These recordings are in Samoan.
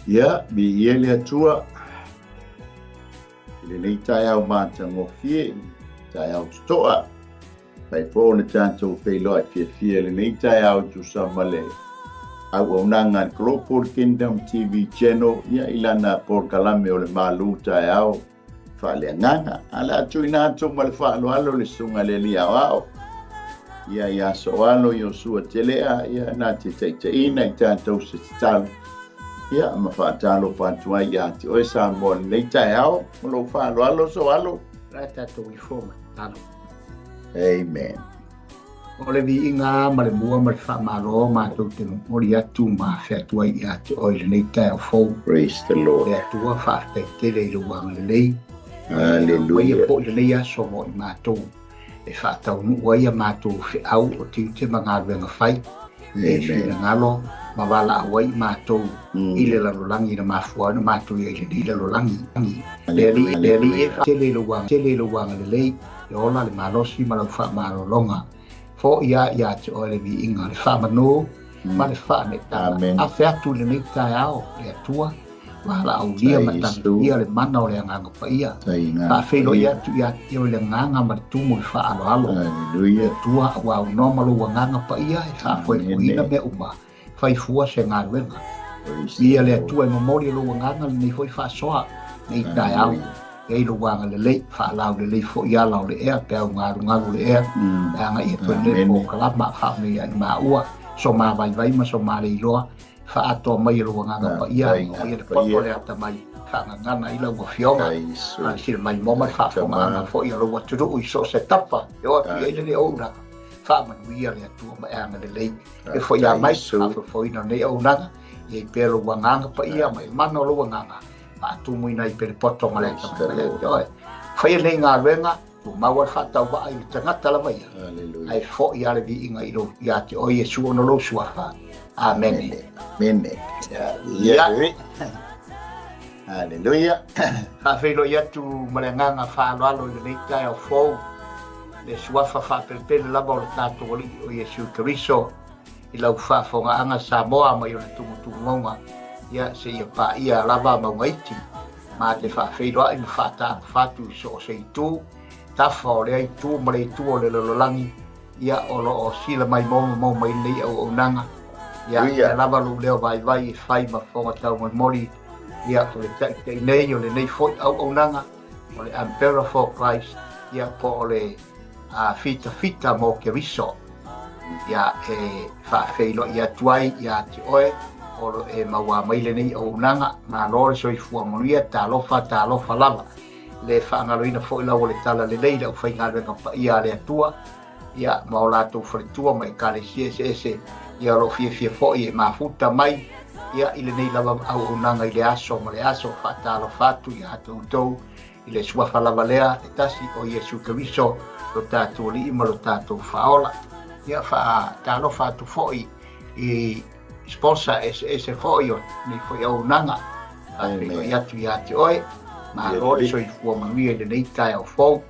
Ia, viia le Atua i lenei taeao matagofie, taeao totoa. Fai foi ona tatou feiloai fiafia i lenei taeao e tusa ma le auaunaga a le Global Kingdom TV Channel, ia i lana polokalame o le Malu Taeao Faaleagaga. A le a tuuina atu ma le faaaloalo le Susuga i le Alii Aoao, ia ia Soalo Iosua Telea, ia na te taitaiina i tatou se tatalo, ia ma faatalofa atu ai ia te oe Samoa i lenei taeao. Ma lou faaaloalo Soalo. La tatou ifo ma tatalo. Amen. O le viiga ma le mua ma le faamalo matou te momoli atu ma afe atu ai ia te oe i lenei taeao fou. Praise the Lord. Le Atua, faafetai tele i lou agalelei. Hallelujah. Maia foi lenei aso mo i matou e faataunuu ai a matou feau o tiute ma galuega fai. E finagalo ma valaau ai i matou i le lalolagi na mafua ai ona matou i ai i lenei lalolagi. Le Alii, le Alii e tele i lou tele i lou agalelei, le ola, le malosi ma lau faamalologa. Fo'i a ia te oe le viiga, le faamanu ma le faaneetaga. Afe atu i lenei taeao, le Atua, valaaulia ma tagitia le mana o le Agaga Paia. Faafeiloai atu ia te oe le agaga ma le tumu i le faaaloalo. Le Atua, ua aunoa ma lou Agaga Paia e faafoefoeina mea uma, fai fua se galuega. Ia le Atua e momoli e lou agaga lenei foi faasoa nei taeao. E ai lou agalelei, faalaulelei foi ala o le ea, peau galugalu o le ea, e agai atu ai lenei polokalama, faameia i maua, so ma vaivai ma so ma leiloa, faaatoa mai e lou Agaga Paia, aumaia le poto le atamai, faagagana ai lau Afioga, faasili mai mo ma le faafofogaaga foi a lou atunuu i so o se tafa e oo atu i ai lenei auaunaga. Faamanuia le Atua ma e agalelei. E foi a mai, faafoefoeina lenei auaunaga, i ai pea lou Agaga Paia ma le mana o lou Agaga, faatumuina ai pea le poto ma le atamai ia te oe. Faia lenei galuega, tumau ai le faatauvaa i le tagata lava ia, ae foi lava le viiga i lou, ia te oe Iesu ona o lou suafa. Amene. Amene. Ia. Haleluia. Faafeiloai atu ma le agaga faaaloalo i lenei taeao fou, le suafa faapelepele lava o le tatou Alii o Iesu Keriso i lau faafofogaaga Samoa mai ona tumutumauga, ia seia paia lava Maugaiti. Ma te faafeiloai ma faataafa atu i so o se itu, tafa o lea itu ma le itu o le lalolagi, ia o lo o sila mai mo ma mau mai lenei auaunaga. Ia, ia lava lou leo vaivai e fai ma fofoga taumolimoli, ia o le taʻitaʻi nei o lenei foi auaunaga, o le Umbrella for Christ, ia po o le fitafita mo Keriso. Ia e faafeiloai atu ai ia te oe o lo e maua mai lenei auaunaga. Malo le soifua manuia, talofa, talofa lava. Le faagaloina foi lau o le tala lelei i le aufaigaluega paia a le Atua, ia, ma o latou faletua ma ekalesia eseese, ia o lo o fiafia foi e mafuta mai, ia, i lenei lava auaunaga i le aso ma le aso. Faatalofa atu ia te outou i le suafa lava lea e tasi o Iesu Keriso, lo tatou Alii ma lo tatou Faaola. Ia, faatalofa atu foi i sponsor eseese foi o lenei foi auaunaga. Faafeiloai atu ia te oe, malo le soifua manuia i lenei taeao fou.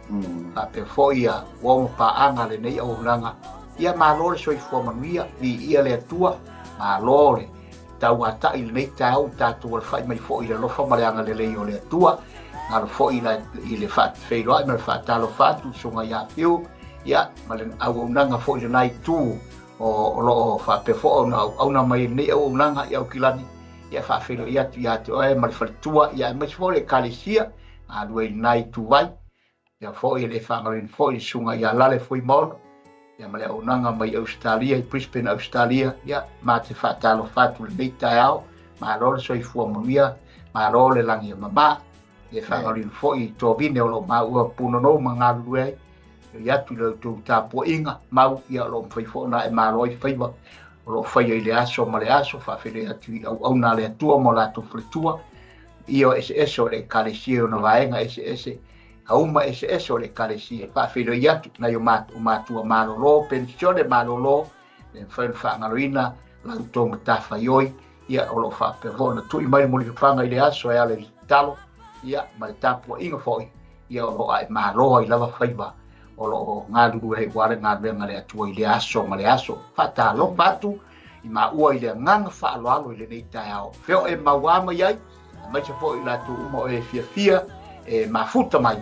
Faapea foi ia uo ma paaga lenei auaunaga. Ia malo le soifua manuia, viia le Atua, malo le tauatai i lenei taeao ua tatou alafai mai foi i le alofa ma le agalelei o le Atua. Galo foi i le faafeiloai ma le faatalofa atu i le Susuga ia Fiu, ia ma le auaunaga foi i lena itu o lo o faapea foi ona auauna mai i lenei auaunaga i Aukilani. Ia faafeiloai atu ia te oe ma le faletua, ia aemaise foi o le ekalesia galue i lena ituvai. Ia foi e le faagaloina foi le susuga ia Lale Fuimaono, ia ma le auaunaga mai Ausetalia i Brisbane, Ausetalia. Ia ma te faatalofa atu i lenei taeao, malo le soifua manuia, malo le lagi e mama. Le faagaloina foi i Tovine o lo o maua punonou ma galulue ai, oi atu i la outou tapuaiga mau, ia o lo o mafai foi ona ae malo ai faiva o lo o faia i le aso ma le aso, faafeiloai atu i auauna a le Atua ma o latou faletua, ia o eseese o le ekalesia i ona vaega eseese, auma eseese o le ekalesia, faafeiloai atu nai o matua malolo, penisione malolo, le mafai ona faagaloina la outou matafaioi, ia o lo o faapea foi ona tui mai le mulipapaga i le aso e ala i le tatalo, ia ma le tapuaiga foi, ia o lo o ae malo ai lava faiva o lo o galulue ai aua le galuega a le Atua i le aso ma le aso. Faatalofa atu i maua i le agaga faaaloalo i lenei taeao. Fea o e mauā mai ai, aemaise foi i latou uma o e fiafia e mafuta mai,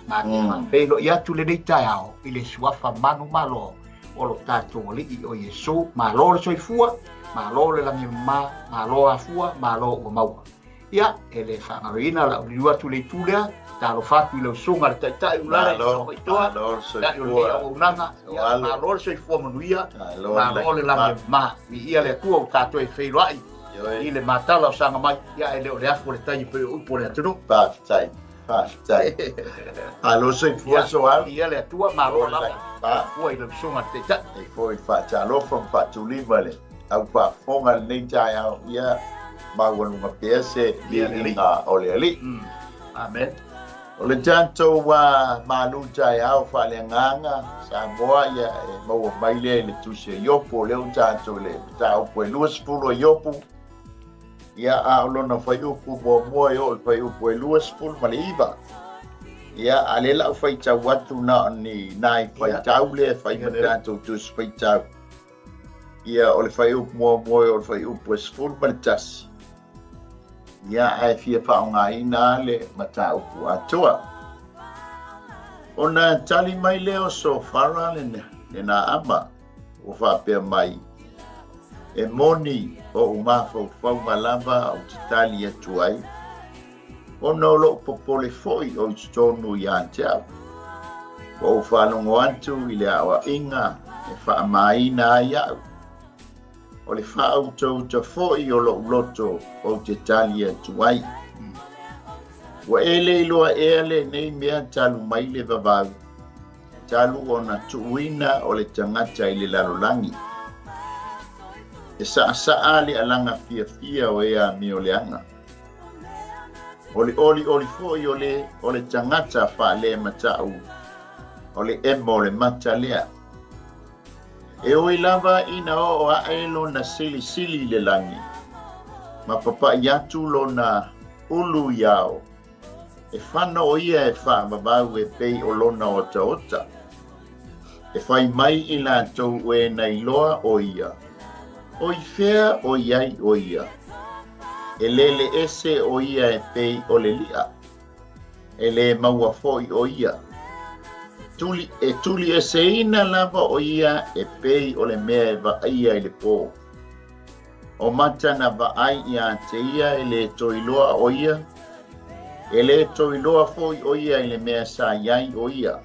ma te faafeiloai atu lenei taeao i le suafa manumalo o lo tatou Alii o Iesu. Malo le soifua, malo le lagi e mama, malo afua, malo ua maua. Ia, e le faagaloina lau liliu atu i le itu lea, talofa atu i lau susuga le Taitai Ulale, Malo, Toa, malo le Taitai o lenei soifua. auaunaga, ia, Alo. malo le soifua manuia, Malo malo le lagi e mama. Viia le Atua ua tatou e feiloai Ioe. i le matala o saga mai, ia e le o le afu o le tai e pei o upu o le atunuu. Faafetai, faafetai. Malo soifua Ia, Soalu. viia le Atua, malo Malo le lava. lagi mama. Soifua i lau susuga le Taitai. E foi faatalofa ma faatulima le au faafofoga lenei taeao, ia maualuga pea se Ia le Alii. viiga o le Alii. Amen. O le tatou malu taeao faaleagaga Samoa, ia e maua mai lea i le tusi a Iopu, o lea ua tatou i le mataupu e 20 o Iopu, ia a o lona fuaiupu muamua e oo i le fuaiupu e 29. Ia, a lea la ua faitau atu na o ni nai faitau lea e fai ma tatou tusi faitau. Ia, o le fuaiupu muamua e oo i le fuaiupu e 11. Ia, ae fia faaaogaina le mataupu atoa. Ona tali mai lea o Sofara le Naama, ua faapea mai, E moni oʻu mafaufauga lava ou te tali atu ai, ona o loʻu popole foi o i totonu ia te au. Ua ou faalogo atu i le aoaiga e faamaina ai au. O le faautauta foi o loʻu loto ou te tali atu ai. Ua e le iloa ea lenei mea talu mai le vavau, talu ona tuuina o le tagata i le lalolagi. E saasaa le alaga fiafia o e amioleaga. O le olioli foi o le, o le tagata faalematau, o le emo o le mata lea. E ui lava ina oo aʻe lona silisili i le lagi, ma papaʻi atu lona ulu i ao, e fano ʻo ia e faavavau e pei o lona otaota. E fai mai i latou o e na iloa ʻo ia, o i fea o i ai ʻo ia. E lele ese ʻo ia e pei o le liʻa, e lē maua foi ʻo ia. Tuli, e tulieseina lava ʻo ia e pei o le mea e vaaia i le pō. O mata na vaai iā te ia e lē toe iloa ʻo ia, e lē toe iloa foi ʻo ia i le mea sa i ai ʻo ia.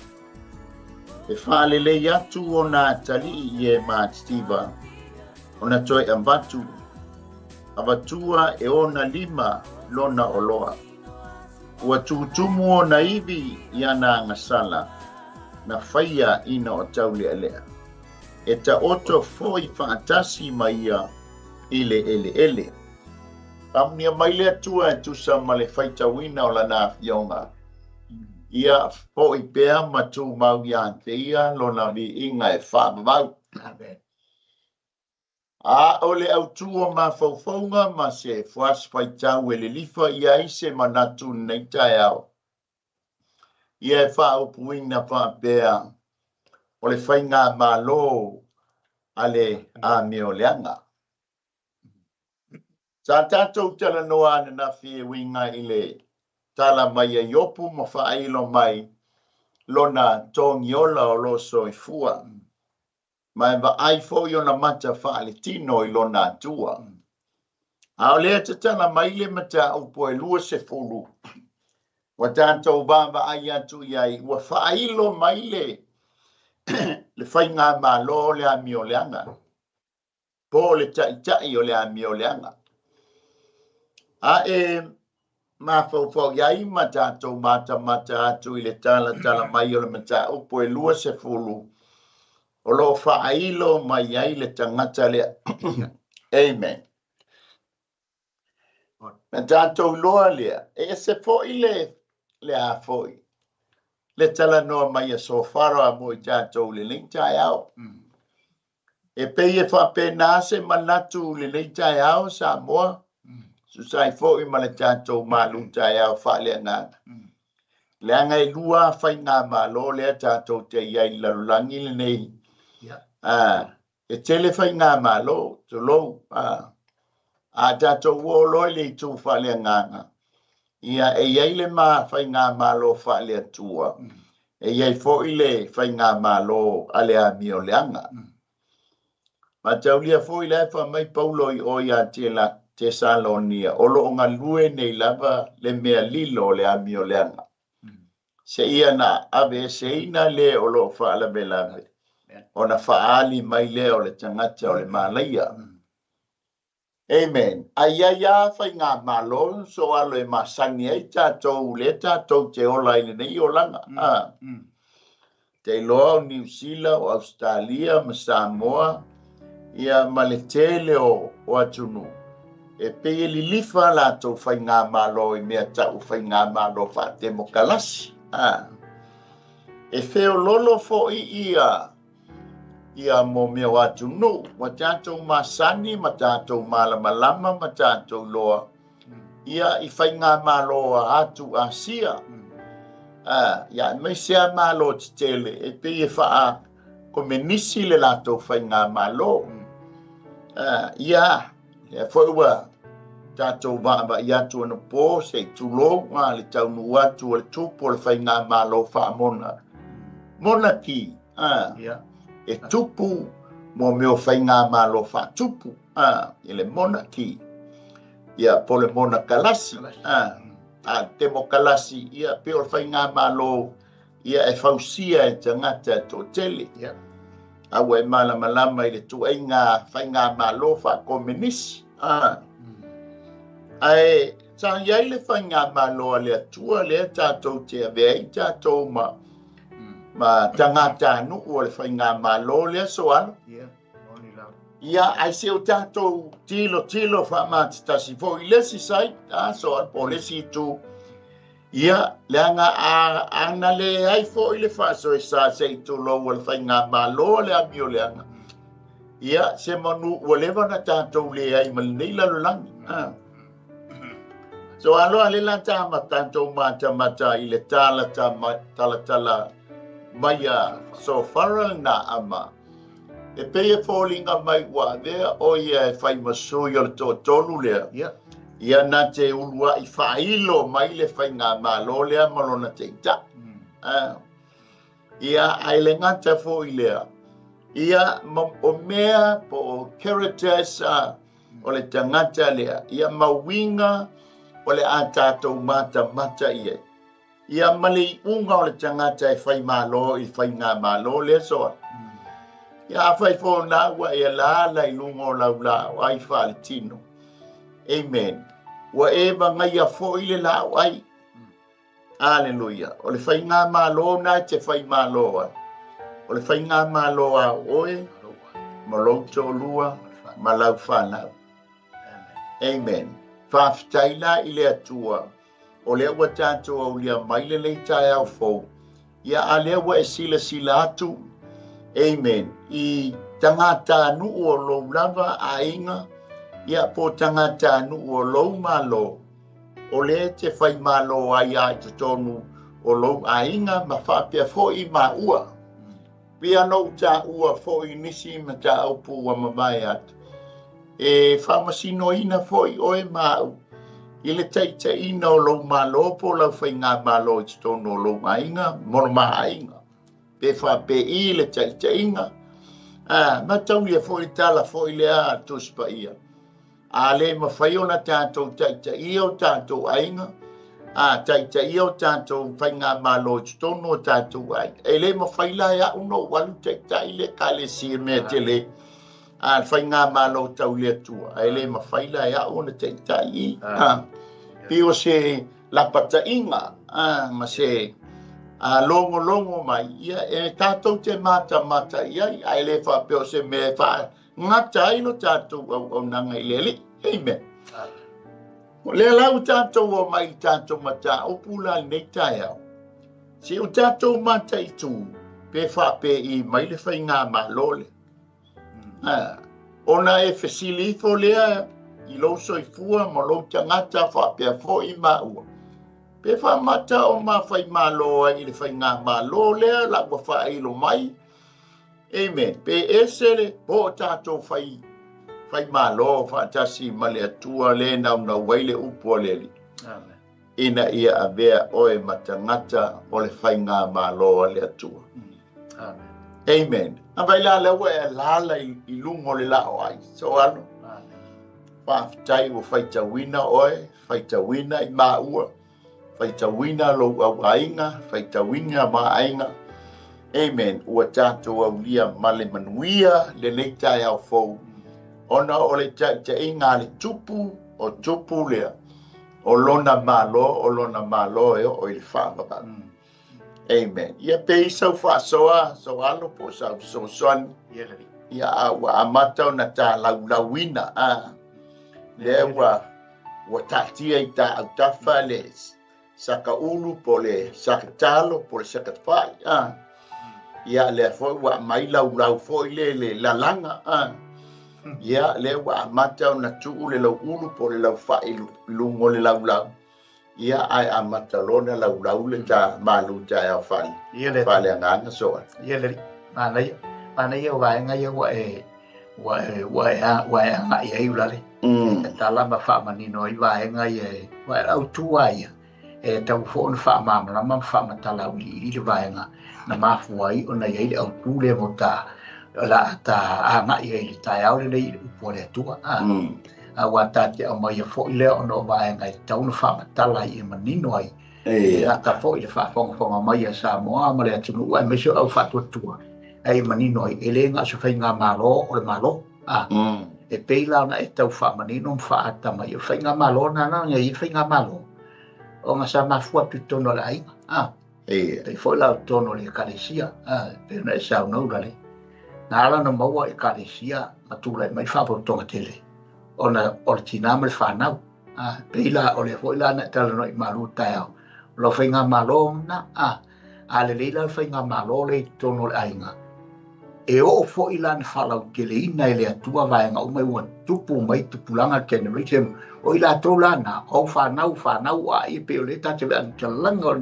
E faalelei atu ona atalii i e matitiva, ona toe avatu, avatua e ona lima lona oloa. Ua tutumu ona ivi i ana agasala, na faia ina o taulealea. E taoto foi faatasi ma ia i le eleele. Faamanuia mai le Atua e tusa ma le faitauina o Lana Afioga. Ia foi pea ma tumau ia te Ia Lona viiga e faavavau. Amen. A o le autū o mafaufauga ma se fuasi faitau e lilifa i ai se manatu i lenei taeao, ia e faaupuina faapea, o le faigamalo a le amioleaga. Sa tatou talanoa ananafi e uiga i le tala mai a Iopu ma faailo mai lona togiola o lo soifua, ma e vaai foi ona mata faaletino i lona Atua. A o lea tatala mai le mataupu e 20, ua tatou vaavaai atu i ai, ua faailo mai le le faigamalo o le amioleaga, po o le taitai o le amioleaga. A e mafaufau i ai ma tatou matamata atu i le talatala mai o le mataupu e 20, o lo o faailo mai ai le tagata lea. Amen. Na tatou iloa lea, e ese foi le, le a foi, le talanoa mai a Sofara mo i tatou i lenei taeao. E pei e faapena se manatu i lenei taeao Samoa, tusa ai foi ma le tatou malu taeao faaleagaga. Leaga e lua faigamalo lea tatou te i ai i le lalolagi lenei. E tele faigamalo, tulou, a tatou oo loa i le itu faaleagaga, ia e i ai le ma faigamalo faale-Atua, e i ai foi le faigamalo a le amioleaga. Mataulia foi la e fai mai Paulo i o ia Tesalonia, o lo o galue nei lava le mea lilo o le amioleaga. Seia na aveeseina le o lo o faalavelave, ona faaali mai lea o le tagata o le malaia. Amen. Ae i ai lava faigamalo soalo e masani ai tatou lea tatou te ola ai i lenei olaga. Te iloa o Niu Sila, o Ausetalia ma Samoa, ia ma le tele o atunuu, e pei e lilifa latou faigamalo i mea tau faigamalo faatemokalasi. E feololo foi ia mo mea o atunuu, ua tatou masani ma tatou malamalama ma tatou loa, ia i faigamalo a atu Asia. Ia aemaise a malo tetele e pei e faakomenisi le latou faigamalo. Ia, lea foi ua tatou vaavaai atu anapo se i tulou le taunuu atu o le tupu o le faigamalo faamona monaki. E tupu mo mea o faigamalo faatupu, i le monaki, ia po le monakalasi, a temokalasi, ia pe o le faigamalo ia e fausia e tagata e toatele. A ua e malamalama i le tuaiga faigamalo faakomenisi. Ae sa i ai le faigamalo a le Atua lea tatou te avea ai tatou ma tagatanuu o le faigamalo lea soalo. Ia, ae se o tatou tilotilo faamatitasi foi i le isi side, soalo, po o le isi itu. Ia, leaga ana leai foi le faasoesa se i tulou o le faigamalo a le amioleaga. Ia, se manu ua leva na tatou leai ma lenei lalolagi. So aloa le la ta tatou matamata i le talatala mai a Sofara na ama. E pei e foliga mai ua avea o ia e fai ma sui o le toatolu lea. Ia na te uluai faailo mai le faigamalo lea ma lona teitai. Ia, ae le gata foi lea. Ia, o mea po o characters o le tagata lea. Ia mauiga o le a tatou matamata i ai. Ia ma le iuga o le tagata e faimalo i faigamalo lea soa. Ia a fai fona ua e lala i luga o lau laau ai faaletino. Amen. Ua e magaia foi le laau ai. Aleluia. O le faigamalo na e te faimalo ai. O le faigamalo a oe, ma lou toalua, ma lau fanau. Amen. Faafetai la i le Atua, o lea ua tatou aulia mai lenei taeao fou. Ia a lea ua e silasila atu, amen, i tagatanuu o lou lava aiga, ia po tagatanuu o lou malo, o lea te faimalo ai a i totonu o lou aiga ma faapea foi maua. Pia no taua foi nisi ma mataupu ua mavae atu. E faamasinoina foi oe maau i le taitaiina o lou malo po lau faigamalo i totonu o lou aiga ma lo ma aiga. Pe faapei le taitaiga, mataulia foi tala foi lea a Tusi Paia. A le mafai ona tatou taitaia o tatou aiga, a taitaia o tatou faigamalo i totonu o tatou aiga. E le mafai la e au no alu taitai le ekalesia mea tele. A faigamalo tau le Atua, ae le mafai la e au ona taitai. Pei o se lapataiga, ma se logologo mai, ia e tatou te matamata i ai, ae le faapea o se mea e faagata ai lo tatou auaunaga i le Alii. Amen. O lea la ua tatou o mai i tatou mataupu la lenei taeao. Se o tatou mataitu pe faapei mai le faigamalo le. Ona e fesili ifo lea i lou soifua ma lou tagata faapea foi maua. Pe faamata o mafaimalo ai i le faigamalo lea la ua faailo mai. Amen. Pe ese le po o tatou fai fai malo faatasi ma le Atua le naunau ai le upu a le Alii. Amen. Ina ia avea oe ma tagata o le faigamalo a le Atua. Amen. Amen. A vai la lea ua e alaala i luga o le laoai. So alo. Amen. Faafetai ua faitauina oe, faitauina i maua, faitauina lou auaiga, faitauina maaiga. Amen. Ua tatou aulia ma le manuia lenei taeao fou. Ona o le taitaiga a le tupu, o tupu lea, o lona malo, o lona malo e oo i le faavavau. Amen. Ia pe i sau faasoa, so alo po sau fesoasoani. Ia le Alii. Ia a ua amata ona talaulauina. A, lea ua taatia i ta autafa le sakaulu po le sakatalo po le sakatafai. A, ia lea foi ua aumai laulau foi le lalaga. A, ia lea ua amata ona tuu le lauulu po le laufai i luga o le laulau. Ia ae amata lona laulau le ta malu taeao fale. Ia le Fale agaga soa. Ia le Alii. Manaia. Manaia o vaega ia ua e ua e ua e ua e agai ai ulale. E tatala ma faamanino ai vaega ia e ua e autu a ia. E tau foi ona faamalamalama ma faamatala auiliili le vaega na mafua ai ona i ai le autu lea mo ta la ta agai ai i le taeao lenei i le upu a le Atua. A, a ua ta te aumaia foi lea ona o vaega e tatau ona faamatala ai e manino ai. E ata foi le faafogafoga mai a Samoa ma le atunuu aemaise o au faatuatua ai manino ai e le na o se faigamalo o le malo. A, e pei la ona e tau faamanino ma faaata mai o le faigamalo na na i le faigamalo ona sa mafua atu i totonu o le aiga. A, pei foi la o totonu o le ekalesia, a, pei ona e saunoa ulale. Na ala ona maua ekalesia ma tulai mai faapoutoga tele ona o le tina ma le fanau. A, pei la o le foi la na talanoa i malu taeao. O lau faigamalo na, a, a lelei la le faigamalo le i totonu o le aiga. E oo foi la na faalauteleina e le Atua vaega uma ua tupu mai tupulaga generation. O i latou la na, o fanau, fanau a ia pe o le tate vea talaga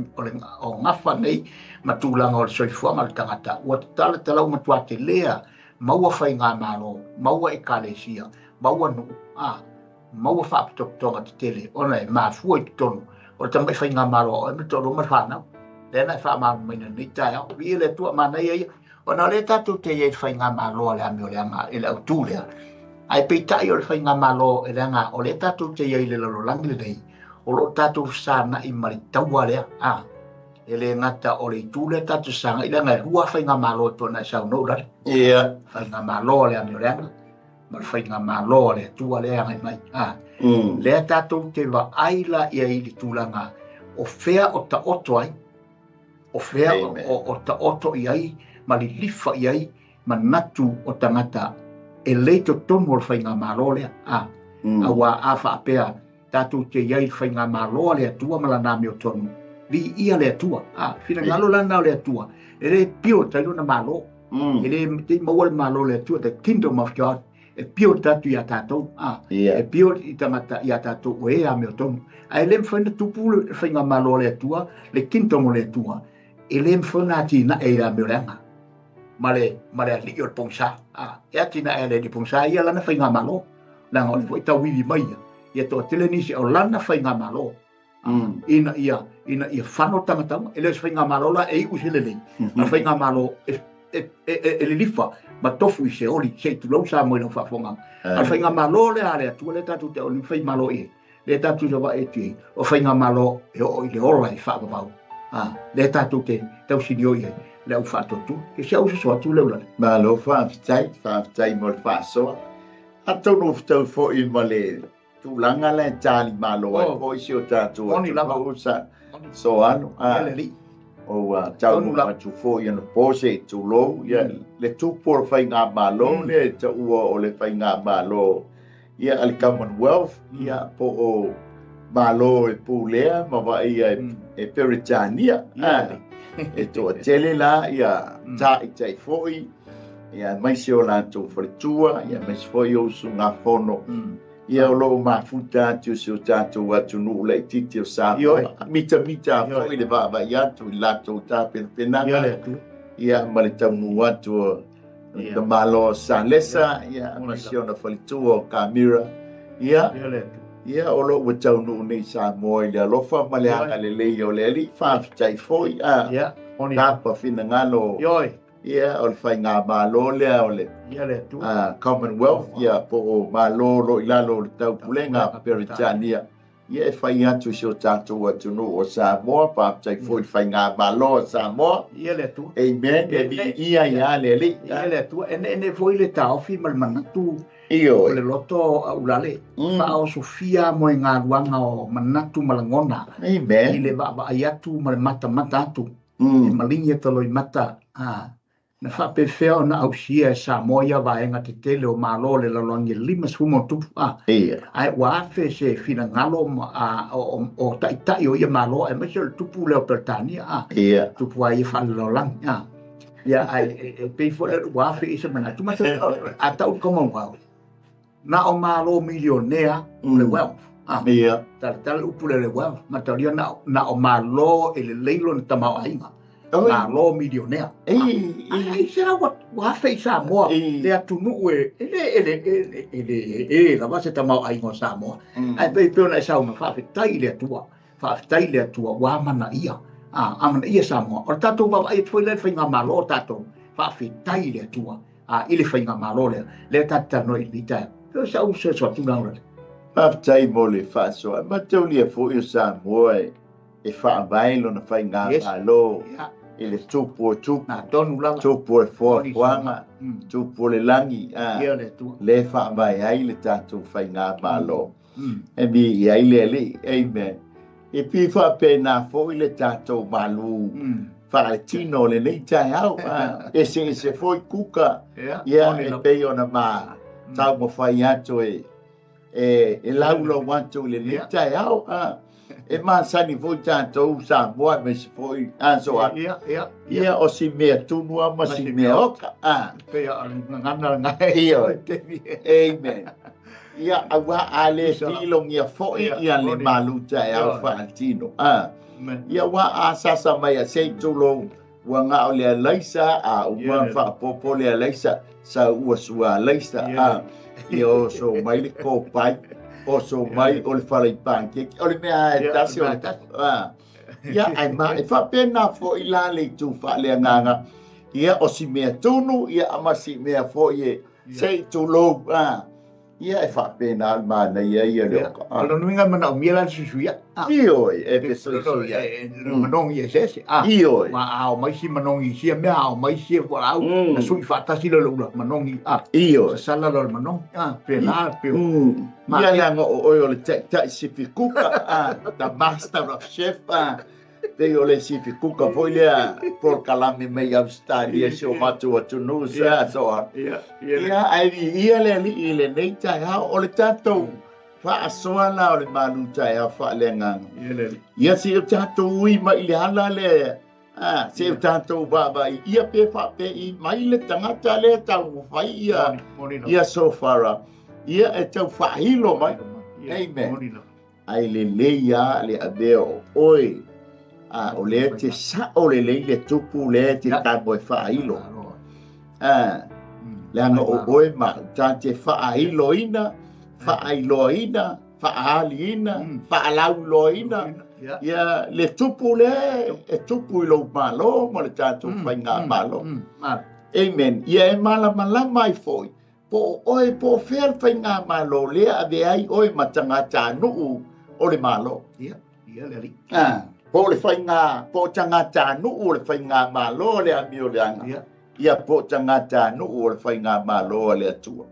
o gafa nei ma tulaga o le soifuaga o le tagata. Ua tatala talau matua te lea, maua faigamalo, maua ekalesia, maua nuu, a, maua faapitotoga tetele ona e mafua i totonu o le tamai faigamalo a oe ma le toalua ma le fanau. Lea na e faamalamalamaina lenei taeao. Viia le Atua, manaia ia. Ona o lea tatou te i ai i le faigamalo a le amioleaga i le autu lea. Ae peitai o le faigamalo e leaga o lea tatou te i ai i le lalolagi lenei, o loo tatou fesagai ma le taua lea. A, e le gata o le itu lea tatou fesagai leaga e lua faigamalo e pei ona e saunoa ulale. Ia. Faigamalo a le amioleaga ma le faigamalo a le Atua lea e agai mai. A, lea tatou te vaai la ia i le tulaga o fea o taoto ai, o fea o taoto i ai ma lilifa i ai manatu o tagata e le totonu o le faigamalo lea. A, aua a faapea tatou te i ai i le faigamalo a le Atua ma lana amiotonu, viia le Atua. A, finagalo lana o le Atua, e le pio tai lona malo. E le te maua le malo le Atua, the kingdom of God, e pio tatu ia tātou. A, e pio i tangata ia tātou o e amiotonu. Ae le mawhai na tupu le faigamalo a le Atua, le kingdom o le Atua, e le mawhai na tina e ia meo leaga. Ma le alii o le pongsa. A, e atina e le le pongsa ia lana faigamalo. Leaga o le foi tauivi mai ia. Ia toa tele nisi o lana faigamalo. Ina ia whano tangata uma. E le o se faigamalo la e iu se lelei. A faigamalo e lilifa ma tofu i se oli, se i tulou sa moi lau faafofoga. A faigamalo le a le Atua le tatou te o ni faimalo i e. Le tatou te vaai atu i ai. O faigamalo e oo i le ola i faavavau. A, le tatou te tausinio i ai. Le au faatuatua. Ke se au soso atu le ulale. Malo faafetai, faafetai mo le faasoa. Atonu fetau foi ma le tulaga la e tali malo ai foi si o tatou Moni lava. atunuu sa so alo. Ia le alii. O ua taunuu atu foi ona po se i tulou, ia le tupu o le faigamalo le taua o le faigamalo, ia a le Commonwealth, ia po o malo e pulea ma vaia e Peretania. Ia le alii. E toatele la, ia ta'itai foi, ia aemaise o latou faletua, ia aemaise foi o usugafono. Ia o loo mafuta atu si o tatou atunuu laitiiti o Samoa. Ioe. Mitamita Ioe. foi le vaavaai atu i latou tapenapenaga. Ia le Atua. Ia ma le taunuu atu o Tamāloa o Salesa, ia, ma si ona faletua o Kamira, ia, ia, o lo o ua taunuu nei i Samoa i le alofa ma le agalelei o le Alii, faafetai foi, a, tapa finagalo, ia, o le faigamalo lea o le Commonwealth, ia, po o Malo o lo o i lalo o le taupulega a Peretania, ia, e fai atu i si o tatou atunuu o Samoa. Faafetai foi i le faigamalo a Samoa. Ia le Atua. Amen. E viia ia le Alii. Ia le Atua. E neene foi le taofi ma le manatu Ioe. O le loto aulale, faaosofia mo e galuaga o manatu ma lagona. Amen. I le vaavaai atu ma le matamata atu. E maligi e taloimata a na faapefea ona ausia e Samoa ia vaega tetele o Malo o le lalolagi e 50 ma a. Ae ua afe se finagalo o taitai o ia Malo, aemaise o le tupu lea o Peretania a. Tupu ai ia faalelalolagi a. Ia, ae e pei foi lea ua afe i se manatu. Ma se, a tau Commonwealth, na o Malo milionea o le wealth. Talatala upu le wealth. Ma taulia na o Malo e lelei lona tamaoaiga. Malo milionea. Ai se ua afe i Samoa le atunuu e le e le e le e lava se tamaoaiga o Samoa. Ae pei ona e saunoa, faafetai i le Atua. Faafetai i le Atua ua amanaia. Amanaia Samoa. O le tatou vaavaai atu foi lea i le faigamalo o tatou. Faafetai i le Atua i le faigamalo lea. Lea tatou talanoa i lenei taeao. O sau fesoasoani atu la. Faafetai mo le faasoa. Mataulia foi o Samoa e faavae lona faigamalo i le tupu o tupu. Na tonu lava. Tupu o le foafoaga, tupu o le lagi, Ia le Atua. Le faavae ai le tatou faigamalo. E viia ai le Alii. Amen. E pei faapena foi le tatou malu faaletino o lenei taeao. Eseese foi kuka, ia, e pei ona ma taumafai atu e laulau atu i lenei taeao. E masani foi tatou Samoa aemaise foi aso atu. Ia, o si mea tunu lava ma si mea oka. Pei o le gagana lena. Ioe. Amen. Ia, auā a le filogia foi ia le malu taeao faaletino. Ia, ua a sasa mai a sei tulou ua gao le alaisa a uma faapopo le alaisa sa ua sua alaisa a ia oso mai le kopai oso mai o le fale pancake o le mea e tasi o le a ia ai ma e faapena foi la le itu faaleagaga ia o si mea tunu ia ma si mea foi e sei tulou a ia e faapena le manaia ia le oka. O lona uiga e manaomia la le suisuia. Ioe, e fesuisuia. Manogi eseese. Ioe. Ma a o mai si manogi i sia mea, a o mai sia fualaau, na sui faatasi lea o le ula manogi. Ioe. Sasala loa le manogi. Pēlā pe. Ia leaga o oe o le taitai sifi kuka, the master of chef, pei o le sifi kuka foi lea polokalame mai Australia si o matou atunuu sa soa. Ia, ae viia le Alii i lenei taeao o le tatou faasoa la o le malu taeao faaleagaga. Ia se o tatou ui mai i le ala lea, se o tatou vaavaai ia pe faapei mai le tagata lea taumafai ia ia sofara ia e tau faahilo mai. Amen. Ai lelei a le avea o oe a o lea te sao lelei le tupu lea te tago e faailo. Leaga o oe ma ta te faailoina, faailoaina, faaaliina, faalauiloaina ia le tupu lea e tupu i lou malo ma le tatou faigamalo. Amen. Ia e malamalama ai foi po o oe po o fea le faigamalo lea ave ai oe ma tagatanuu o le malo. Ia, ia le Alii. Po o le faiga po o tagatanuu o le faigamalo o le amioleaga. Ia po o tagatanuu o le faigamalo a le Atua.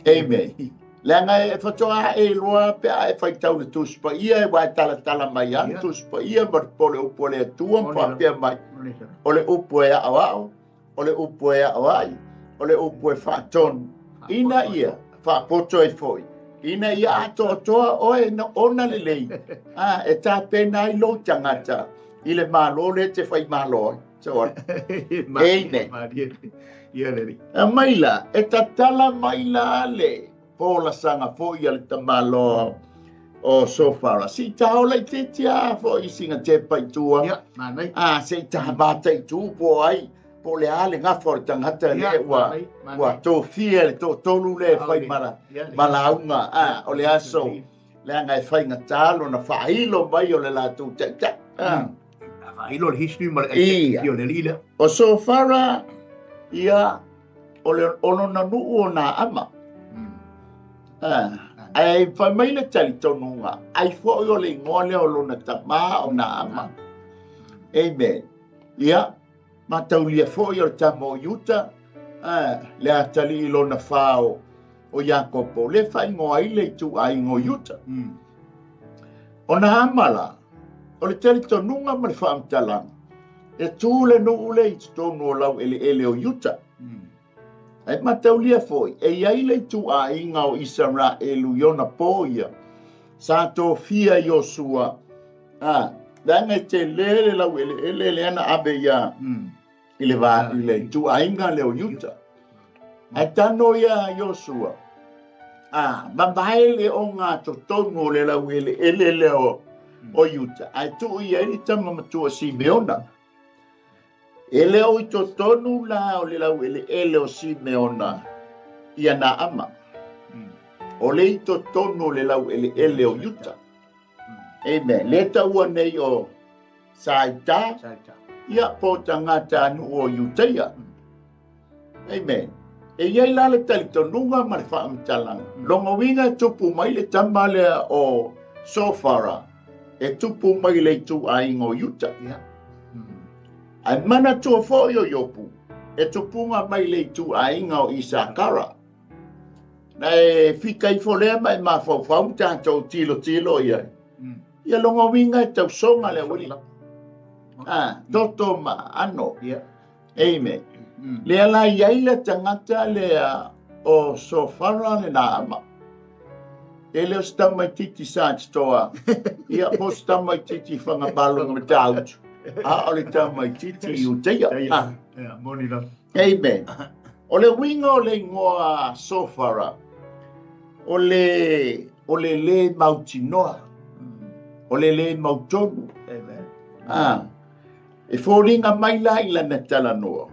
Amen. Leaga e faatoa e iloa pe a e faitau le Tusi Paia e uae talatala mai lava le Tusi Paia ma po o le upu a le Atua ma faapea mai. O le upu e aoao, o le upu e aoai, o le upu e faatonu. Ina ia faapoto ai foi. Ina ia atoatoa oe na ona lelei. E tapena ai lou tagata i le malo lea te faimalo ai. So, amen. Ia le Alii. Mai la, e tatala mai la le folasaga foi a le tamaloa o Sofara. Si taola i te tia foi i singa te paitua. Ia, manai. Se i taha mata i tu po ai. Po o le a le gafa o le tagata lea ua ua tofia le toatolu lea e fai ma ma lauga a o le aso leaga e faigata lona faailo mai o le latou taitai. Faailo le history ma le identity o le alii lea. O Sofara ia o le o lona nuu o Naama. Ae fai mai le talitonuga, ai foi o le igoa lea o lona tama o Naama. Amen. Ia, mataulia foi o le tama o Iuta, le atalii lona fa o Iakopo, le faaigoa ai le ituaiga o Iuta. O Naama la, o le talitonuga ma le faamatalaga, e tu le nuu le i totonu o laueleele o Iuta. Ae mataulia foi, e i ai le ituaiga o Isaraelu i ona po ia, sa tofia Iosua, leaga e tele le laueleele lea na ave ia i le va i le ituaiga lea o Iuta. Ae tago ia Iosua, vavae le ogatotonu o le laueleele lea o Iuta, ae tuu i ai le tama matua Simeona. E le o i totonu la o le laueleele o Simeona ia Naama. O le i totonu o le laueleele o Iuta. Amen. Le taua nei o Saita, ia po tagata nuu o Iutaia. Amen. E iai la le talitonuga ma le faamatalaga. Lona uiga e tupu mai le tama lea o Sofara, e tupu mai le ituaiga o Iuta. Ae manatua foi o Iopu, e tupuga mai le ituaiga o Isakara. Na e fika ifo lea ma e mafaufau tatou tilotilo i ai. Ia lona uiga e tausoga le aualii. Toto ma ano. Amen. Lea la i ai le tagata lea o Sofara le Naama. E le o se tamaitiiti sa titoa, ia po o se tamaitiiti Fagavalo ma Matautu, a o le tamaitiiti Iutaia. Amen. O le uiga o le igoa Sofara, o le o le lē mautinoa, o le lē mautonu. E foliga mai la i lana talanoa,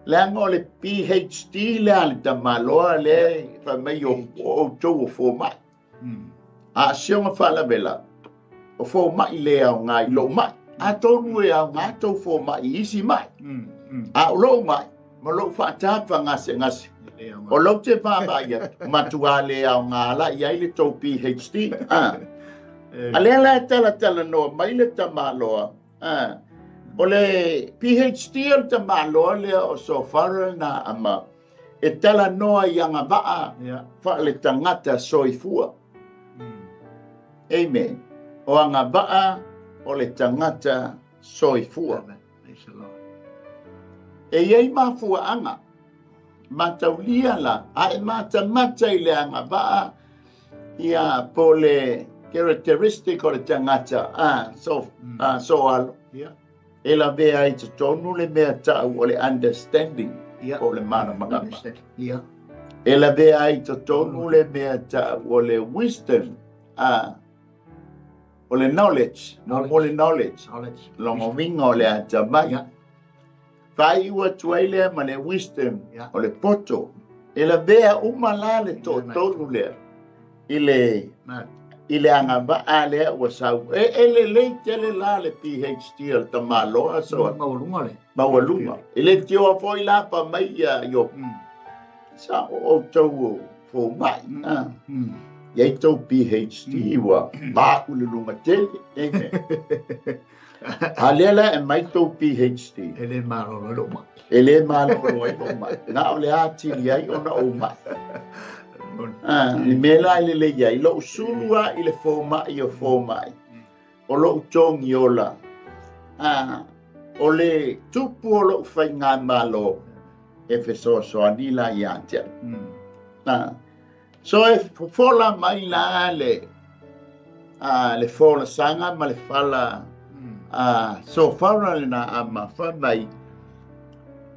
leaga o le PhD lea a le tamaloa lea e fai mai o outou o fomai. A o si ona faalavelave, o fomai le aoga i lou mai. Atonu e aoga tou fomai i isi mai. A o lou mai, ma lou faatafa gasegase, o lou te vaavaai atu, matua le aoga la i ai le tou PhD. A lea la e talatalanoa mai le tamaloa, o le PhD o le tamaloa lea o Sofara Naama, e talanoa i agavaa faaletagata soifua. Amen. O agavaa o le tagata soifua. E i ai mafuaaga, mataulia la, a e matamata i le agavaa, ia po le characteristic o le tagata soalo, e lavea ai totonu le mea tau o le understanding, po o le malamalama. E lavea ai totonu le mea tau o le wisdom, o le knowledge, mo le knowledge, lona uiga o le atamai. Faaiu atu ai lea ma le wisdom, o le poto. E lavea uma la le toatolu lea i le i le agavaa lea ua sau. E lelei tele la le PhD o le tamaloa so maualuga le. Maualuga. E le tioa foi la pa mai ia Iopu. Sa o outou o fomai. Ia i tou PhD ua maku le luga tele. Amen. A lea la e mai tou PhD. E le malolo i lou mai. E le malolo ai lou mai. Na o le atili ai ona ou mai. Le mea la e lelei ai, lou sulu a i le fomai o fomai, o lou togi ola, o le tupu o lou faigamalo, e fesoasoani la ia te au. So e fofola mai la le folasaga ma le fala Sofara le Naama fai mai.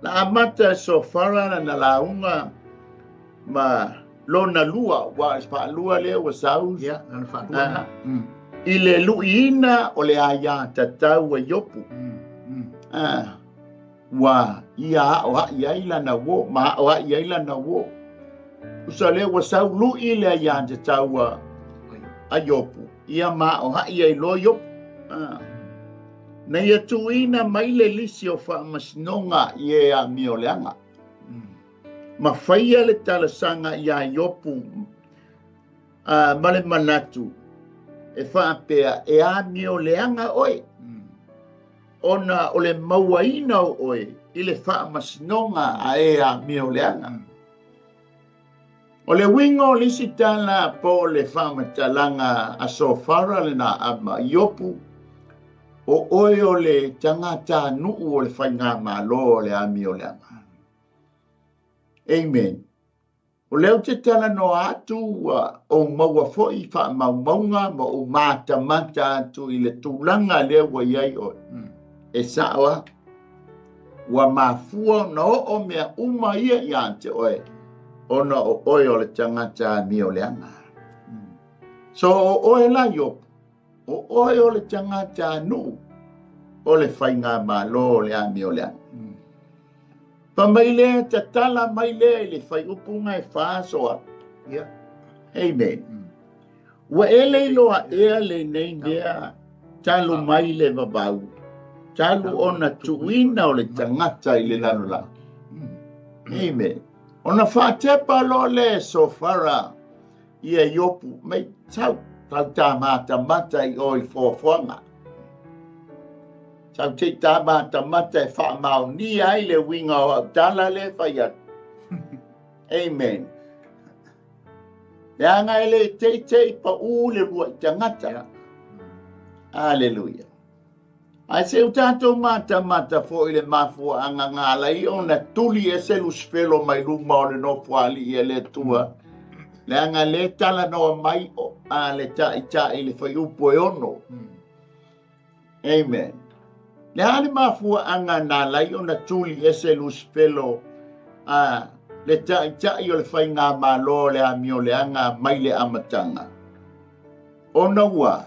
Na amata e Sofara lana lauga ma lona lua, ua faalua lea ua sau. Ia, lana faalua. I le luiina o le aiatatau a Iopu. Ua ia aʻoaʻi ai lana uō ma aʻoaʻi ai lana uō. Usa lea ua sau luʻi le aiatatau a Iopu, ia ma aʻoaʻi ai loa Iopu. Na ia tuuina mai le lisi o faamasinoga i e amioleaga. Ma faia le talosaga iā Iopu ma le manatu e faapea e amioleaga oe. Ona o le mauaina o oe i le faamasinoga a e amioleaga. O le uiga o le isi tala po o le faamatalaga a Sofara lena ama, Iopu, o oe o le tagatanuu o le faigamalo o le amioleaga. Amen. O lea ou te talanoa atu ua ou maua foi faamaumauga ma ou matamata atu i le tulaga lea ua i ai oe. E sao lava, ua mafua ona oo mea uma ia ia te oe, ona o oe o le tagata amioleaga. So o oe la Iopu, o oe o le tagatanuu o le faigamalo o le amioleaga. Fai mai lea, tatala mai lea i le faiupuga e faasoa. Ia. Amen. Ua e le iloa ea lenei mea talu mai le vavau, talu ona tuuina o le tagata i le lalolagi. Amen. Ona faatepa loa lea e Sofara ia Iopu, mai sau, tau tāmatamata i o i foafoaga. Sau te i tāmatamata e faamaonia ai le uiga o au tala lea e fai atu. Amen. Leaga e le teitei paʻū le luaʻi tagata. Aleluia. Ae se i tatou matamata foi i le mafuaaga na ala ai ona tuli ese Lusifelo mai luma o le nofoalii a le Atua. Leaga lea talanoa mai a le Taitai i le fuaiupu e 6. Amen. Le a le mafuaaga na ala ai ona tuli ese Lusifelo a le Taitai o le faigamalo o le amioleaga mai le amataga? Ona ua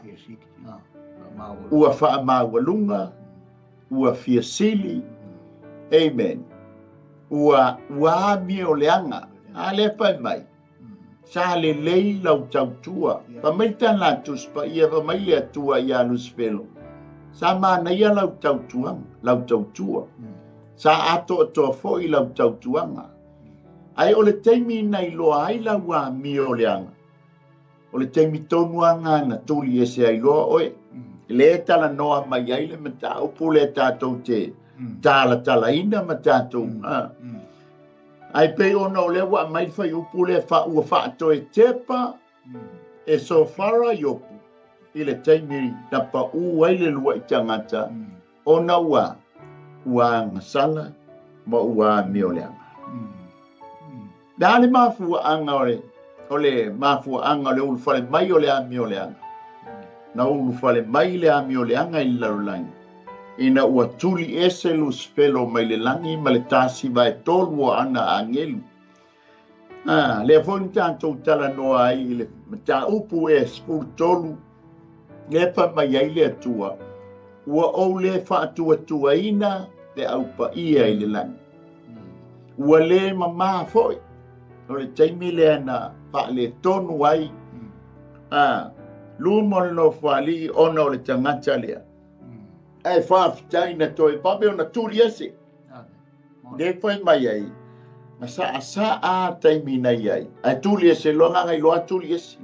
ua faamaualuga, ua fia sili. Amen. Ua ua amioleaga. A lea fai mai, sa lelei lau tautua. Fai mai le tala a Tusi Paia, fai mai le Atua iā Lusifelo, sa manaia lau tautuaga, lau tautua. Sa atoatoa foi lau tautuaga. Ae o le taimi na iloa ai lau amioleaga, o le taimi tonu lava na tuli ese ai loa oe. Lea e talanoa mai ai le mataupu lea tatou te talatalaina ma tatou. Ae pei ona o lea ua aumai le fuaiupu lea ua faatoetepa e Sofara Iopu i le taimi na paʻū ai le luaʻi tagata ona ua ua agasala ma ua amioleaga. Le a le mafuaaga o le o le mafuaaga o le ulufale mai o le amioleaga? Na ulufale mai le amioleaga i le lalolagi ina ua tuli ese Lusifelo mai le lagi ma le tasiva e tolu o ana agelu. Lea foi na tatou talanoa ai i le mataupu e 13, lea fai mai ai le Atua, ua ou le faatuatuaina le aupaia i le lagi. Ua le mamā foi o le taimi lea na faaletonu ai luma o le nofoalii ona o le tagata lea. Ae faafetai na toe vave ona tuli ese. Lea fai mai ai, na saasaa taimi na i ai. Ae tuli ese loa, gaga iloa tuli ese.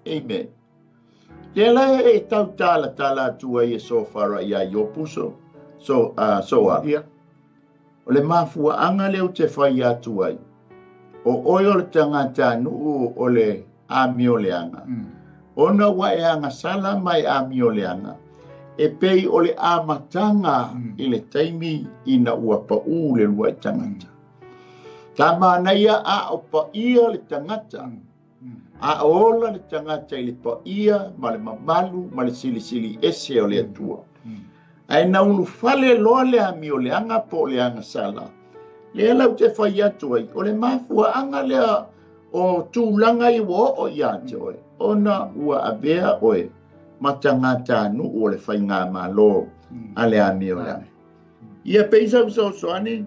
Amen. Lea la e tau talatala atu ai e Sofara iā Iopu so, so, Soara. Ia. O le mafuaaga lea ou te fai atu ai, o oe o le tagatanuu o le amioleaga, ona ua e agasala ma e amioleaga, e pei o le amataga i le taimi ina ua paʻū le luaʻi tagata. Sa manaia a o paia le tagata, a o ola le tagata i le paia ma le mamalu ma le silisili ese o le Atua. Ae na ulufale loa le amioleaga po o le agasala, lea la ou te fai atu ai, o le mafuaaga lea o tulaga ia ua oo ia te oe, ona ua avea oe ma tagatanuu o le faigamalo a le amioleaga. Ia pei sau fesoasoani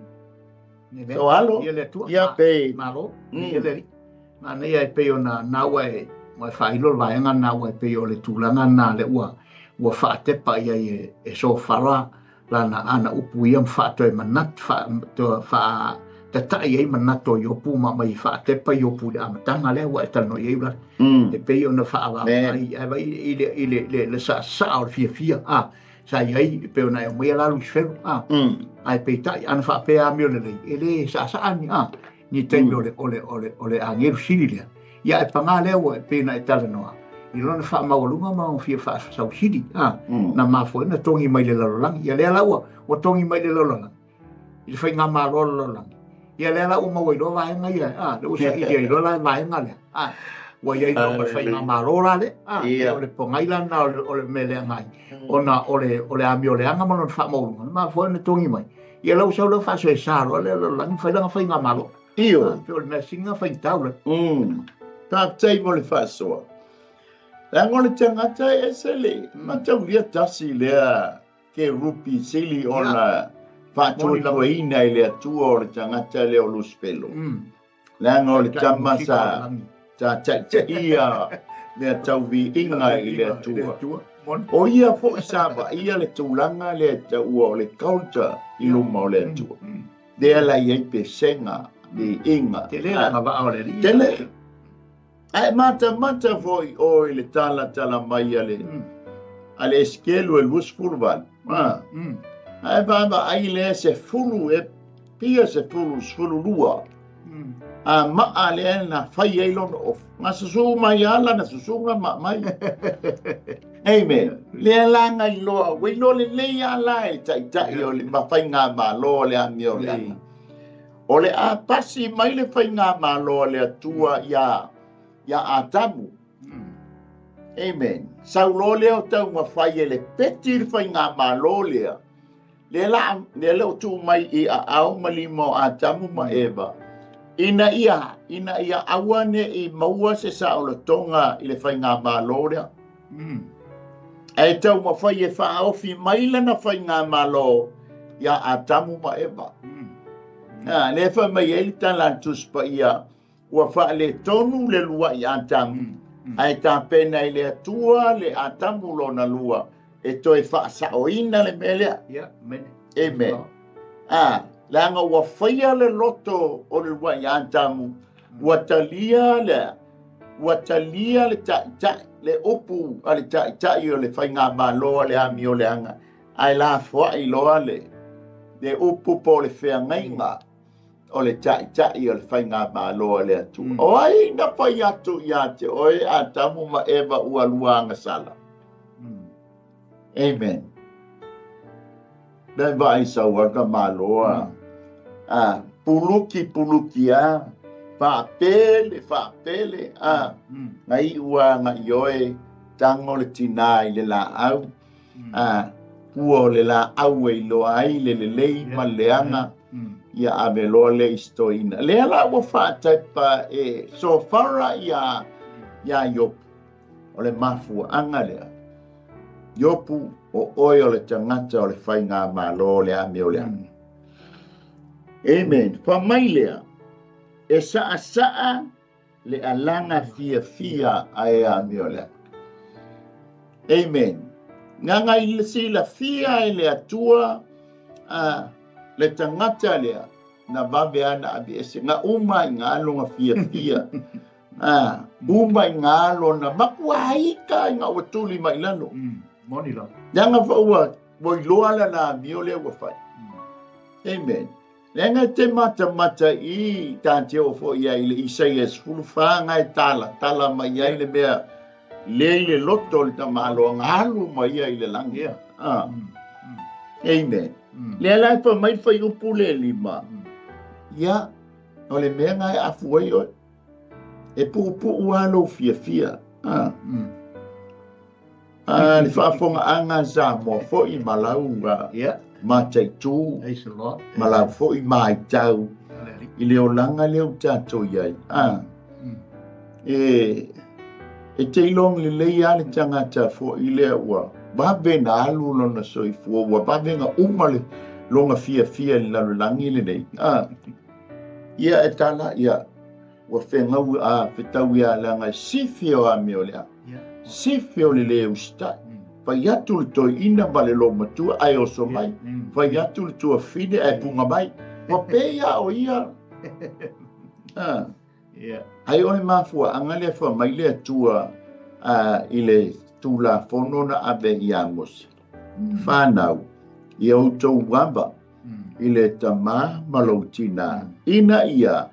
so alo. Ia le Atua. Ia pei. Malo. Ia le Alii. Manaia e pei ona na ua e faailo le vaega na ua e pei o le tulaga na le ua faatepa i ai e Sofara lana ana upu ia ma faatoe manatu faatatai ai manatu o Iopu ma mai faatepa Iopu i le amataga lea ua e talanoa i ai ula. E pei ona faavaai ai vai i le saasaa o le fiafia sa i ai e pei ona e aumaia la Lusifelo ae peitai ana faapea amio lelei e le saasaa ni ni taimi o le agelu sili lea. Ia e pagā lea ua e pei ona e talanoa i lona faamaualuga ma lona fia faasausili na mafua ai na togi mai le lalolagi. Ia lea la ua togi mai le lalolagi i le faigamalo a le lalolagi. Ia lea la ua maua ai loa vaega ia lea ua saili ai loa la vaega lea ua i ai loa ma le faigamalo la lea o le pogai la lena o le mea leaga ai ona o le amioleaga ma lona faamaualuga na mafua ai ona togi mai. Ia lau sau lau faasoesa loa le lalolagi ma fai lana faigamalo. Io. Pe o le mea singa faitau le. Faafetai mo le faasoa. Leaga o le tagata e ese le mataulia tasi lea ke rupi sili ona faatuatuaina i le Atua o le tagata lea o Lusifelo. Leaga o le tama sa taitaia mea tauviiga i le Atua. O ia foi sa vaaia le tulaga lea taua o le culture i luma o le Atua. Lea la i ai pesega, viiga. Tele lana vaa o le Alii. Tele. Ae matamata foi oe i le talatala mai a le Esekelu e 28. Ae vaavaai lea se fulu e pia se fulu 12. A maa lea na fai ai lona ofu. Na susu mai ala na susuga ma mai. Amen. Lea la ngai loa, ua iloa lelei lava la e taitai o le faigamalo a le amioleaga. O le a pasi mai le faigamalo a le Atua ia Atamu. Amen. Saulo lea o taumafai e le peti le faigamalo lea. Lea lea o tuu mai i aao ma lima o Atamu ma Eva. Ina ia aua ne'i maua se saolotoga i le faigamalo lea. Ae taumafai e faaofi mai lana faigamalo ia Atamu ma Eva. Lea fai mai ai le tala a le Tusi Paia ua faaletonu le luai Atamu ae tapena i le Atua le Atamu lona lua e toe faasaoina le mea lea. Amen. Leaga ua faia le loto o le luai Atamu ua talia le taitai le upu a le taitai o le faigamalo a le amioleaga ae lafoai loa le upu po o le feagaiga o le taitai o le faigamalo a le Atua. O ai na fai atu ia te oe Atamu ma Eva ua lua agasala. Amen. Le vaai sauaga maloa. Puluki a faapele ngai ua ngai oe tango le tina i le laau. Pua o le laau e iloa ai le lelei ma le leaga. Ia ave loa le istoina. Lea la ua faatepa e Sofara ia Iopu. O le mafuaaga lea. Iopu o oe o le tagata o le faigamalo o le amioleaga. Amen. Fa mai lea e saasaa le alaga fiafia ae amioleaga. Amen. Nganga i le silafia e le Atua le tagata lea na vave ana aveese nga uma i ngā alonga fiafia. Uma i ngā alona makuaika i ngā ua tuli mai lalo. Moni la. Leaga foi ua iloa lana amio lea ua fai. Amen. Leaga te matamata i tāte o foi ai le Isaia 14 ngai tala mai ai le mea le i le loto le tamaloa alu mai ai le lagi. Amen. Lea la e fa mai fai upu le lima. Ia, o le mea ngai afu ai oe. E puupuu alo fiafia. Le faafogaaga Samoa foi ma lau mataitu, ma lau foi maitau i le olaga lea ua tatou i ai. E te iloga lelei lava le tagata foi lea ua vave na alu lona soifua, ua vave na uma le Loga fiafia i le lalolagi lenei. Ia e tala, ia, ua fegau a fetau ia leaga e sifi o amioleaga. Sifi o le lē usitai. Fai atu le toeaina ma le loumatua ae oso mai. Fai atu le tuafine ae puga mai. Ua pei lava o ia. Ai o le mafuaaga lea fai mai le Atua i le Tulafono na ave ia Mose. Fanau, ia outou ava i le tamā ma lou tinā, ina ia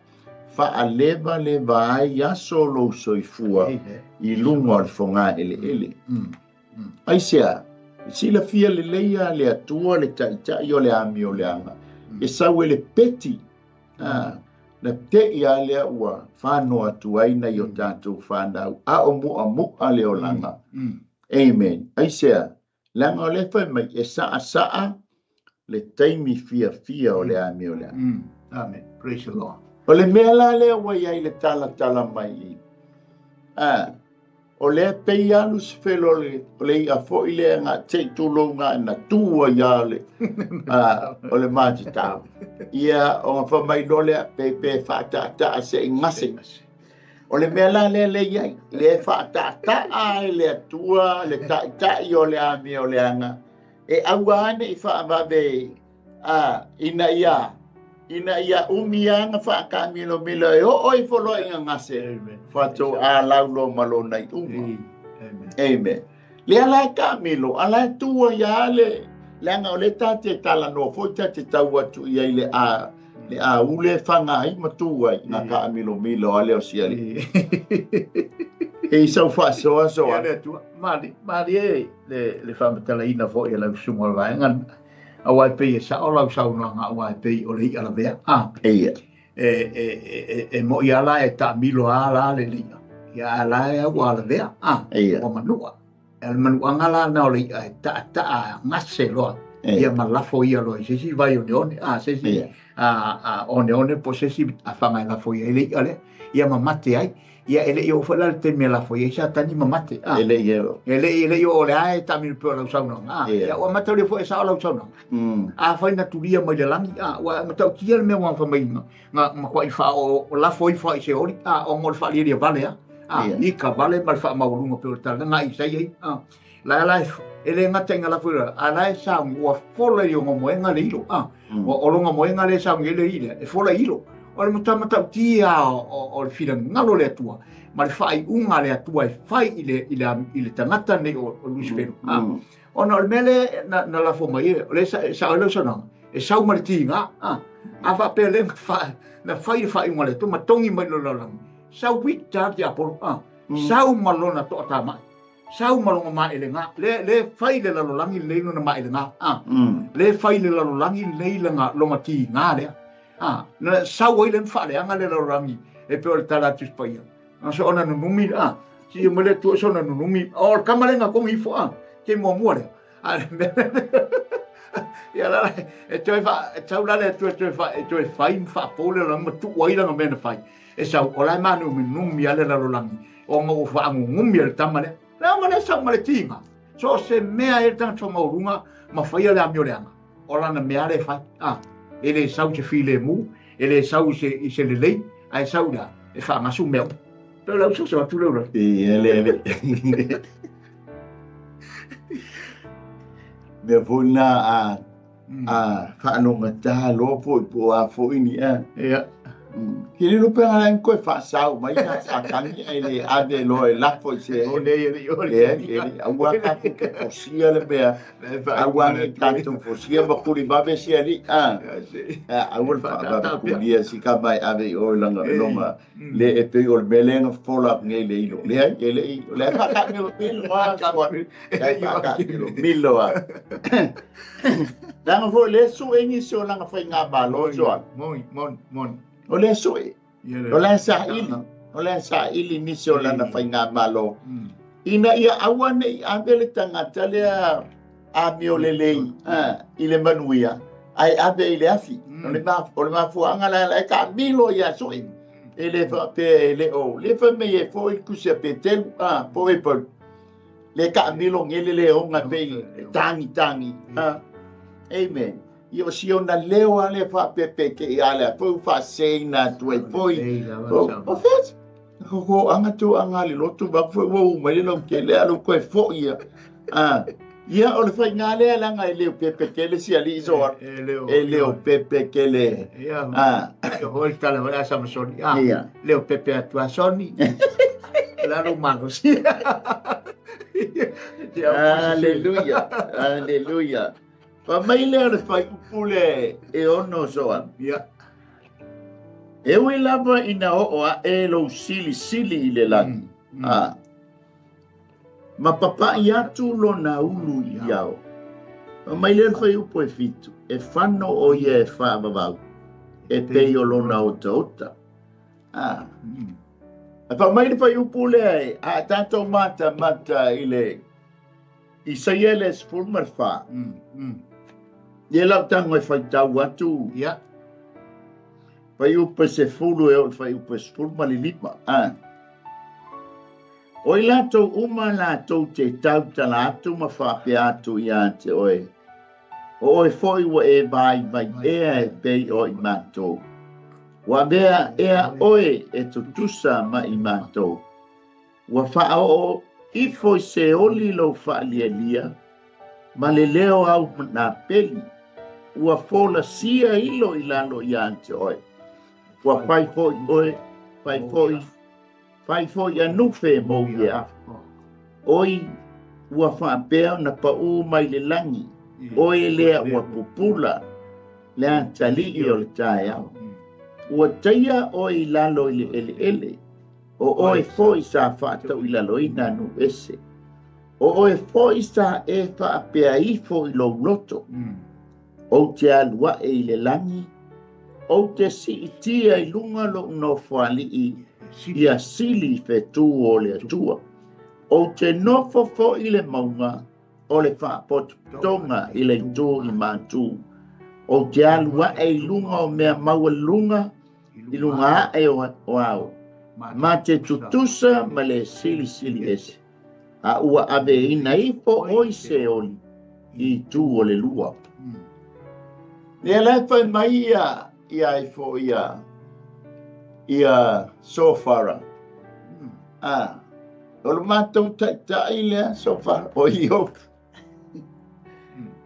faalevaleva ai aso o lou soifua i luga o le fogaeleele. Aisea, e silafia lelei lava le Atua le taitai o le amioleaga, e sau e le peti, na te'i lava lea ua fano atu ai nai o tatou fanau, a o mu'amu'a le olaga. Amen. Aisea, leaga o lea fai mai e sa'asa'a le taimi fiafia o le amioleaga. Amen. Praise the Lord. O le mea la lea ua i ai le talatala mai i, o lea pei lava Lusifelo o le i'a foi lea na te i tulou na na tu ai lava le, o le matatau. Ia, ona fai mai loa lea, pe pe fa'ata'ata'a se i gase. O le mea la lea le i ai, lea e fa'ata'ata'a e le Atua le ta'ita'i o le amioleaga, e aua ane i fa'avave ina ia umi lava na fa'ataamilomilo e o'o ifo loa i gagase, faato'a lauloa ma lona iuga. Amen. Lea la e taamilo, a la e tu ai lava le leaga o lea ta te talanoa foi ta te tau atu i ai le a le aule e faga ai ma tu ai na taamilomilo a le o siali. E i sau faasoasoa. Ia le Atua, mali, mali e le faamatalaina foi e lau susuga o le vaega. Aua e pei e sa'o lau saunoaga aua e pei o le i'a lavea. Eia. E mo'i lava la e taamilo lava la le i'a. Ia a la e au a lavea. Eia. Ua manu'a. E le manu'aga la na o le i'a e ta'ata'a gase loa. Ia ma lafo ia loa i se isi vai oneone. Se isi oneone po o se isi afaga e lafo ia i le i'a lea. Ia ma mate ai. Ia e le'i oo foi la le taimi e lafo i ai Satani ma mate. E le'i oo. E le'i oo o le a e taamilo pea o lau saunoaga. Ia ua mataulia foi e sa'o lau saunoaga. Afai na tulia mai le lagi, ua matautia le mea ua fai mai na matua'i fa'aoo lafo ifo ai se oli, ona o le fa'alialia vale a. I ka vale ma le fa'amaualuga pei o le tala na Isaia ai. La la e le gata i nga lafo i a la e sauni ua fola i ona moega le ilo. O lona moega le sauni e le ile, e fola i ilo. O le matamatautia o le finagalo o le Atua, ma le faaiuga a le Atua e fai i le tagata nei o Lusifelo. Ona o le mea lea na lafo mai e, o le sa'o ai lau saunoaga, e sau ma le tiga. A faapea lea na fai le faaiuga a le Atua ma togi mai le lalolagi, sau vita le tiapolo, sau ma lona to'atama'i, sau ma lona maelega, le fai le lalolagi lenei lona maelega, le fai le lalolagi lenei lona tiga lea. Na sau ai le na fa'aleaga le lalolagi e pei o le tala atu paia. Na so ona nunumi, si mai le Atua so ona nunumi, o le kama le togi ifo, te muamua lea. Ia la e toe fa e tau la le Atua e toe fai ma fa'apou le lalolagi ma tu'u ai lana mea na fai. E sau o la e manuminumi a le lalolagi ona ua fa'agugumi e le tama lea. Lea ma le sau ma le tiga. So se mea e le tagata faamaualuga ma faia le amioleaga. O lana mea le fai. E le sau se filemu, e le sau i se lelei, ae sau la e fa'agasu mea uma. Pe o lau soso atu le ura. Ia le le. Mea foi na a fa'alogata loa foi po o a foi ni a. Ia. Ke le lo pea nga koe fa'asau mai na Satani ai le ave loa e lafo i se O le ia o le le aua tatou te fosia le mea. Aua ne tatou fosia ma kuli vave si ali. Aua le fa'avave kulia si ka mai ave i oe langa longa le e pei o le mea lea na fofola atu nei le ilo. Leai, e le'i o le fa'ataamilomilo a soa. E fa'ataamilomilo a. Leaga foi le su'e nisi o lana faigamalo soa. Moni, moni, moni. O le su'e. O le sa'ili. O le sa'ili nisi o lana faigamalo. Ina ia aua ne'i ave le tagata lea amiolelei i le manuia, ae ave i le afi. O le mafuaaga la la e taamilo ia su'e. E le faapea e le o le fai mai e foi le tusi a Petelu, po e Paulu. Le taamilo gele le oga pei e tagitagi. Amen. Ia o si ona leo lava lea faapepeke'i a le foi ua faaseseina atu ai foi. O fea ho'oaga to'aga a le lotu ma foi ua ū mai le lautele a lou toe fo'i ia. Ia o le faiga lea leaga e le o pepekele si alii so e le o pepekele. Ia hoi tala hoi asa masoni. Le o pepe atu a soni. La lo malosi. Aleluia. Aleluia. Fa mai lea o le faaiupu le e ono soa. Ia. E ui lava ina oo aʻe lou silisili i le lagi. Ma papaʻi atu lona ulu i ao. Fa mai lea o le faaiupu e 7. E fano o ia e faavavau. E pei o lona otaota. A fa mai le faaiupu lea e a tatou matamata i le Isaia le 14. Ia lau tago e faitau atu. Ia. Faaiupu e 10 e oo i le faaiupu e 15. O i latou uma latou te tautala atu ma faapea atu ia te oe. O oe foi ua e vaivai ea e pei o i matou. Ua avea ea oe e tutusa ma i matou. Ua faaoo ifo i Seoli lou faalialia, ma le leo au napeli. Ua folasia ilo i lalo ia te oe. Ua fai foi oe, fai foi anufe mou ia. Oi, ua faapea ona paʻū mai le lagi. Oe lea ua pupula le atalii o le taeao. Ua taia oe i lalo i le eleele. O oe foi sa faatauilaloina nuu ese. O oe foi sa e faapea ifo i lou loto. Ou te alu aʻe i le lagi. Ou te siitia i luga loʻu nofoalii ia sili i fetū o le Atua. Ou te nofo foi i le mauga o le faapotopotoga i le itu i matū. Ou te alu aʻe i luga o mea maualuluga i luga aʻe o ao. Ma te tutusa ma le silisili ese. A ua aveina ifo oe i Seoli i itu o le lua. Lea la e fai mai ia ia ifo ia ia Sofara. O le matou taʻitaʻi lea Sofara o Iopu.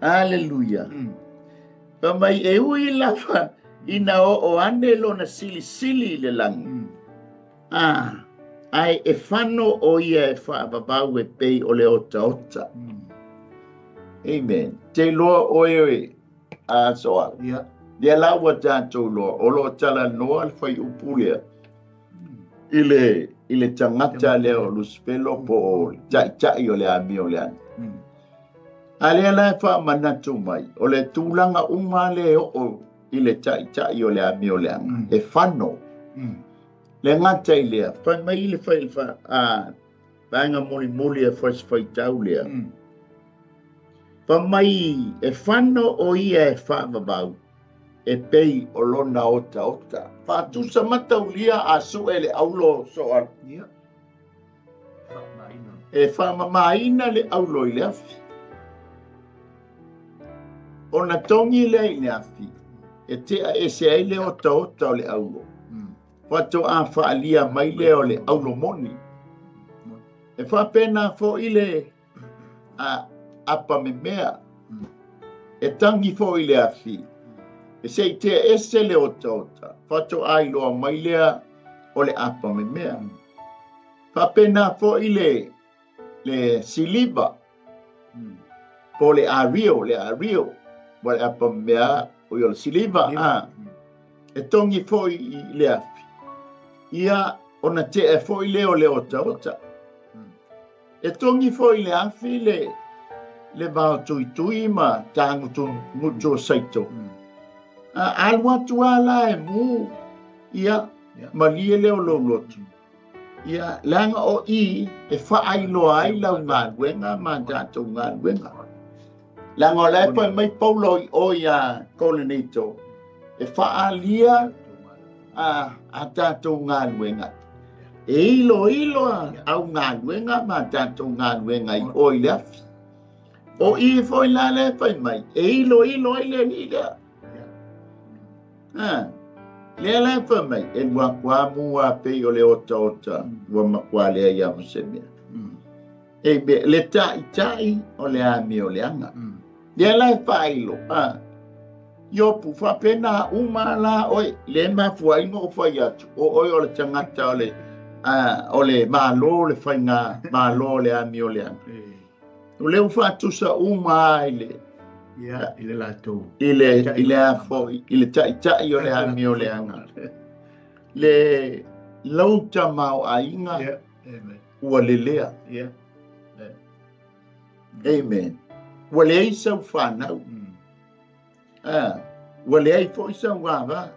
Aleluia. Fa mai e ui lava ina oo ane lona silisili i le lagi. Ae e fano o ia e faavavau e pei o le otaota. Amen. Te loa oe oe a soa. Ia. Lea la ua tatou loa o loo talanoa le faaiupu lea i le tagata lea o Lusifelo po o le taʻitaʻi o le amio leaga. A lea la e faamanatu mai o le tulaga uma lea e oo i le taʻitaʻi o le amio leaga. E fano. Le gata i lea, fai mai le fai fa a vaega mulimuli e fai se faitau lea. Fa mai e fano o ia e faavavau e pei o lona otaota. Faatusa mataulia a suʻe le aulo soa. Ia. E faamamaina le aulo i le afi. Ona togi lea i le afi, e tea ese ai le otaota o le aulo. Faatoa faalia mai lea o le aulo moni. E faapena foi le apamemea. E tagi foi le afi. E se i tea ese le otaota. Faatoa iloa mai lea o le apamemea. Faapena foi le siliva. Po le ario, le ario. Mo le apamemea o le siliva. E togi foi i le afi. Ia ona tea foi lea o le otaota. E togi foi le afi le vao tuitui ma tagutu ngutu o saito. Alu atu a la e mu ia malie lea o lou loto. Ia leaga o i e faailoa ai lau galuega ma tatou galuega. Leaga o la e fai mai Paulo i o ia Korinito e faalia a tatou galuega. E iloilo au galuega ma tatou galuega i o i le afi. O i foi la le fai mai, e ilo ilo ai le alii lea. Lea la e fai mai, e lua kwa mua pei o le ota ota, ua matua leai lava ma se mea. E me, le taʻitaʻi o le amioleaga. Lea la e faailo, Iopu, faapena uma la oe, le mafua ai ona ou fai atu, o oe o le tagata o le, o le Malo, le faiga Malo o le amioleaga. O lea ua faatusa uma i le ia i le latou i le i le afo i le taʻitaʻi o le amioleaga. Le lau tamaoaiga ua lelea. Amen. Ua leai sau fanau. Ua leai foi sau ava.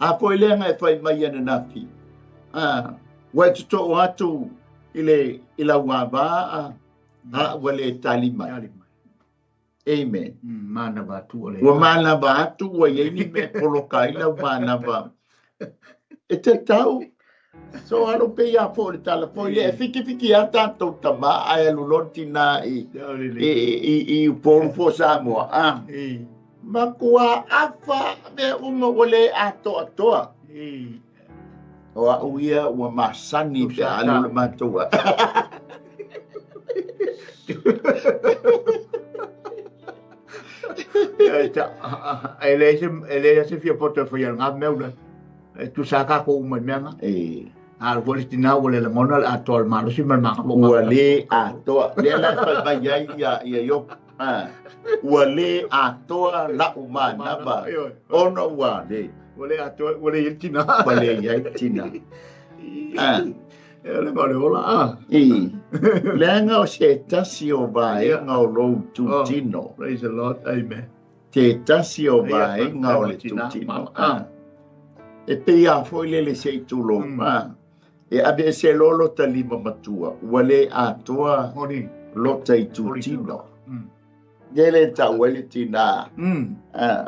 A foi lea na e fai mai ananafi. Ua e totoo atu i le i lau ava a ua le tali mai. Amen. Manava atu o le Ua manava atu ua iai ni mea e poloka ai lau manava. E te tau. So alo pe ia fo le tala foi le e fiki fiki a tātou tama ae alu loa le tina i i i i Upolu po o Samoa. Matua afa mea uma ua le atoatoa. O au ia ua masani pe a alu le matou a. E leai se fia poto e faia le ngā mea ula. E tusa kākou uma i mea ngā. A alu foi le tina ua le lagona le atoa o le malosi ma le magaloga. Ua le atoa. Lea la e fai mai ai ia Iopu. Ua le atoa la'u manava ona ua le. Ua le atoa, ua le i ai le tina. Ua le i ai le tina. E o le o le ola a. I. Leaga o se tasi o vaega o lou itutino. Oh, praise the Lord. Amen. Te tasi o vaega o le itutino. E pei lava foi lele se i tulou. E aveese loa lota lima matua, ua le atoa lota itutino. Lea le tau ai le tina.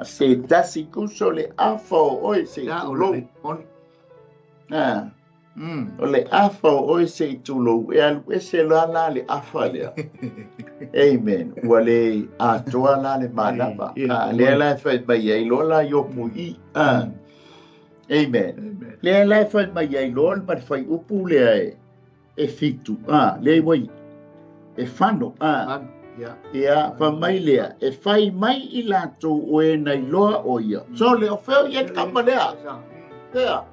Se tasi kuso le afa o oe se i tulou. O le afa o oe se i tulou, e alu ese loa la le afa lea. Amen. Ua le atoa la le manava. Lea la e fai mai ai loa la Iopu i. Amen. Lea la e fai mai ai loa ma le fuaiupu lea e 7. Lea ua e fano. Ia, fai mai lea, e fai mai i latou o e na iloa o ia. So le o feo ia le kama lea. Fea.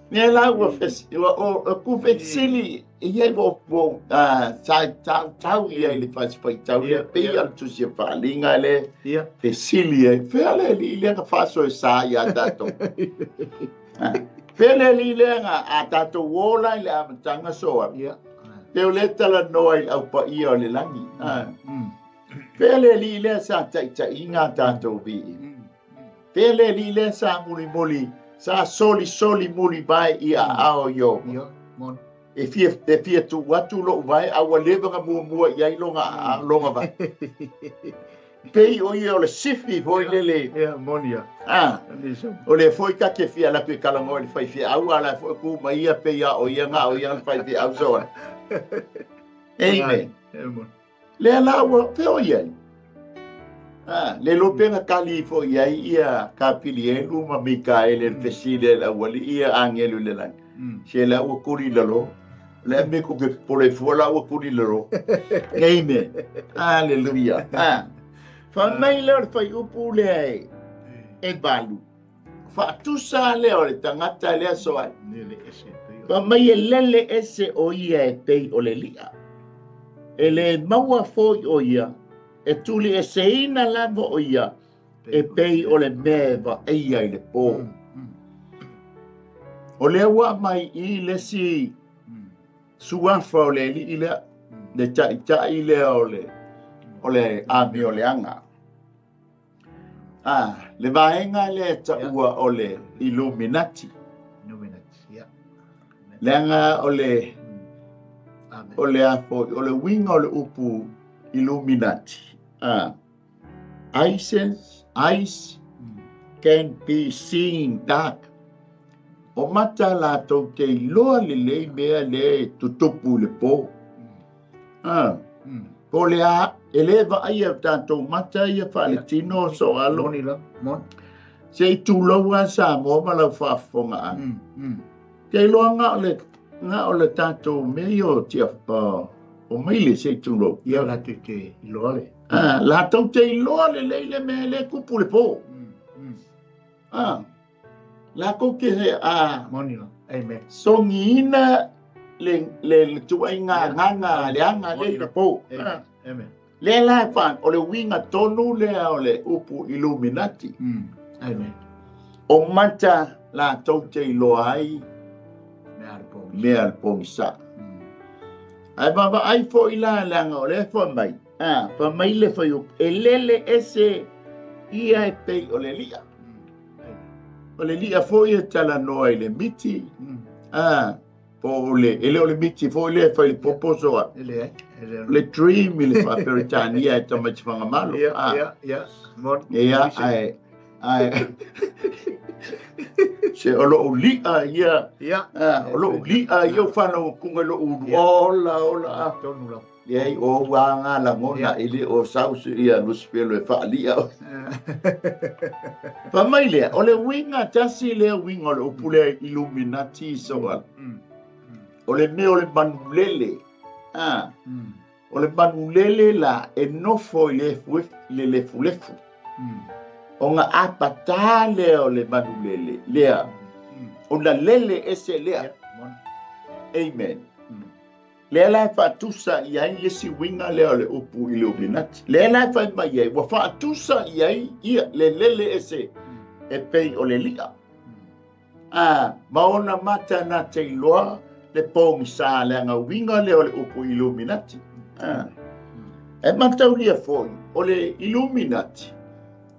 Lea la ua ua o ku fesili ia ua ua sa tau tau ia i le fasifaitau lea pei o le tusi o Faaaliga le fesili ai. Fea le alii lea na faasoesa ia tatou. Fea le alii lea na a tatou ola i le amataga so a. Pe o le talanoa i le aupaia o le lagi. Fea le alii lea sa taʻitaʻiga a tatou vii. Fea le alii lea sa mulimuli, sa solisoli muli mai i aao i Ieova. E fia, e fia tuu atu lou vae, a ua leva ona muamua i ai lona, lona vae. Pei o ia o le sifi foi lele. Ia, moni ia. O lea foi ta te fia alu atu e talanoa i le faifeau, a o la e foi tu mai ia pei a o ia na o ia na faifeau so ai. Amen. Lea la ua fea o i ai. Le iloa pe na tali ifo i ai ia Kapilielu ma Mikaele i le fesili a le aualii ia agelu i le lagi. Se la ua tuli i lalo. O le a mea tou te popole fua la ua tuli i lalo. Amen. Hallelujah. Fai mai lea o le fuaiupu lea e 8. Faatusa lea o le tagata lea so ai. Fai mai e lele ese o ia e pei o le li'a. E le maua foi o ia, e tulieseina lava o ia e pei o le mea e vaaia i le po. O lea ua aumai i le isi suafa o le alii lea, le taʻitaʻi lea o le o le amioleaga. Le vaega lea e taua o le Illuminati. Leaga o le o le a foi, o le uiga o le upu Illuminati. Eyes can be seen dark. O mata latou te iloa lelei mea lea e tutupu i le po. Po o le a, e le vaaia e o tatou mata ia faaletino soalo. Moni lava, moni. Se i tulou lava Samoa ma lau faafofogaaga. Te iloa na o le, na o le tatou mea ia o tia, o maile se i tulou. Ia latou te iloa le. Latou te iloa lelei le mea e le tupu le po. Latou te Moni lava. Amen. Sogiina le, le, le tuaiga agaga leaga lea i le po. Amen. Amen. Lea la e fa, o le uiga tonu lea o le upu Illuminati. Amen. O mata latou te iloa ai mea a le pogisa. Mea a le pogisa. Ae vaavaai foi la leaga o lea e fai mai, fai mai le fuaiupu, e lele ese ia e pei o le li'a. O le li'a foi e talanoa i le miti, po o le, e le o le miti foi lea e fai le popo soa. E leai, e le. Le dream i le faa-Peretania e tamaiti fagamalo. Ia, ia, ia. Moni. Ia, ae, ae, se o lou li'a ia, o lou li'a ia ua faalauakuga i lou ulu, ola, ola, a. Tonu lava. Leai, o ua aga lagona e le o sau se ia Lusifelo e faalia oe. Fai mai lea, o le uiga tasi lea uiga o le upu lea Illuminati soa. O le mea o le manulele. O le manulele la e nofo i le efuefu, i le lefulefu. Ona apatā lea o le manulele lea, ona lele ese lea. Amen. Lea la e faatusa i ai le isi uiga lea o le upu Illuminati. Lea la e fai mai ai, ua faatusa i ai ia le lele ese e pei o le li'a. Ma ona mata na te iloa le pogisa leaga uiga lea o le upu Illuminati. E mataulia foi o le Illuminati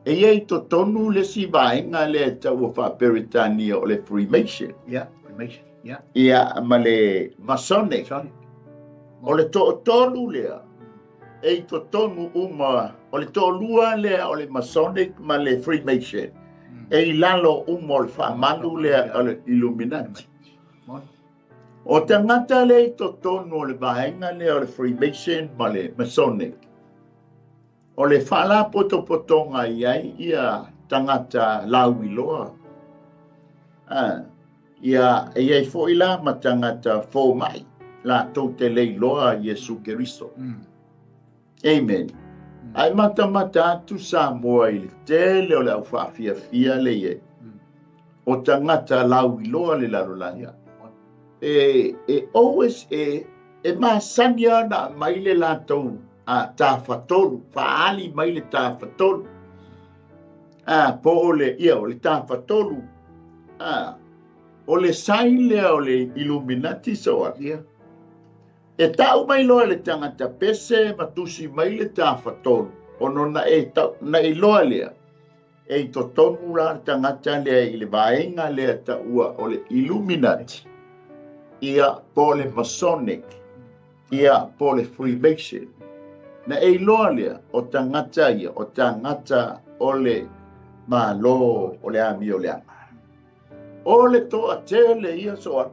e i ai totonu le isi vaega lea e taua faa-Peretania o le Freemason. Yeah, Freemason. Yeah. Ia, ma le Masonic. Masonic. O le toatolu lea e i totonu uma, o le toalua lea o le Masonic ma le Freemason, e i lalo uma o le faamalu lea o le Illuminati. O tagata lea i totonu o le vaega lea o le Freemason ma le Masonic, o le faalapotopotoga i ai ia tagata lauiloa. Ia, e i ai foi la ma tagata fomai, latou te le iloa Iesu Keriso. Amen. Ae matamata atu Samoa i le tele o le au faafiafia le i ai. O tagata lauiloa le lalolagi. E, e always, e, e masani ana mai le latou tafatolu, faali mai le tafatolu. Po o le, ia, o le tafatolu. O le sign lea o le Illuminati soa. E tau mai loa le tagata pese ma tusi mai le tafatolu, ona na e tau, na iloa lea, e i totonu la le tagata lea i le vaega lea taua o le Illuminati, ia po o le Masonic, ia po o le Freemason. Na e iloa lea o tagata ia, o tagata o le malo o le amio leaga. O le toatele ia soa.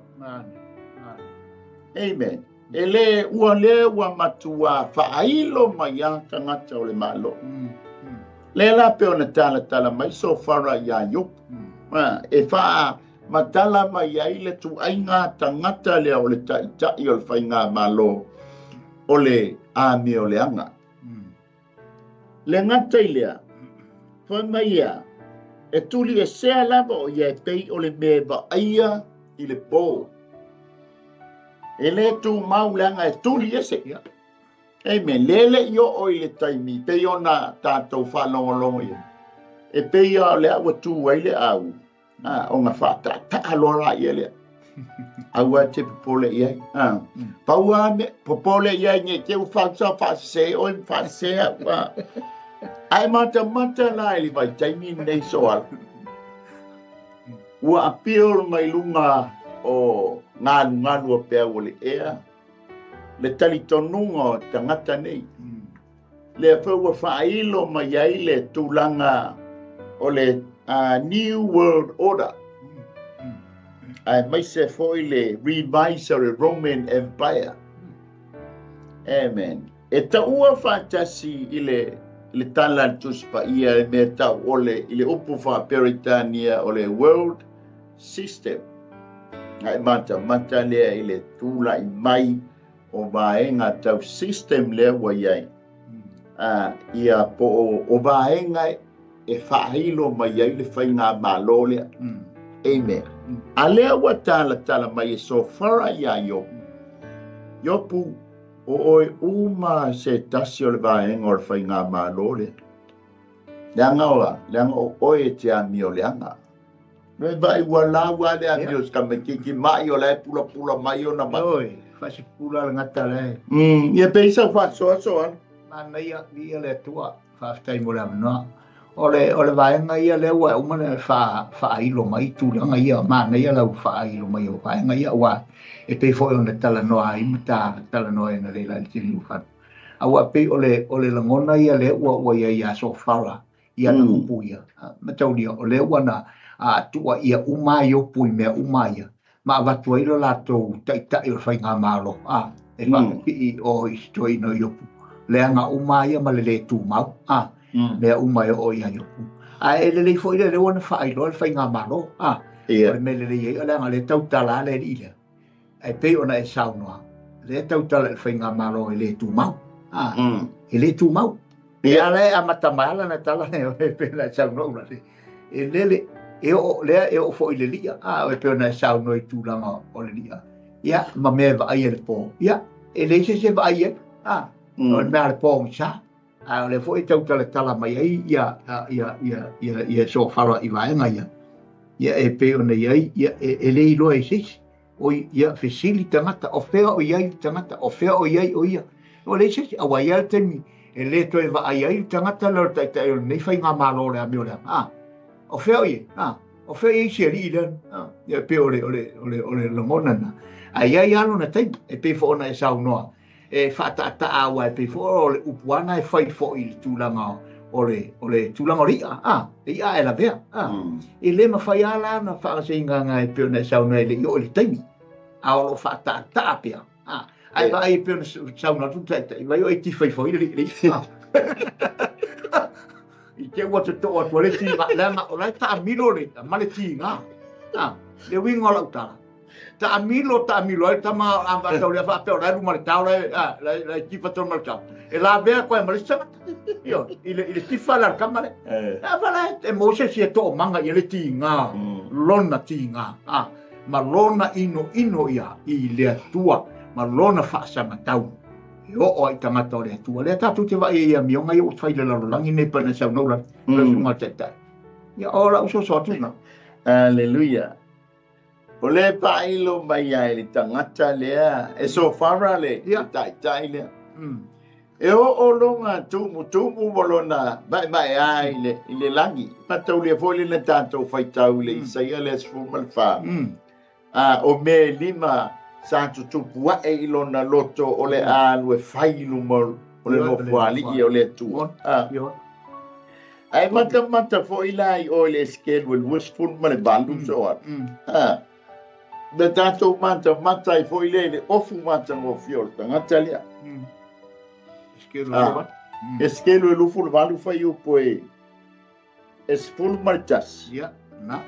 Amen. E le ua le ua matua faailo mai a tagata o le malo. Le la pe ona talatala mai Sofara ia Iopu. E faa matala mai ai le tuaiga tagata lea o le taitai o le faiga malo o le amio leaga. Le gata i lea, fai mai ia, e tuli e sea lava o ia e pei o le mea e vaaia i le po. E le tu mau leaga e tuli ese. Amen. Lele i oo i le taimi, pei ona tātou whaalongolongo ia. E pei a o le ua tū ai le au, o ngā whātātaa loa la ia lea. Aua te popole i ai. Paua me, popole i ai nge te u whausa whaasese, oi whaasese au. Ai mata mata la i le vai taimi nei soala. Ua appeal mai lunga o ngalu ngalu o pea ua le ea, le talitonuga o tagata nei. Lea foi ua faailo mai ai le tulaga o le New World Order, aemaise foi le revise o le Roman Empire. Amen. E taua faatasi i le le tala a le Tusi Paia le mea tau o le i le upu faa-Peretania o le world system. A e matamata lea i le tulai mai o vaega tau system lea ua i ai. Ia po o vaega e faailo mai ai le faigamalo lea. Amen. A lea ua talatala mai e Sofara iā Iopu. Iopu, o oe uma se tasi o le vaega o le faigamalo lea. Leaga o a? Leaga o oe e te amioleaga. Me vaai ua lau lava le amio o si tamaitiiti mai o la e pulapula mai ona mai. Oi, faasepula le gata lea. Ia pei sau faasoaso ala. Manaia, viia le Atua. Faafetai mo le avanoa. O le, o le vaega ia lea ua uma ona faailo mai tulaga ia, manaia lau faailo mai o vaega ia, aua e pei foi ona talanoa ai ma ta talanoa ai analeila i le taimi ua fano. Aua pei o le, o le lagona ia lea ua i ai ia Sofara i ana upu ia, mataulia, o lea ua na tuuaia uma ai Iopu i mea uma ia, ma avatu ai lo latou taitai o le faigamalo, a, e faapipii o i si toeaina o Iopu, leaga uma ia ma le lē tumau, a, mea uma e oo ia Iopu. Ae e lelei foi lea, lea ua na faailoa le faigamalo, a, o le mea lelei ai, o leaga lea tautala le alii lea. Ae pei ona e saunoa, lea tautala i le faigamalo e lē tumau, a, e lē tumau. Ia ala e amata mai ala na tala nei e pei ona e saunoa ula le e lele e oo lea e oo foi i le li'a, a, e pei ona e saunoa i tulaga o le li'a, ia ma mea e vaai e le pō, ia e leai se isi e vaai ai, a, o le mea a le pōgisa. A o lea foi e tautalatala mai ai ia ia ia ia ia Sofara i vaega ia, ia e pei ona i ai, ia e le iloa e se isi. Oi, ia fesili tagata, o fea o i ai le tagata, o fea o i ai o ia. Ua leai se isi, aua e i ai le taimi e le toe vaai ai le tagata lea o le taitai o lenei faigamalo o le amio leaga. A, o fea o i ai? A, o fea o i ai si alii lea? A, ia e pei o le, o le, o le, o le lagona lena. Ae i ai lava lona taimi, e pei foi ona e saunoa, e faataataa aua e pei foi o le upu lava lena e fai foi i le tulaga o le, o le tulaga o le i'a, a, le i'a e lavea, a. E le mafai lava la ona faagasegaga e pei ona e saunoa e le i oo i le taimi, a o lo o faataataa pea, a. Ae vaai e pei ona saunoa atu le taitai, vaai o e tifa ifo ai le i'a, a. I te ua totoo atu ai le tiga, leaga o la e taamilo le i'a ma le tiga, a. Le uiga o lau tala, Taamilo, taamilo ai tama a vatau lea faapea o la e luma le tao la e, la e, la e tifa tonu ma le tao. E lavea koe ma le isi tagata. Ioe, i le, i le tifa la le tama lea. A vala e maua se isi e toomaga i ai le tiga, lona tiga, a, ma lona inoino ia i le Atua, ma lona faasagatau. E oo ai i tagata o le Atua. Lea tatou te vaai ai i amioga ia ua fai i le lalolagi nei pei ona saunoa lau susuga i le Taitai. Ia, o lau soso atu lena. Aleluia. O lea e faailo mai ai le tagata lea, e Sofara le taitai lea. E oo lona tumutumu ma lona maemaea i le lagi. Mataulia foi lena tatou faitau i le Isaia lea 14. A, o mea e lima sa tutupu ae i lona loto o le a alu e fai i luma o le nofoalii o le Atua. Ae matamata foi la i o i le Esekielu e 28 so atu. Na tatou matamata ai foi lea i le ofu matagofie o le tagata lea. Esekielu e 28 fuaiupu e 11. Ia, na.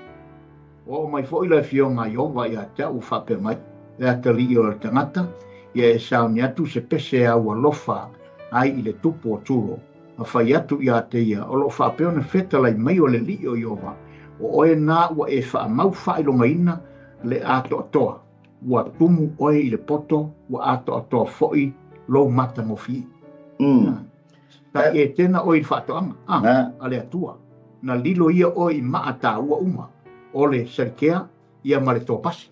Ua oo mai foi le Afioga a Ieova ia te au ua faapea mai, Le atalii o le tagata, ia e sauni atu se pese au alofa ai i le tupu o Turo, ma fai atu ia te ia, o lo o faapea ona fetalai mai o le Alii o Ieova, o oe na ua e faamau faailogaina le atoatoa, ua tumu oe i le poto, ua atoatoa foi lou matagofie. Sa i Etena oe i le faatoaga a le Atua, na lilo ia oe i maa taua uma, o le salikea ia ma le topasi,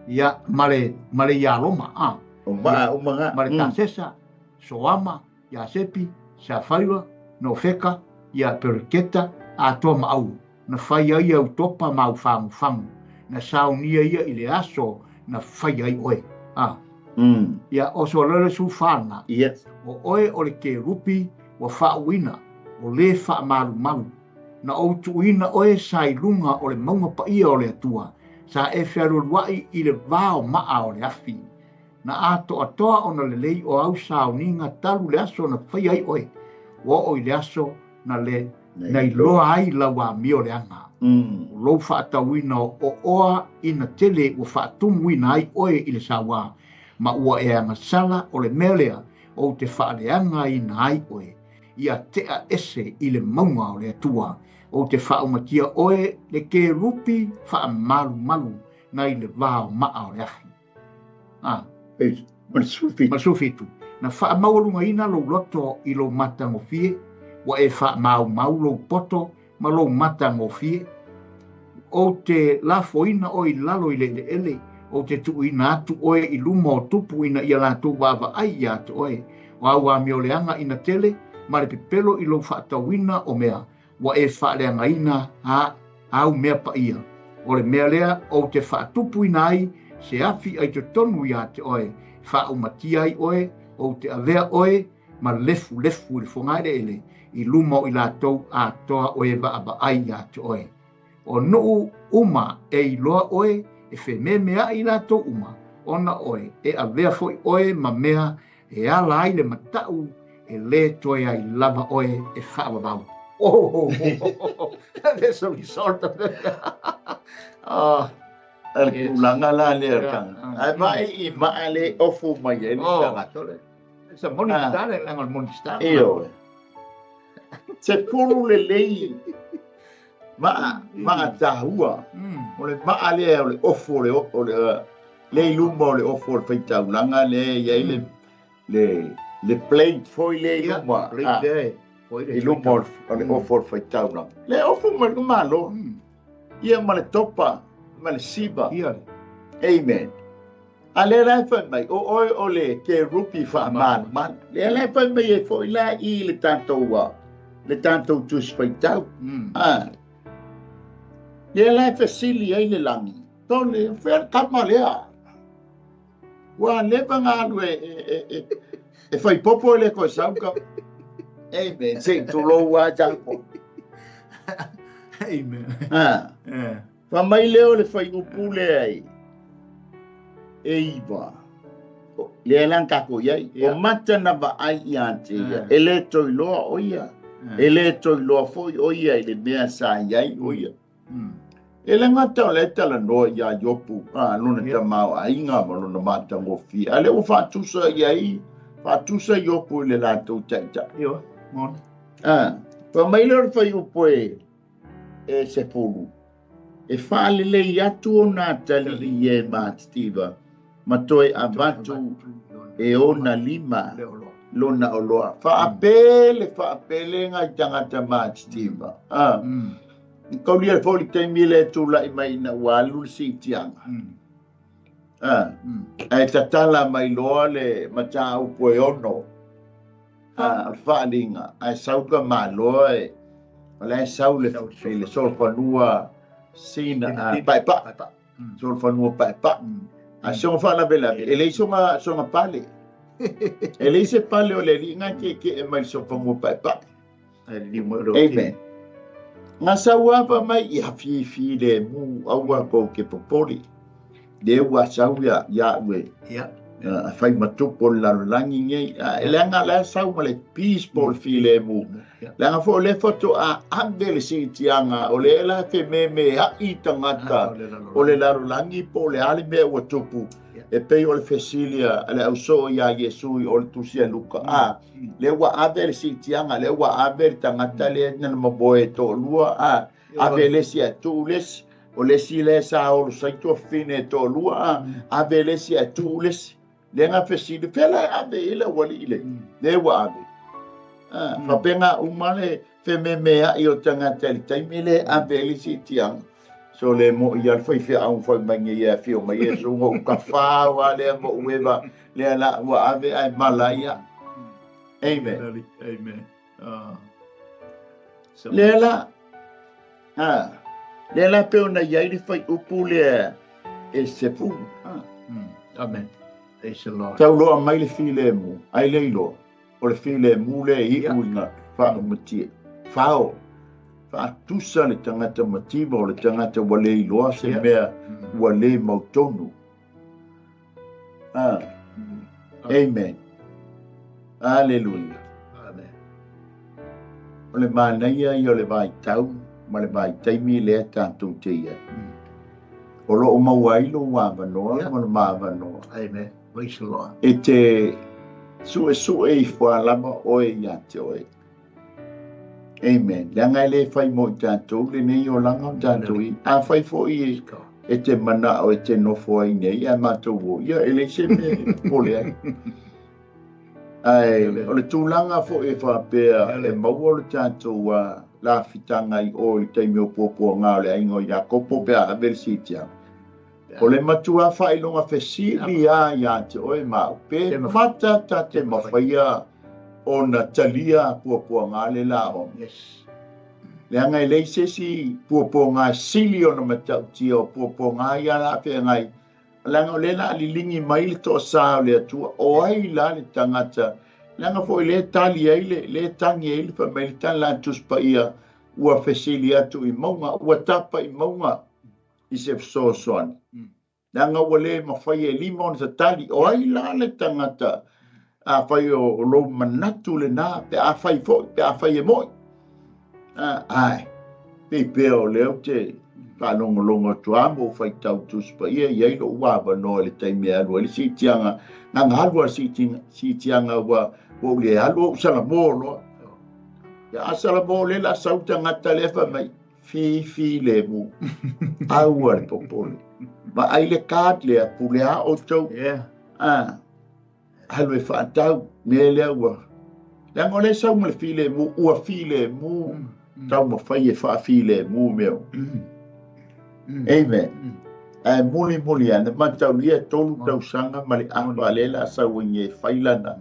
ia ma le ma le ialoma, a O maa uma ga. Ma le tasesa, soama, iasepi, safaira, nofeka, ia pereketa, atoa ma auro. Na fai ai au topa ma au fagufagu, na saunia ia i le aso na fai ai oe. A. Ia, o so lele su whana. O oe o le kerupi ua faauina, o le faamalumalu. Na ou tuuina oe sa i luga o le mauga paia o le Atua, sa e fealualuai i le vao maa o le afi. Na atoatoa ona lelei o au sauniga talu le aso na faia ai oe, ua oo i le aso na le na iloa ai lau amio leaga. O lou faatauina o oa ina tele ua faatumuina ai oe i le sauā, ma ua e agasala o le mea lea ou te faaleagaina ai oe, ia tea ese i le mauga o le Atua. Ou te faaumatia oe le kerupi faamalumalu nai le va o maa o le afi. Ah. Ma le 17. Ma le 17. Na faamaualugaina lou loto i lou matagofie, ua e faamaumau lou poto ma lou matagofie. Ou te lafoina oe i lalo i le eleele, ou te tuuina atu oe i luma o tupu ina ia latou vaavaai ia te oe. O au amioleaga ina tele, ma le pepelo i lou faatauina o mea, ua e faaleagaina a au mea paia. O le mea lea ou te faatupuina ai se afi ai totonu ia te oe, faaumatia ai oe, ou te avea oe ma lefulefu i le fogaeleele i luma o i latou atoa o e vaavaai ia te oe. O nuu uma e iloa oe, e fememeai i latou uma, ona oe e avea foi oe ma mea e ala ai le matau e lē toe ai lava oe e faavavau. Oh, there's a result of it. Oh. A le tulaga la lea o le tagata. Ae vaai i maa le ofu mai ai le tagata. Sa morning star le leaga o le morning star. Ioe. Se pulu lelei maa, maa taua. O le maa lea o le ofu o le, o le, le i luma o le ofu o le faitaulaga lea e i ai le, le, le plate foi lea i luma. Plate I luma o le ofu o le faitaulaga. Le ofu mai le Malo. Ia ma le topa ma le siva. Amen. A lea la e fai mai, o oe o le kerupi faamalumalu. Lea la e fai mai ai foi la i le tatou, le tatou Tusi Faitau. A. Lea la e fesili ai le lagi, Tole, o fea le tama lea? Ua leva na alu e, e, e, e fai popo e le koe sau ka. Amen. Se i tulou a japo. Amen. Ah. Yeah. Fa mai lea o le fuaiupu lea e, e 9. Lea la na tatou i ai. O mata na vaai ia te ia. E le toe iloa o ia. E le toe iloa foi o ia i le mea sa i ai o ia. E le gata o lea e talanoa iā Iopu, a, lona tamaoaiga ma lona matagofie, a lea ua faatusa i ai, faatusa Iopu i le latou taitai. Ioe, moni. A, fai mai lea o le fuaiupu e, e 10, e faalelei atu ona atalii e matitiva ma toe avatu e ona lima lona oloa. Faapele, faapele ngai tagata matitiva. A, Kaulia foi le taimi lea e tulai mai ina ua alu le siitiaga. A, ae tatala mai loa le mataupu e 6. A, o le faaaliga, ae sau ka maloa e, o la e sau le, le solofanua sina, paepae. Solofanua paepae. A soga faalavelave, e leai soga, soga pale. E leai se pale o le alii na keke'e mai le solofanua paepae. Amen. Nga sau ava mai ia fifi le mu aua kou ke popole. Le ua sau ia ia ue. Ia. Fai matupu o le lalolagi nei. E leaga la sau ma le peace po le filemu. Leaga foi o lea faatoa ave le siitiaga o lea la fememeai tagata o le lalolagi po o le a le mea ua tupu. E pei o le fesili a le ausoo iā Iesu i o le tusi a Luka. A, lea ua ave le siitiaga, lea ua ave le tagata lea na mamoe e toalua, a, ave le isi ae tuu le isi. O le isi lea sa olo saito fine e toalua, a, ave le isi ae tuu le isi. Lea na fesili, fea la e ave i ai le aualii le? Lea ua ave. A, faapena uma le fememeai o tagata i le taimi lea e ave ai le siitiaga. So le mo'i a le faifeau fai mai nei e afio mai Iesu na ou tafau a lea ma ou eva lea la ua ave ae mala ia. Amen. Amen. Lea la, a, lea la pe ona i ai le fuaiupu lea e 10. Amen. Praise the Lord. Tau loa mai le filemu, ai le iloa, o le filemu lea e iu ina faaumatia. Fao, faatusa le tagata mativa o le tagata ua le iloa se mea ua le mautonu. Amen. Aleluia. Amen. O le manaia ia o le vaitau ma le vaitaimi lea tatou te i ai. O lo o maua ai lou avanoa ma le ma avanoa. Amen. Praise the Lord. E te suesue ifo a lava oe ia te oe. Amen. Leaga e le fai mo i tatou lenei olaga o tatou i. Afai foi e te manao e te nofo ai nei ae matou o, ia e leai se mea e popole ai. Ae o le tulaga foi e faapea e maua le tatou lafitaga i o i le taimi o puapuaga o le aiga o Iakopo pe a ave le siitiaga. O le matua faailoga fesili lava ia te oe ma au, pe mata ta te mafaia ona talia puapuaga le la ona. Yes. Leaga e leai se isi puapuaga e sili ona matautia o puapuaga ia la feagai. Leaga o lea la liligi mai le toasā o le Atua, o ai la le tagata. Leaga foi lea tali ai le, lea tagi ai le fai mai le tala a le Tusi Paia, ua fesili atu i mauga, ua tapa i mauga i se fesoasoani. Leaga ua le mafai e lima ona tatali, o ai la le tagata afai o lou manatu lena, pe afai foi, pe afai e moi. Ae, pei pea o lea ou te faalogologo atu lava ma ou faitau Tusi Paia, e i ai lou avanoa i le taimi e alu ai le siitiaga, na ona alu lava le siitiaga ua ou le alu ou salamo loa. Ia a salamo lea o le a sau tagata lea fai mai, Fifilemu. Aua le popole. Vaai le card lea, pule a outou. Yeah. Ah, alu e faatau, mea lea ua. Leaga o lea e sau ma le filemu, ua filemu, taumafai e faafilemu mea uma. Amen. Ae mulimuli ane, mataulia e 3 tausaga ma le afa lea la sau ai nei e fai lana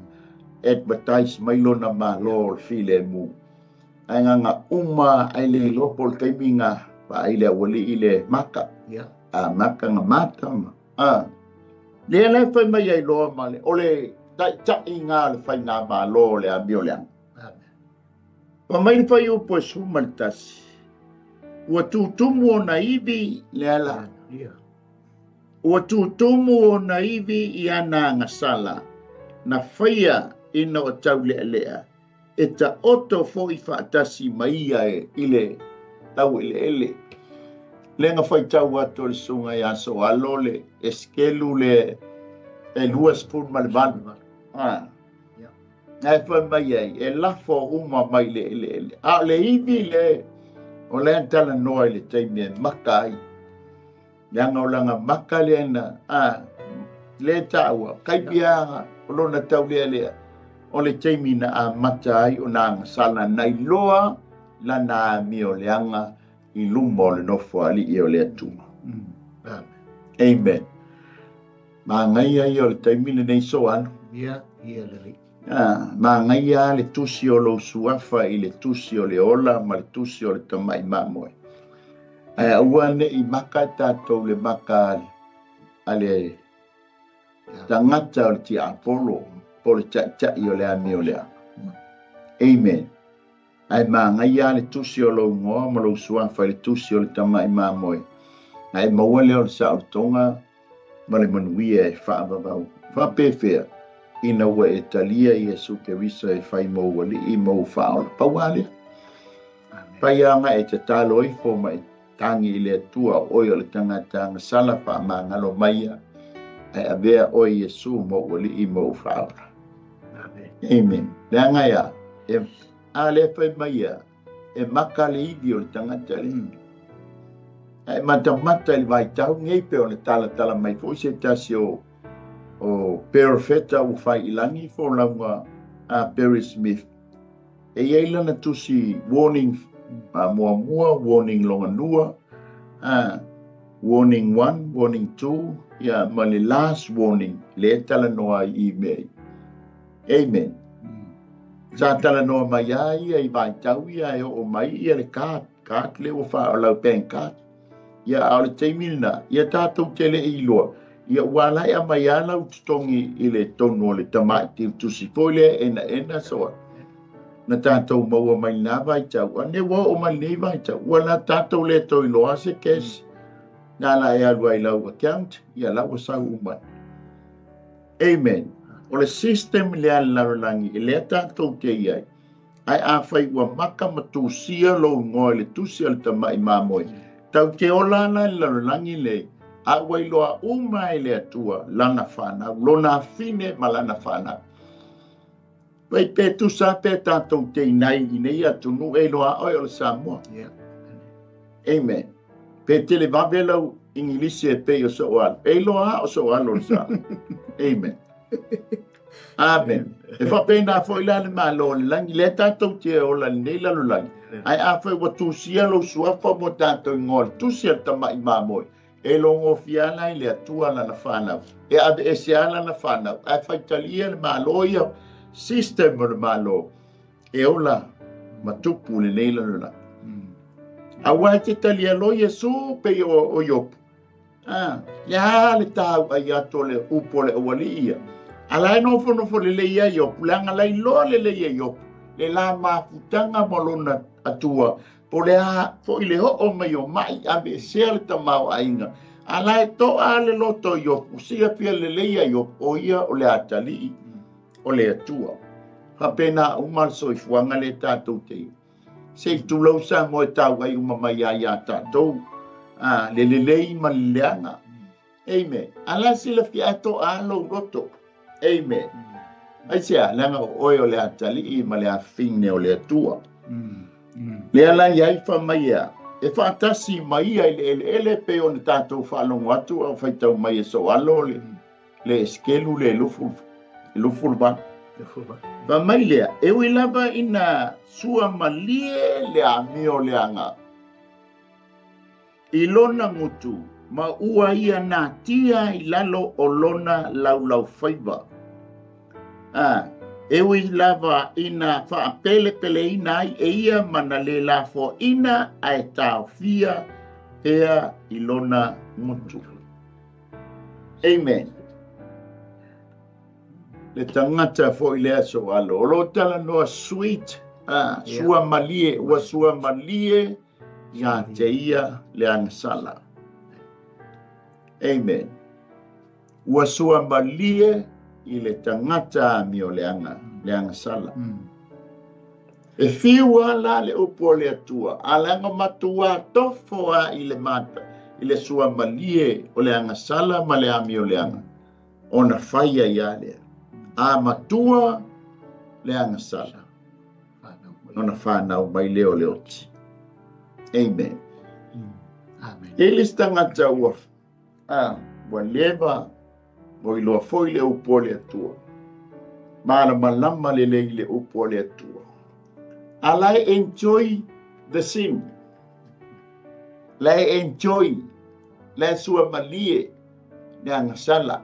advertise mai lona malo o le filemu. Ae gaga uma ae le iloa po o le taimi na vaai le aualii le maka. Yeah. A maka na mata ma. A. Lea la e fai mai ai loa ma le, o le taitaiga o le faigamalo o le amioleaga. Amen. Fai mai le fuaiupu e 11, ua tutumu ona ivi le ala. Yeah. Ua tutumu ona ivi i ana agasala, na faia ina o taulealea, e taoto foi faatasi ma ia i le laueleele. Lea na faitau atu e le susuga ia Soalo le esekelu le e 28. Ah. Ae fai mai ai, e lafo uma mai le eleele. A o le ivi le, o lea na talanoa i le taimi e maka ai. Leaga o lana maka lea na, a, le taua, kaipiaga o lona taulealea, o le taimi na amata ai ona agasala na iloa lana amioleaga i luma o le nofoalii o le Atua. Amen. Manaia ia o le taimi lenei Soalo. Ia, ia lelei. Ah, manaia le tusi o lou suafa i le tusi o le ola ma le tusi o le tamai mamoe. Ae aua ne i maka tatou le maka a le tagata o le tiapolo po o le taitai o le amioleaga. Amen. Ae manaia le tusi o lou igoa ma lou suafa i le tusi o le tamai mamoe. Ae maua lea o le saolotoga ma le manuia e faavavau. Faapefea ina ua e talia Iesu Keriso e fai mou alii ma ou faaola. Pau lava lea. Fai lava ona e tatalo ifo ma e tagi i le Atua o oe o le tagata agasala faamagalo mai ia, ae avea oe Iesu mou alii ma ou faaola. Amen. Leaga e a? E, a lea fai mai ia, e maka le ivi o le tagata le. Ae matamata i le vaitau nei pe o le talatala mai foi se tasi o perofeta ua fai i lagi folauga a Barry Smith. E i ai lana tusi warning muamua, warning longanua, warning 1, warning 2, ia, ma le last warning, le talanoa ai i mea ia. Amen. Sa talanoa mai a ia i vaitau ia e oo mai ia le card, card le ua faaolau bank card. Ia, a o le taimi lena, ia tatou te le iloa, ia ua ala e aumai a lau totogi i le tonu o le tamai tusi foi lea e enaena soa. Na tatou maua mai lena vaitau, a ne ua oo mai lenei vaitau, ua la tatou le toe iloa se cash. Na ala e alu ai lau account, ia la ua sau uma. Amen. O le system lea a le lalolagi e lea tatou te i ai, ae afai ua maka ma tusia lou igoa i le tusi a le tamai mamoe, tatou te ola ala i le lalolagi lenei, a ua iloa uma e le Atua lana fanau, lona afine ma lana fanau. Vai pe tusa pe tatou te inai i nei atunuu e iloa oe o le Samoa. Amen. Pe tele vave lau Igilisi e pei o so'u alu. E iloa o so'u alu o le Samoa. Amen. Amen. E faapena foi la le Malo o le lagi, lea tatou te ola i lenei lalolagi. Ae afai ua tusia lou suafa mo tatou igoa o le tusi a le tamai mamoe, e logofia ala i le Atua lana fanau. E aveese lava lana fanau, ae faitalia le Malo ia, system o le Malo, e ola ma tupu i lenei lalolagi. Aua e te talia loa Iesu pei o Iopu. Le a le tau'ai atu o le upu o le aualii ia. A la e nofonofo lelei ai Iopu, leaga la iloa lelei e Iopu le la mafutaga ma lona Atua, po o le a foi le oo mai o ma'i aveesea le tamaoaiga. A la e to'a le loto o Iopu, silafia lelei a Iopu, o ia o le atalii o le Atua. Faapena uma le soifuaga lea tatou te i. Se i tulou Samoa e tau ai uma mai ai iā tatou, le lelei ma le leaga. Amen. A la silafia ae to'a lou loto. Amen. Aisea, leaga o oe o le atalii ma le afine o le Atua. Lea la i ai fa mai ea, e faatasi ma ia i le eleele pei ona tatou faalogo atu a o faitau mai e so'oalo le le esekelu le 28. Fa mai lea, e ui lava ina sua malie le amio leaga i lona gutu ma ua ia natia i lalo o lona laulaufaiva. E ui lava ina faapelepeleina ai e ia ma na le lafoaina ae taofia pea i lona gutu. Amen. Le tagata foi lea so'oalo, o lo o talanoa sweet, sua malie, ua sua malie ia te ia le agasala. Amen. Ua sua malie i le tagata amioleaga le agasala. E fiu lava la le upu o le Atua, a leaga matua tofo a i le mata, i le sua malie o le agasala ma le amioleaga, ona fai ai lava lea. A matua le agasala, ona fanau mai lea o le oti. Amen. Amen. E le isi tagata ua, ua leva ua iloa foi le upu o le Atua. Malamalama lelei le upu o le Atua. A la e enjoy the sin. La e enjoy, la e sua malie le agasala.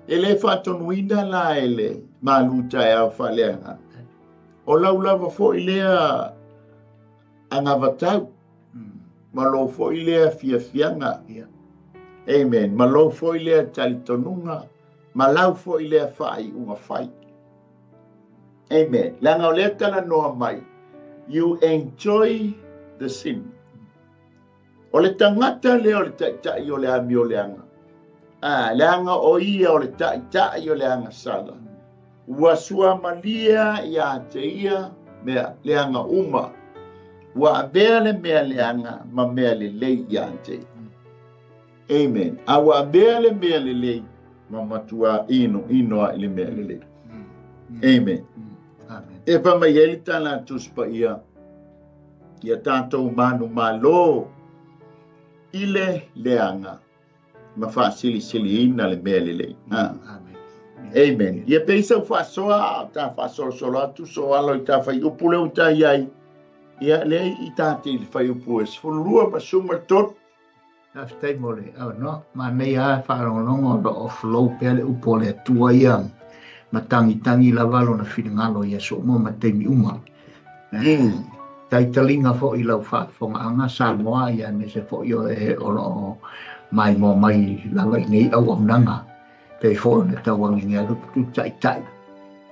E le faatonuina la e le malu taeao faaleaga. O lau lava foi lea agavatau. Ma lou foi lea fiafiaga. Amen. Ma lou foi lea talitonuga. Ma lau foi lea faaiuga fai. Amen. Leaga o lea talanoa mai, you enjoy the sin. O le tagata lea o le taitai o le amioleaga. Leaga o ia o le taitai o le agasala. Ua suamalia ia te ia mea leaga uma. Ua avea le mea leaga ma mea lelei ia te ia. Amen. A ua avea le mea lelei ma matua ino ino a i le mea lelei. Amen. Amen. E fa mai ai le tala a Tusi Paia ia tatou manumalo i le leaga ma faasilisiliina le mea lelei. Amen. Amen. Ia pei sau faasoa ta faasolosolo atu so alo i ta faiupu lea ua ta i ai. Ia lea i ta te i le faiupu e 12 ma 13. Faafetai mo le avanoa. Manaia lava faalogologo o lo o flow pea le upu o le Atua ia ma tagitagi lava lona finagalo i aso uma ma taimi uma. Taitaliga foi i lau faafofogaaga Samoa ia aemaise foi o e o lo o maimoa mai lava i nei auaunaga pei foi ona tauagegea lutu taitai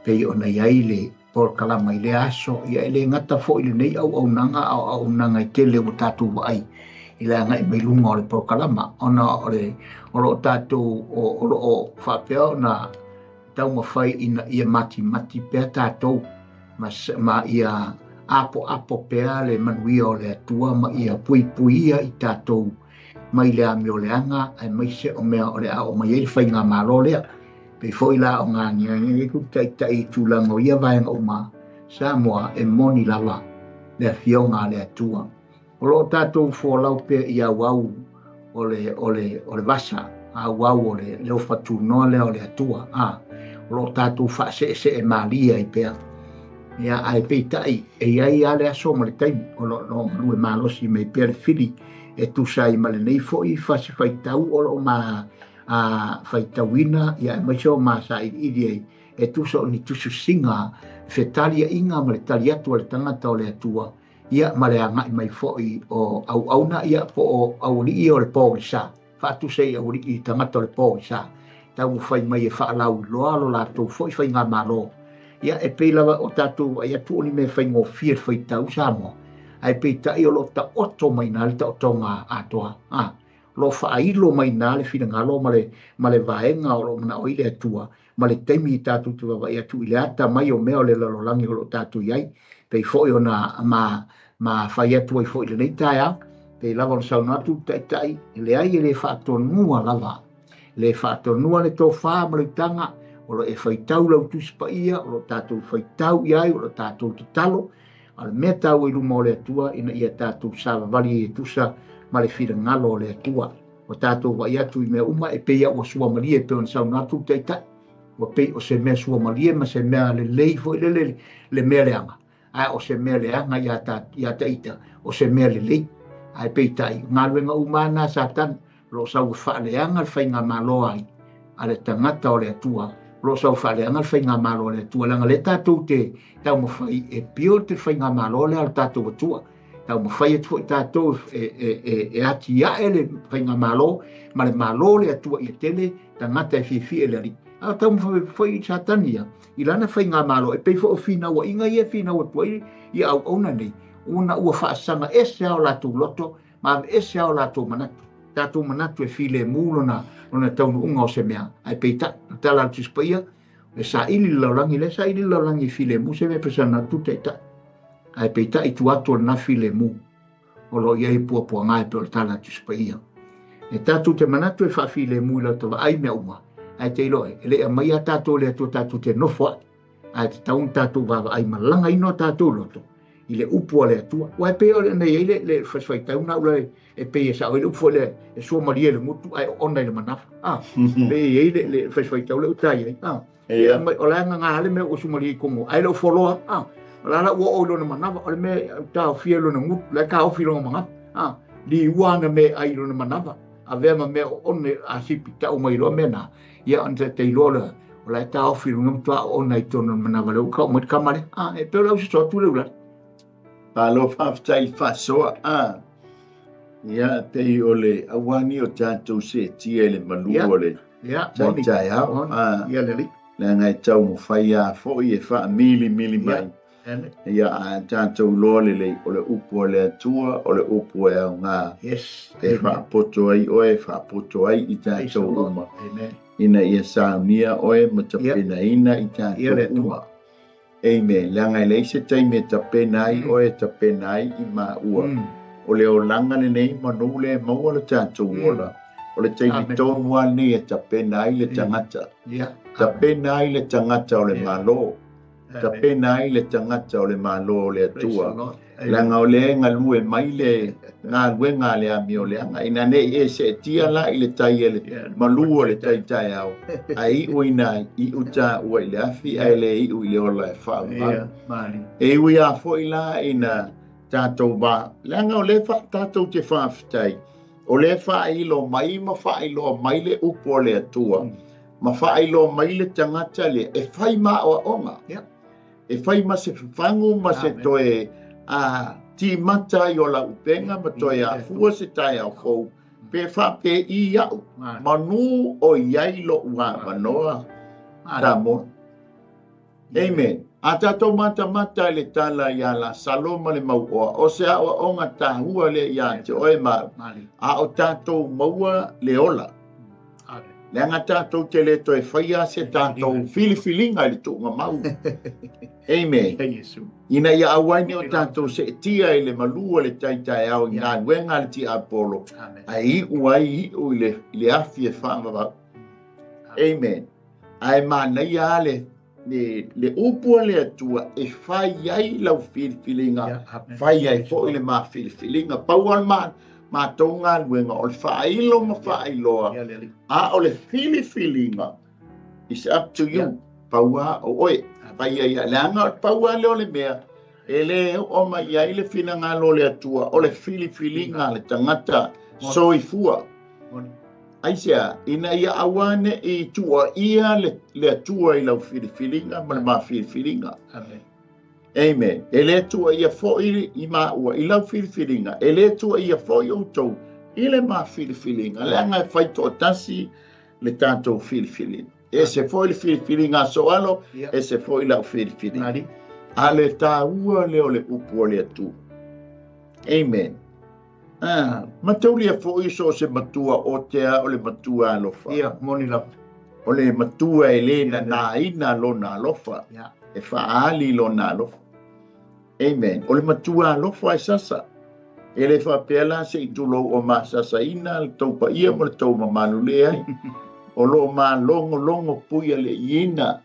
pei ona i ai le polokalama i lea aso. Ia e le gata foi i lenei auaunaga a o auaunaga e tele ua tatou vaai i le agai mai luga o le polokalama ona o le o lo o tatou o lo o faapea ona taumafai ina ia matimati pea tatou ma ia apoapo pea le manuia o le Atua ma ia puipuia i tatou mai le amioleaga aemaise o mea o le a oo mai ai le faigamalo lea. Pei foi la o gagiagi ai ku taitai i tulaga o ia vaega uma Samoa e moni lava le afioga a le Atua. O loo tatou folau pea i auau o le vasa, auau o le leofatunoa lea o le Atua. O loo tatou faasee malie ai pea. Ia ae peitai e iai lava le aso ma le taimi o loo galue malosi mai pea le fili e tusa ai ma lenei foi fasi faitau o loo ma faitauina ia aemaise o ma sailiili ai e tusa o ni tusisiga fetaliaiga ma le tali atu a le tagata o le Atua ia ma le agai mai foi o auauna ia po o aualii o le pogisa faatusa i aualii tagata o le pogisa taumafai mai e faalauiloa lo latou foi faigamalo. Ia e pei lava o tatou vaai atu o ni mea faigofie le faitau Samoa ae peitai o loo taoto mai ina le taotoga atoa. O loo faailo mai ina le finagalo ma le vaega o loo manao ai le Atua ma le taimi i tatou te vaavaai atu i le ata mai o mea o le lalolagi o loo tatou i ai. Pei foi ona ma fai atu ai foi lenei taeao, pei lava ona saunoa atu taitai, e leai e le faatonua lava, le faatonua le tofa ma le utaga, o lo e faitau lau Tusi Paia, o lo tatou faitau i ai, o lo tatou tatalo, a le mea taua i luma o le Atua ina ia tatou savavali e tusa ma le finagalo o le Atua. O tatou vaai atu i mea uma e pei ua suamalie pei ona saunoa atu taitai, ua pei o se mea suamalie ma se mea lelei foi le mea leaga, ae o se mea leaga ia taita o se mea lelei. Ae peitai galuega uma na Satani o loo sau faaleaga le faigamalo ai a le tagata o le Atua, o loo sau faaleaga le faigamalo a le Atua, leaga lea tatou te taumafai e pure te faigamalo lea a le tatou Atua. Taumafai atu foi tatou e atiae le faigamalo ma le malo le Atua ia tele tagata e fiafia i le Alii. A taumafai foi Satani ia i lana faigamalo e pei foi o finauaiga ia e finau atu ai ia auauna nei, ona ua faasaga ese a o latou loto ma ese a o latou manatu. Tatou manatu e filemu lona taunuuga o se mea, ae peitai o tala a le Tusi Paia e saili le lalolagi, le saili le lalolagi e filemu se mea pesana atu taitai, ae peitai tu atu o lena filemu o loo i ai puapuaga e pei o le tala a le Tusi Paia. E tatou te manatu e faafilemu i lau tavaai mea uma, ae te iloa e le aumai a tatou le Atua tatou te nofo ai, ae tatau ona tatou vaavaai ma lagaina o tatou loto i le upu a le Atua. Ua e pei o le nei ai le faitau na ula e pei e sao ai le upu foi lea e suamalie le gutu ae oona i le manafa. Pei e i ai le faitau le utai ai. O le agaga le mea ua suamalie i kongo ae le o foloa. O la ua oo i lona manafa, o le mea taofia i lona gutu, la taofi i lona manafa. Liua ana mea ai i lona manafa, avea ma mea oone a sipi tau mai loa mea na. Ia ona te iloa lea, o la e taofi i lona matua oona i tonu o le manafa lea ua kau mai le kama lea. E pei o le ausoso atu le ulale. Malo faafetai faasoa. Ia pei o le auani o tatou seetia i le malu o le taitaeao. Ia le alii. Leaga e taumafai lava foi e faamilimili mai. Ia a tatou iloa lelei o le upu a le Atua, o le upu e aoga. E faapoto ai oe, e faapoto ai i tatou uma. Ina ia saunia oe ma tapenaina i tatou uma. Amen. Leaga e leai se taimi e tapena ai oe, e tapena ai i maua. O le olaga lenei manu le maua le tatou ola. O le taimi tonu lava lenei e tapena ai le tagata. Tapena ai le tagata o le malo. Tapena ai le tagata o le malo o le Atua. Leaga o le galue mai le galuega a le amioleaga. Ina nei e seetia la i le tai e le malu o le taitaeao, ae iu ina iu taua i le afi, ae le iu i le ola e faavavau. E ui a foi la ina tatou va, leaga o le tatou te faafetai, o le faailo mai ma faailoa mai le upu o le Atua, ma faailoa mai le tagata lea e fai ma aoaoga. E fai ma se fafagu ma se toe a timata ai o lau upenga ma toe afua se taeao fou, pe faapei au manu o i ai lou avanoa Samoa. Amen. A tatou matamata i le tala ia Lasalo ma le mauoa, o se aoaoga tahua lea ia te oe ma a o tatou maua le ola. Leaga tatou te le toe faia se tatou filifiliga i le tuugamau. Amen. Ina ia aua ai ne i o tatou seetia i le malu o le tai taeao i galuega a le tiapolo, ae iu ai iu i le afi e faavavau. Amen. Ae manaia lava le upu a le Atua e fai ai lau filifiliga, fai ai foi le ma filifiliga. Pau lava le matou galuega o le faailo ma faailoa, a o le filifiliga, it's up to you. Pau lava o oe. Fai ai, leaga o le pau lava lea o le mea e le oo mai ai le finagalo o le Atua, o le filifiliga a le tagata soifua. Aisea, ina ia aua ne i tuuaia le Atua i lau filifiliga ma le ma filifiliga. Amen. Amen. E le tuuaia foi i maua i lau filifiliga, e le tuuaia foi outou i le ma filifiliga, leaga e fai toatasi le tatou filifiliga. Ese foi le filifiliga a Soalo, ese foi lau filifiliga. A le taua lea o le upu a le Atua. Amen. Ah, mataulia foi so o se matua o te a o le matua alofa. Ia, moni lava. O le matua e le nanaina lona alofa. Ia. E faaali lona alofa. Amen. O le matua alofa e sasa. E le faapea la se i tulou o masasaina le tou paia ma le tou mamalu, leai. O lo o malogologo pui a le iina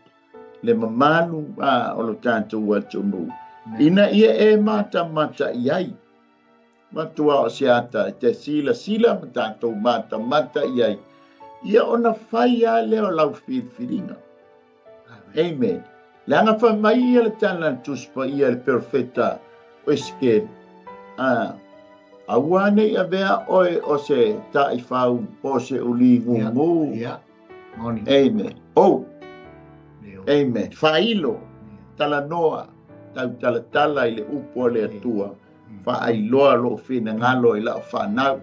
le mamalu a o lo tatou atunuu. Ina ia e matamata i ai. Matua o se ata e te silasila ma tatou matamata i ai, ia ona fai lava lea o lau filifiliga. Amen. Leaga fai mai ia le tala a le Tusi Paia i le perofeta o Esekiele, a, aua ne i avea oe o se taifau po o se uli gugu. Amen. Oh. Amen. Faailo, talanoa, tautalatala i le upu a le Atua. Faailoa lou finagalo i lau fanau.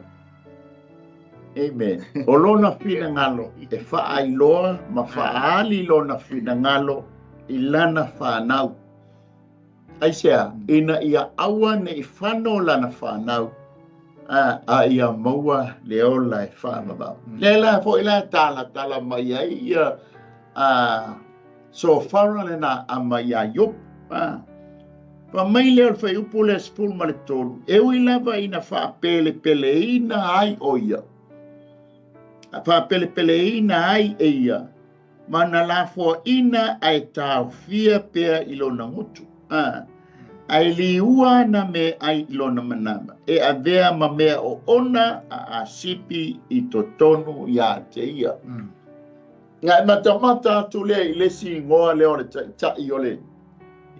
Amen. O lona finagalo e faailoa ma faaali lona finagalo i lana fanau. Aisea, ina ia aua ne i fano lana fanau, a, a ia maua le ola e faavavau. Lea la foi la talatala mai ai ia a, Sofara lena a mai iā Iopu. A, fai mai lea o le fuaiupu lea 13, e ui lava ina faapelepeleina ai ʻo ia, faapelepeleina ai e ia, ma na lafoaina ae taofia pea i lona gutu, a, ae liua ana meaai i lona manava, e avea ma mea oona a asipi i totonu iā te ia. Ia e matamata atu lea i le isi igoa lea o le taitai o le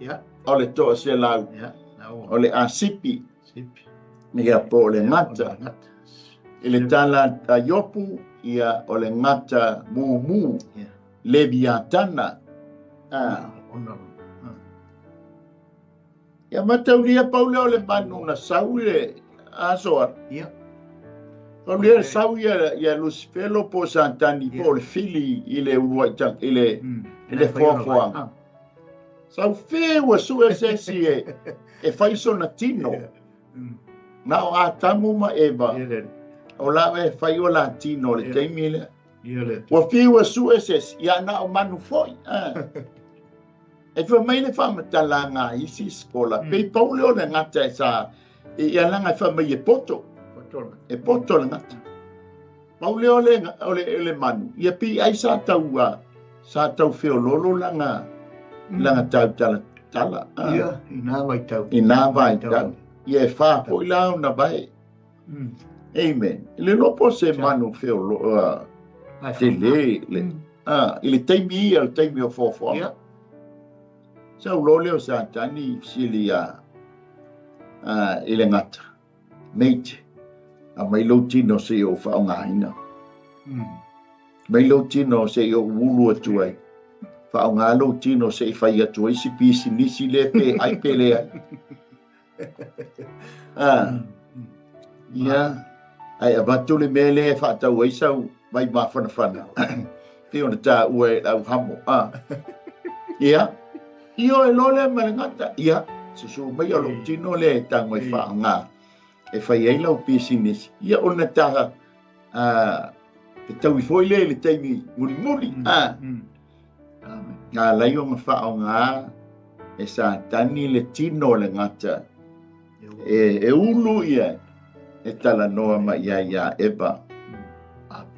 Ia. o le toaselau. Ia, O le asipi. Sipi. Ia po o le gata. Gata. I le tala a Iopu, ia o le gata mumu. Ia. Leviatana. Ah. Ona. Ia mataulia pau lea o le manu na sau i le aso a. Ia. Pau lea sau ia ia Lusifelo po o Satani po o le fili i le uluai i le i le foafoaga. Sau fe ua sue se isi e e fai sona tino. Na o Atamu ma Eva. O la e fai o la tino le taimi lea. Ua fi ua sue se isi, ia na o manu foi. E fai mai le faamatalaga a isi sikola, pei pau lea o le gata e sa, ia leaga e fai mai e poto, e poto le gata. Pau lea o le, o le, o le manu, ia pei ai sa tau, sa tau feololo lana, lana tautala tala. Ia, i nā vaitau. I nā vaitau. Ia e whā foi la ona vae. Amen. Le iloa po o se manu feolo, tele, le, i le taimi ia, le taimi o foafoaga. Ia. Sau loa lea o Satani i fesili ia, i le gata, mate, aumai lou tino se i ou faaaogaina. Mai lou tino se i ou ulu atu ai. Faaaoga lou tino se i fai atu ai si pisinisi lea pe ai pe leai. Ah. Ia. Ae avatu le mea lea e faatau ai sau vai mafanafana. Pei ona taua e lau hamo. Ah. Ia. Ioe loa lea ma le gata. Ia. Susu mai o lou tino lea e tago e faaaoga e fai ai lau pisinisi. Ia ona ta Fetaui foi lea i le taimi mulimuli. A. Na ala ai ona faaaoga e Satani le tino o le gata e ulu ia e talanoa mai ai iā Eva.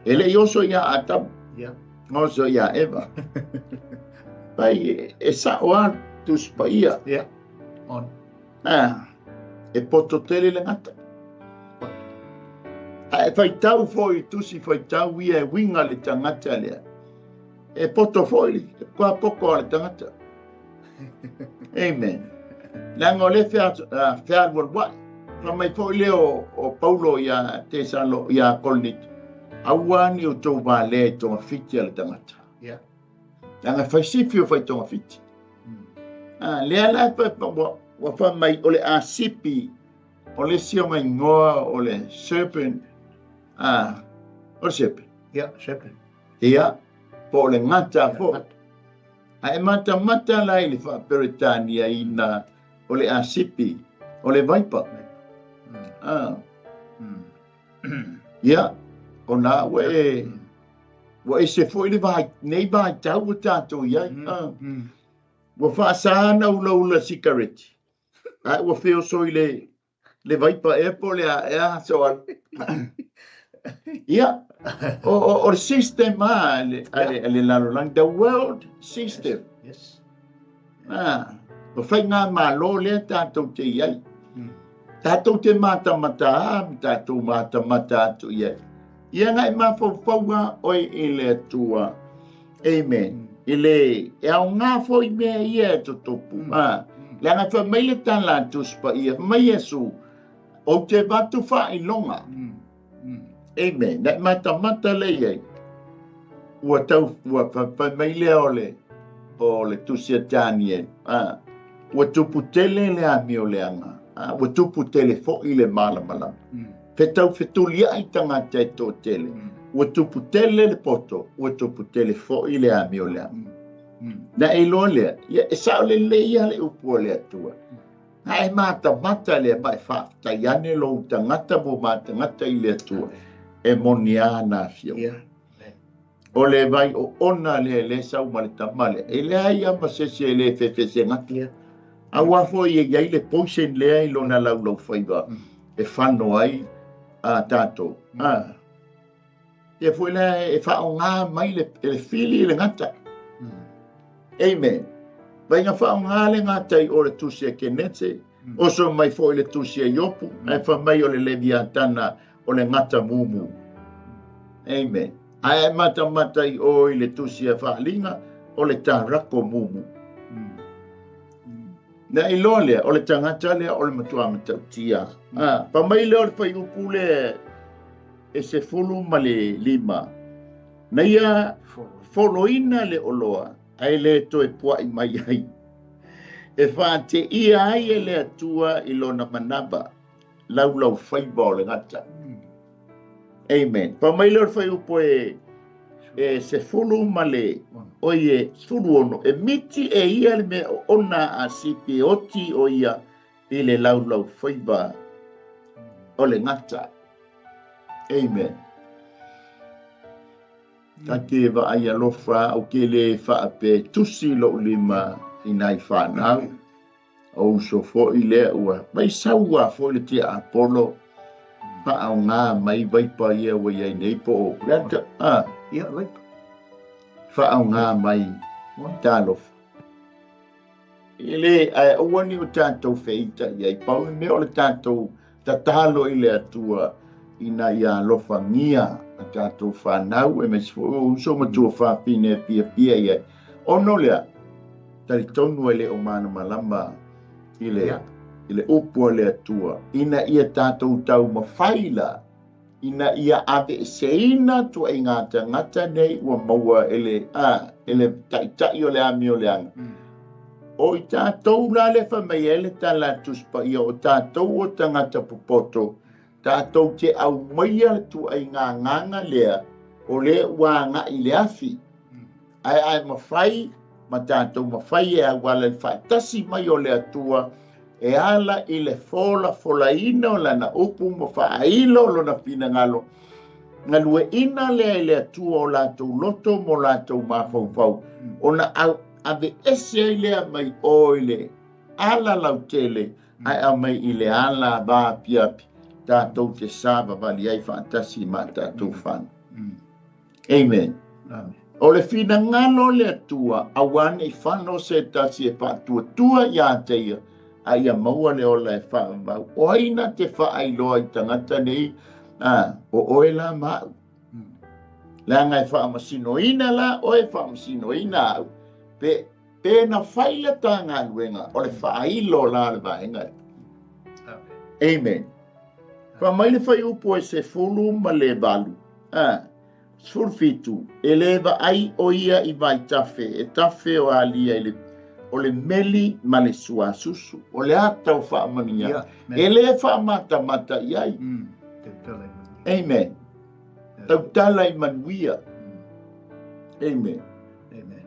E le i oso iā Atamu, oso iā Eva. Pai e sa'o lava le Tusi Paia. E poto tele le gata. A e faitau foi i tusi faitau ia e uiga le tagata lea, e poto foi le kuapoko a le tagata. Amen. Leaga o lea fealualuai. Fai mai foi lea o Paulo ia Tesalo ia Korinito, aua ni outou valea i togafiti a le tagata. Leaga e fai sifi o fai togafiti. Lea la ua fai mai o le asipi o le isi ona igoa o le serpent, o le serpent. Ia, serpent. Ia, po o le gata foi. A e matamata la i le faa-Peretaniaina o le asipi, o le viper. Ia, ona ua e ua ese foi le vai, nei vaitau ua tatou i ai. Ua faasa ona ulaula sikareti, ae ua feoso i le vaipa ea po o le a ea aso alu. Ia, o le system lava a le lalolagi, the world system. Yes. O faigamalo lea tatou te i ai. Tatou te matamata a ma tatou matamata atu i ai. Ia na e mafaufau lava oe i le Atua. Amen. I le e aoga foi mea ia e tutupu. Leaga fai mai le tala a Tusi Paia, fai mai Iesu, ou te avatu faailoga. Amen. Na e matamata lea i ai. Ua tau, ua fai mai lea o le, o le tusi a Daniel. Ua tupu tele le amioleaga. Ua tupu tele foi le malamalama. Fetau fetuliai tagata e toatele. Ua tupu tele le poto, ua tupu tele foi le amioleaga. Na e iloa lea, ia e sao lelei lava le upu a le Atua. Na e matamata lea ma e faafetai ane lou tagata mo matagata i le Atua e moni lava ana afioga. O le vai oona lea lea e sau ma le tama lea, e leai lava ma se isi e le fefesegata. Aua foi e i ai le poison lea i lona laulaufaiva e fano ai a tatou. Ia foi lea e faaaoga mai le e fili le gata. Amen. Vaiga faaaoga le gata i o le tusi a Kenete, oso mai foi le tusi a Iopu, ae fai mai o le Leviatana o le gata mumu. Amen. Ae e matamata i o i le tusi a Faaaliga, o le tarako mumu. Na iloa lea, o le tagata lea o le matua matautia. Fai mai lea o le fuaiupu lea e 15, na ia foloina le oloa, ae le toe puai mai ai. E faateia ai e le Atua i lona manava, laulaufaiva o le gata. Amen. Fai mai lea o le fuaiupu e 10 ma le oi e 16, e miti e ia le mea oona a sipi e oti o ia i le laulaufaiva o le gata. Amen. Ta te vaai alofa ou te le faape tusi lou lima i nai fanau. O uso foi lea ua mai sau lava foi le tiaapolo faaoga mai vaipa ia ua i ai nei po o le a Ia, vaipa. Faaoga mai talofa. E le, ae aua ni o tatou feita i ai. Pau le mea o le tatou tatalo i le Atua ina ia alofagia a tatou fanau aemaise foi o uso ma tuafafine e fiafia i ai. Ona o lea, talitonu e le o malamalama i le, i le upu a le Atua, ina ia tatou taumafai la, ina ia aveeseina tuaiga tagata nei ua maua e le, e le taitai o le amioleaga. O i tatou la le fai mai ai le tala a Tusi Paia, o tatou o tagata popoto, tatou te aumaia le tuaiga agaga lea, o lea ua agai i le afi. Ae ae mafai ma tatou mafai e auala i le faatasi mai o le Atua e ala i le folafolaina o lana upu ma faailo o lona finagalo. Galueaiina lea e le Atua o latou loto ma o latou mafaufau, ona aveese ai lea mai o i le ala lautele, ae aumai i le ala vaapiapi tatou te savavali ai faatasi ma tatou fanau. Amen. Amen. O le finagalo o le Atua, aua ne i fano se tasi e faatuatua ia te ia, a ia maua le ola e faavavau. O ai na te faailoa i tagata nei, o oe la ma au. Leaga e faamasinoina la oe, faamasinoina au. Pe na fai le ta galuega, o le faailo la le vaega. Amen. Faamai le fuaiupu e 18, 17, e le vaai o ia i vaitafe, e tafe o alia i le o le meli ma le suasusu. O le a tau faamanuia. E le faamatamata i ai. Amen. Tautala i manuia. Amen. Amen.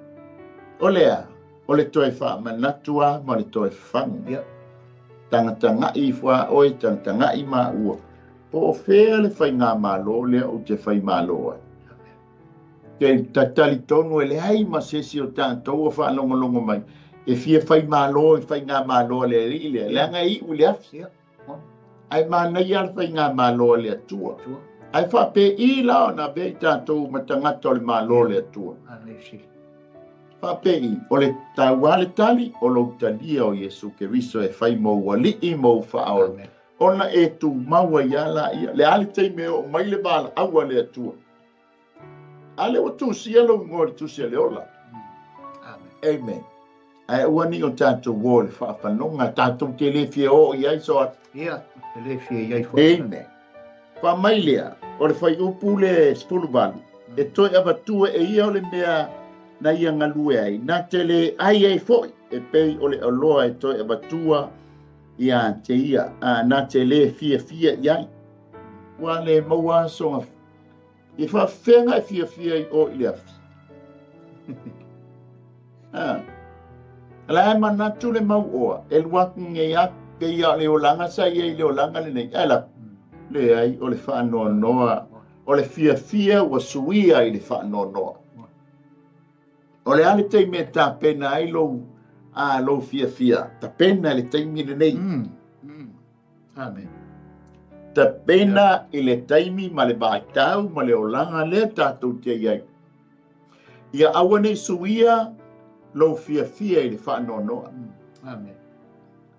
O le a, o le toe faamanatua ma le toe faga. Tagatagai ifo a oe, tagatagai ma ua. Po o fea le faigamalo lea ou te faimalo ai. Te talitonu e leai ma se isi o tatou o faalogologo mai e fia faimalo i faigamalo a le alii lea, leaga e iu i le afi. Ae manaia le faigamalo a le Atua. Ae faapei la ona avea i tatou ma tagata o le Malo o le Atua. Faapei, o le taua le tali, o lou talia o Iesu Keriso e fai mou alii mou faaola. Ona e tumau ai a la ia. Le a le taimi e oo mai le valaau a le Atua. A lea ua tusia lou igoa i le tusi a le ola. Amen. Ae aua ne i o tatou o i le faafanoga, tatou te le fia oo i ai so atu. Ia, te le fia i ai foi. Amen. Faamai lea, o le fuaiupu le 18, e toe avatua e ia o le mea na ia galue ai, na te le ai ai foi, e pei o le oloa e toe avatua ia te ia, na te le fiafia i ai. Ua le maua soga i faafefea e fiafia i o i le afi. La e manatu le mau oa, e lua atu nei a ke ia le olaga sa ia i le olaga lenei. Ae la, leai o le faanoanoa, o le fiafia ua suia i le faanoanoa. O le a le taimi e tapena ai lou, lou fiafia, tapena i le taimi lenei. Amen. Tapena i le taimi ma le vaitau ma le olaga lea tatou te i ai. Ia aua nei suia lou fiafia i le faanoanoa. Amen.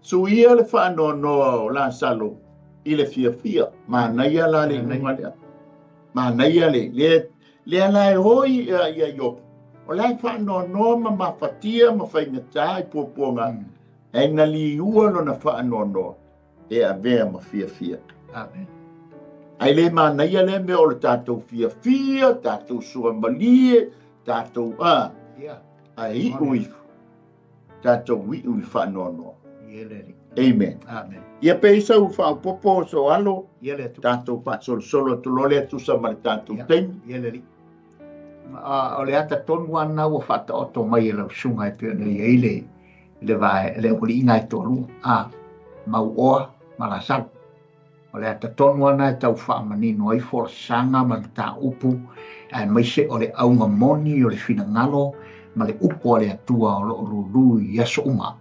Suia le faanoanoa o Lasalo i le fiafia. Manaia la le iuga lea. Manaia le lea la e oi ia Iopo. O la e faanoanoa ma mafatia ma faigata i puapuaga. E na liua lona faanoanoa e avea ma fiafia. Amen. Ai le manaia le mea o le tatou fiafia, tatou suamalie, tatou ai iu ifo. Tatou iu i le faanoanoa. Amen. Amen. Ia pe isa u faapopo so alo, Ia le atu. Tatou faasolosolo atu loa le tusa ma le tatou taimi. Ia le alii. O le ata tonu ana ua faataoto mai e lau susuga e pei ona i ai le vae le aualiiga e toalua, mau oa ma Lasalo. O le ata tonu ana e tau faamanino ai folasaga ma mataupu, aemaise o le auga moni o le finagalo ma le upu a le Atua o loo lulu i aso uma.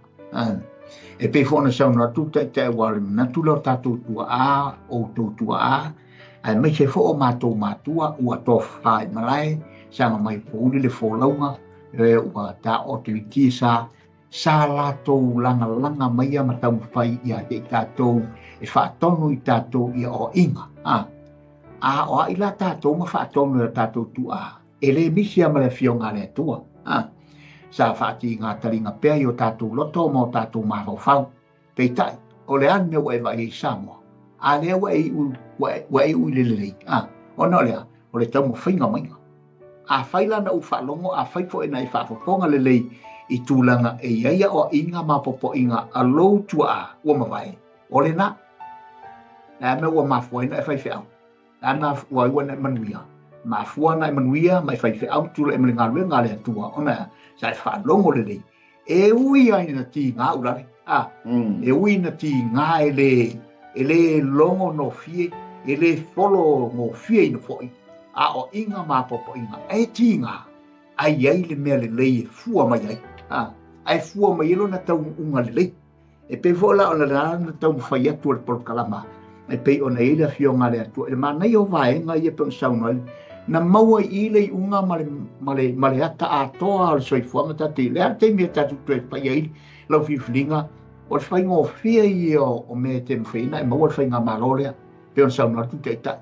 E pei foi ona saunoa atu taitai ua le manatu lea o tatou tuaa, outou tuaa, aemaise foi o matou matua ua tofafa i malae, saga mai pouli le folauga, e ua taoto i tia sa latou lagalaga maia ma taumafai ia te i tatou e faatonu i tatou ia oaiga. A o ai la tatou ma faatonu e tatou tuaa, e le misi a ma le afioga a le Atua. Sa faati ngā taringa pea i o tatou loto ma o tatou mafaufau. Peitai, o le a le mea ua e vaai ai i Samoa. A lea ua e iu, ua e iu i le lelei. Ona o lea, o le taumafaiga maiga. A fai la na ou faalogo, a fai foi na e faafofoga lelei i tulaga e i ai aoaiga ma popoiga a lou tuaa ua mavae, o lena. Le a mea ua mafua ai na e faifeau. Le a mafua ai ua na e manuia. Mafua na e manuia ma e faifeau tulai ma le galuega a le Atua, ona sa e faalogo lelei. E ui ai na tiga ulale. E ui na tiga e le logo no fie, e le folo no fie ina foi. Aoaiga ma apoapoaiga, ae tiga a i ai le mea lelei e fua mai ai, a, ae fua mai ai lona taunuuga lelei. E pei foi la o le ala na taumafai atu o le polokalama, e pei ona i ai le Afioga a le Atua i le manaia o vaega ia e pei ona saunoa ai, na maua i i le iuga ma le, ma le, ma le ata atoa o le soifuaga tatou te i. O le a le taimi e tatou toe fai ai lau filifiliga, o le faigofie ia o mea e te mafai ona e maua le faigamalo lea, pei ona saunoa atu le Taitai.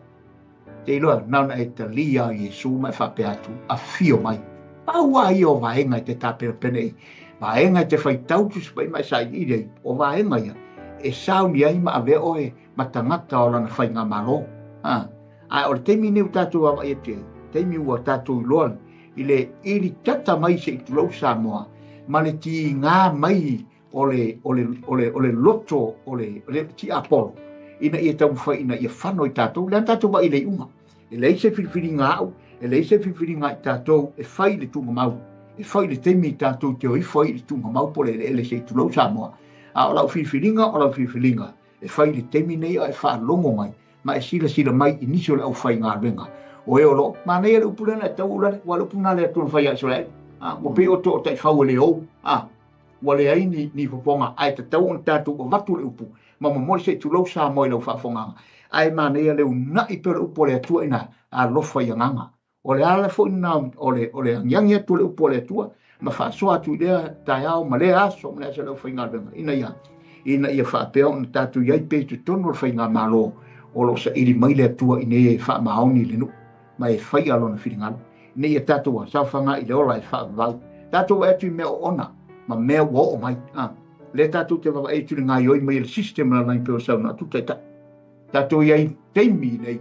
Te iloa, na ona e talia o Iesu ma e faapea atu, afio mai. Pau lava ia o vaega e te tapenapena i ai, vaega e te faitau Tusi Paia ma e sailiili ai, o vaega ia e sauni ai ma avea oe ma tagata o lana faigamalo. A, ae o le taimi lenei ua tatou vaavaai atu i ai, taimi ua tatou iloa i le ili tata mai se i tulou Samoa ma le tiga mai o le, o le, o le, o le loto o le, o le tiapolo, ina ia taumafai ina ia fano i tatou, lea na tatou vaai i le iuga. E leai se filifiliga a au, e leai se filifiliga a i tatou e fai i le tuugamau, e fai i le taimi i tatou te o ifo ai i le tuugamau po o le eleele se i tulou Samoa. A o lau filifiliga, o lau filifiliga e fai i le taimi nei a e faalogo mai ma e silasila mai i nisi o le aufaigaluega o e o lo o manaia le upu lea na e tau ulale, ua le upu na le Atua na fai ia Isaraelu. A, ua pei o to o taifau e le ou. A, ua leai ni, ni fofoga, ae tatau ona tatou avatu le upu ma momoli se i tulou Samoa i lau faafofogaaga. Ae manaia le una'i pea o le upu a le Atua ina alofa i agaga. O le ala foi lena o le, o le agiagi atu o le upu a le Atua ma faasoa atu i lea taeao ma lea aso ma le aso o le aufaigaluega, ina ia, ina ia faapea ona tatou i ai pea i totonu o le faigamalo o lo o saili mai le Atua i nei e faamaoni i le nuu ma e faia lona finagalo, ina ia tatou saofaga i le ola e faavavau. Tatou vaai atu i mea oona ma mea ua oo mai. A, lea tatou te vaavaai atu i le gaoioi mai e le system lalolagi pei ona saunoa atu le Taitai. Tatou i ai taimi nei,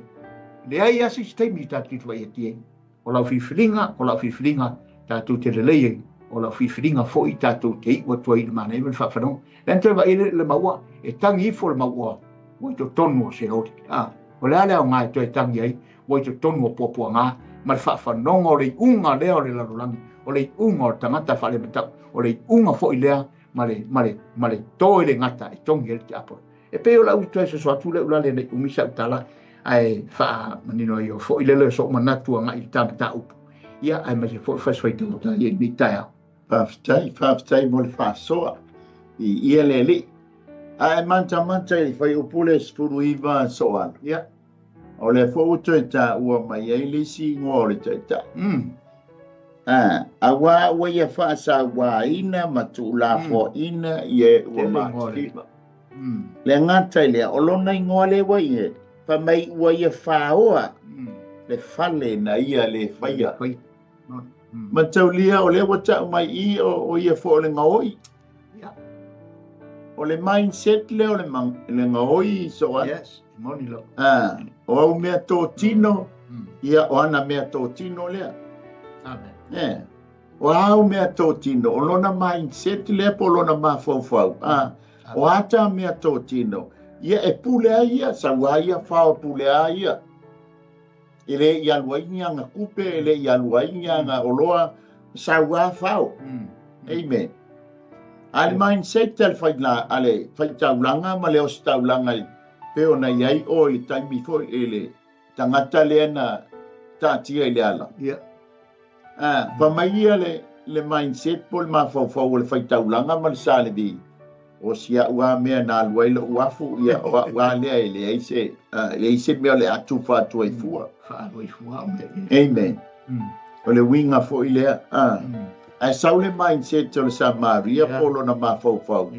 leai lava se isi taimi tatou te vaai atu i ai. O lau filifiliga, o lau filifiliga tatou te lelei ai, o lau filifiliga foi tatou te iu atu ai i le manaia ma le faafanoa. Lea na toe vaai ai le maua, e tagi ifo le mauoa ua i totonu o Seoli. A, o le a le aoga e toe tagi ai ua i totonu o puapuaga ma le faafanoga o le iuga lea o le lalolagi, o le iuga o le tagata faalematau, o le iuga foi lea ma le, ma le, ma le to i le gata e togi ai le tiapolo. E pei o lau toe soso atu lea ulale nei umi sau tala, ae faamanino ai o foi lele o so'u manatu agai i le ta mataupu. Ia, aemaise foi fasifaitau o ta ia i lenei taeao. Faafetai, faafetai mo le faasoa i ia le alii. Ae mantamanta i le fuaiupu lea 19 Soala. Ia. O lea foi ua toe taua mai ai le isi igoa o le Taitai. A, auā ua ia faasauāina ma tuulafoaina ia e ua matitiva. Le gata i lea, o lona igoa lea ua i ai, fai mai ua ia faoa le fale na ia le faia. Mataulia, o lea ua tau mai i o ia foi o le gaoi. O le mindset lea o le gaoi so Yes, moni lava. Ah, o au mea tōtino, ia o ana mea tōtino lea. Amen. Eh. O au mea tōtino, o lona mindset lea po o lona mafaufau. Ah, o ata mea tōtino, ia e pule ai ia, sau ai ia, whao pule ai ia. E le i alu ai ni anga kupe, e le i alu ai ni anga oloa, sau a whao. Amen. A le mindset a le whai, a le whaitaulanga ma le ositaulanga i pe ona i ai o i le taimi foi e le tangata lea na taatia i le ala. Yeah. A, fa mai ia le, le mindset po le mafaufau o le faitaulaga ma le salevi, o si a'u a mea na alu ai lo'u afu, ia o a'u a lea e leai se, e leai se mea o le a tufa atu ai fua. Faaalu ai fua o mea ia. Amen. O le uiga foi lea, a, ae sau le mindset o le Samaria po o lona mafaufau,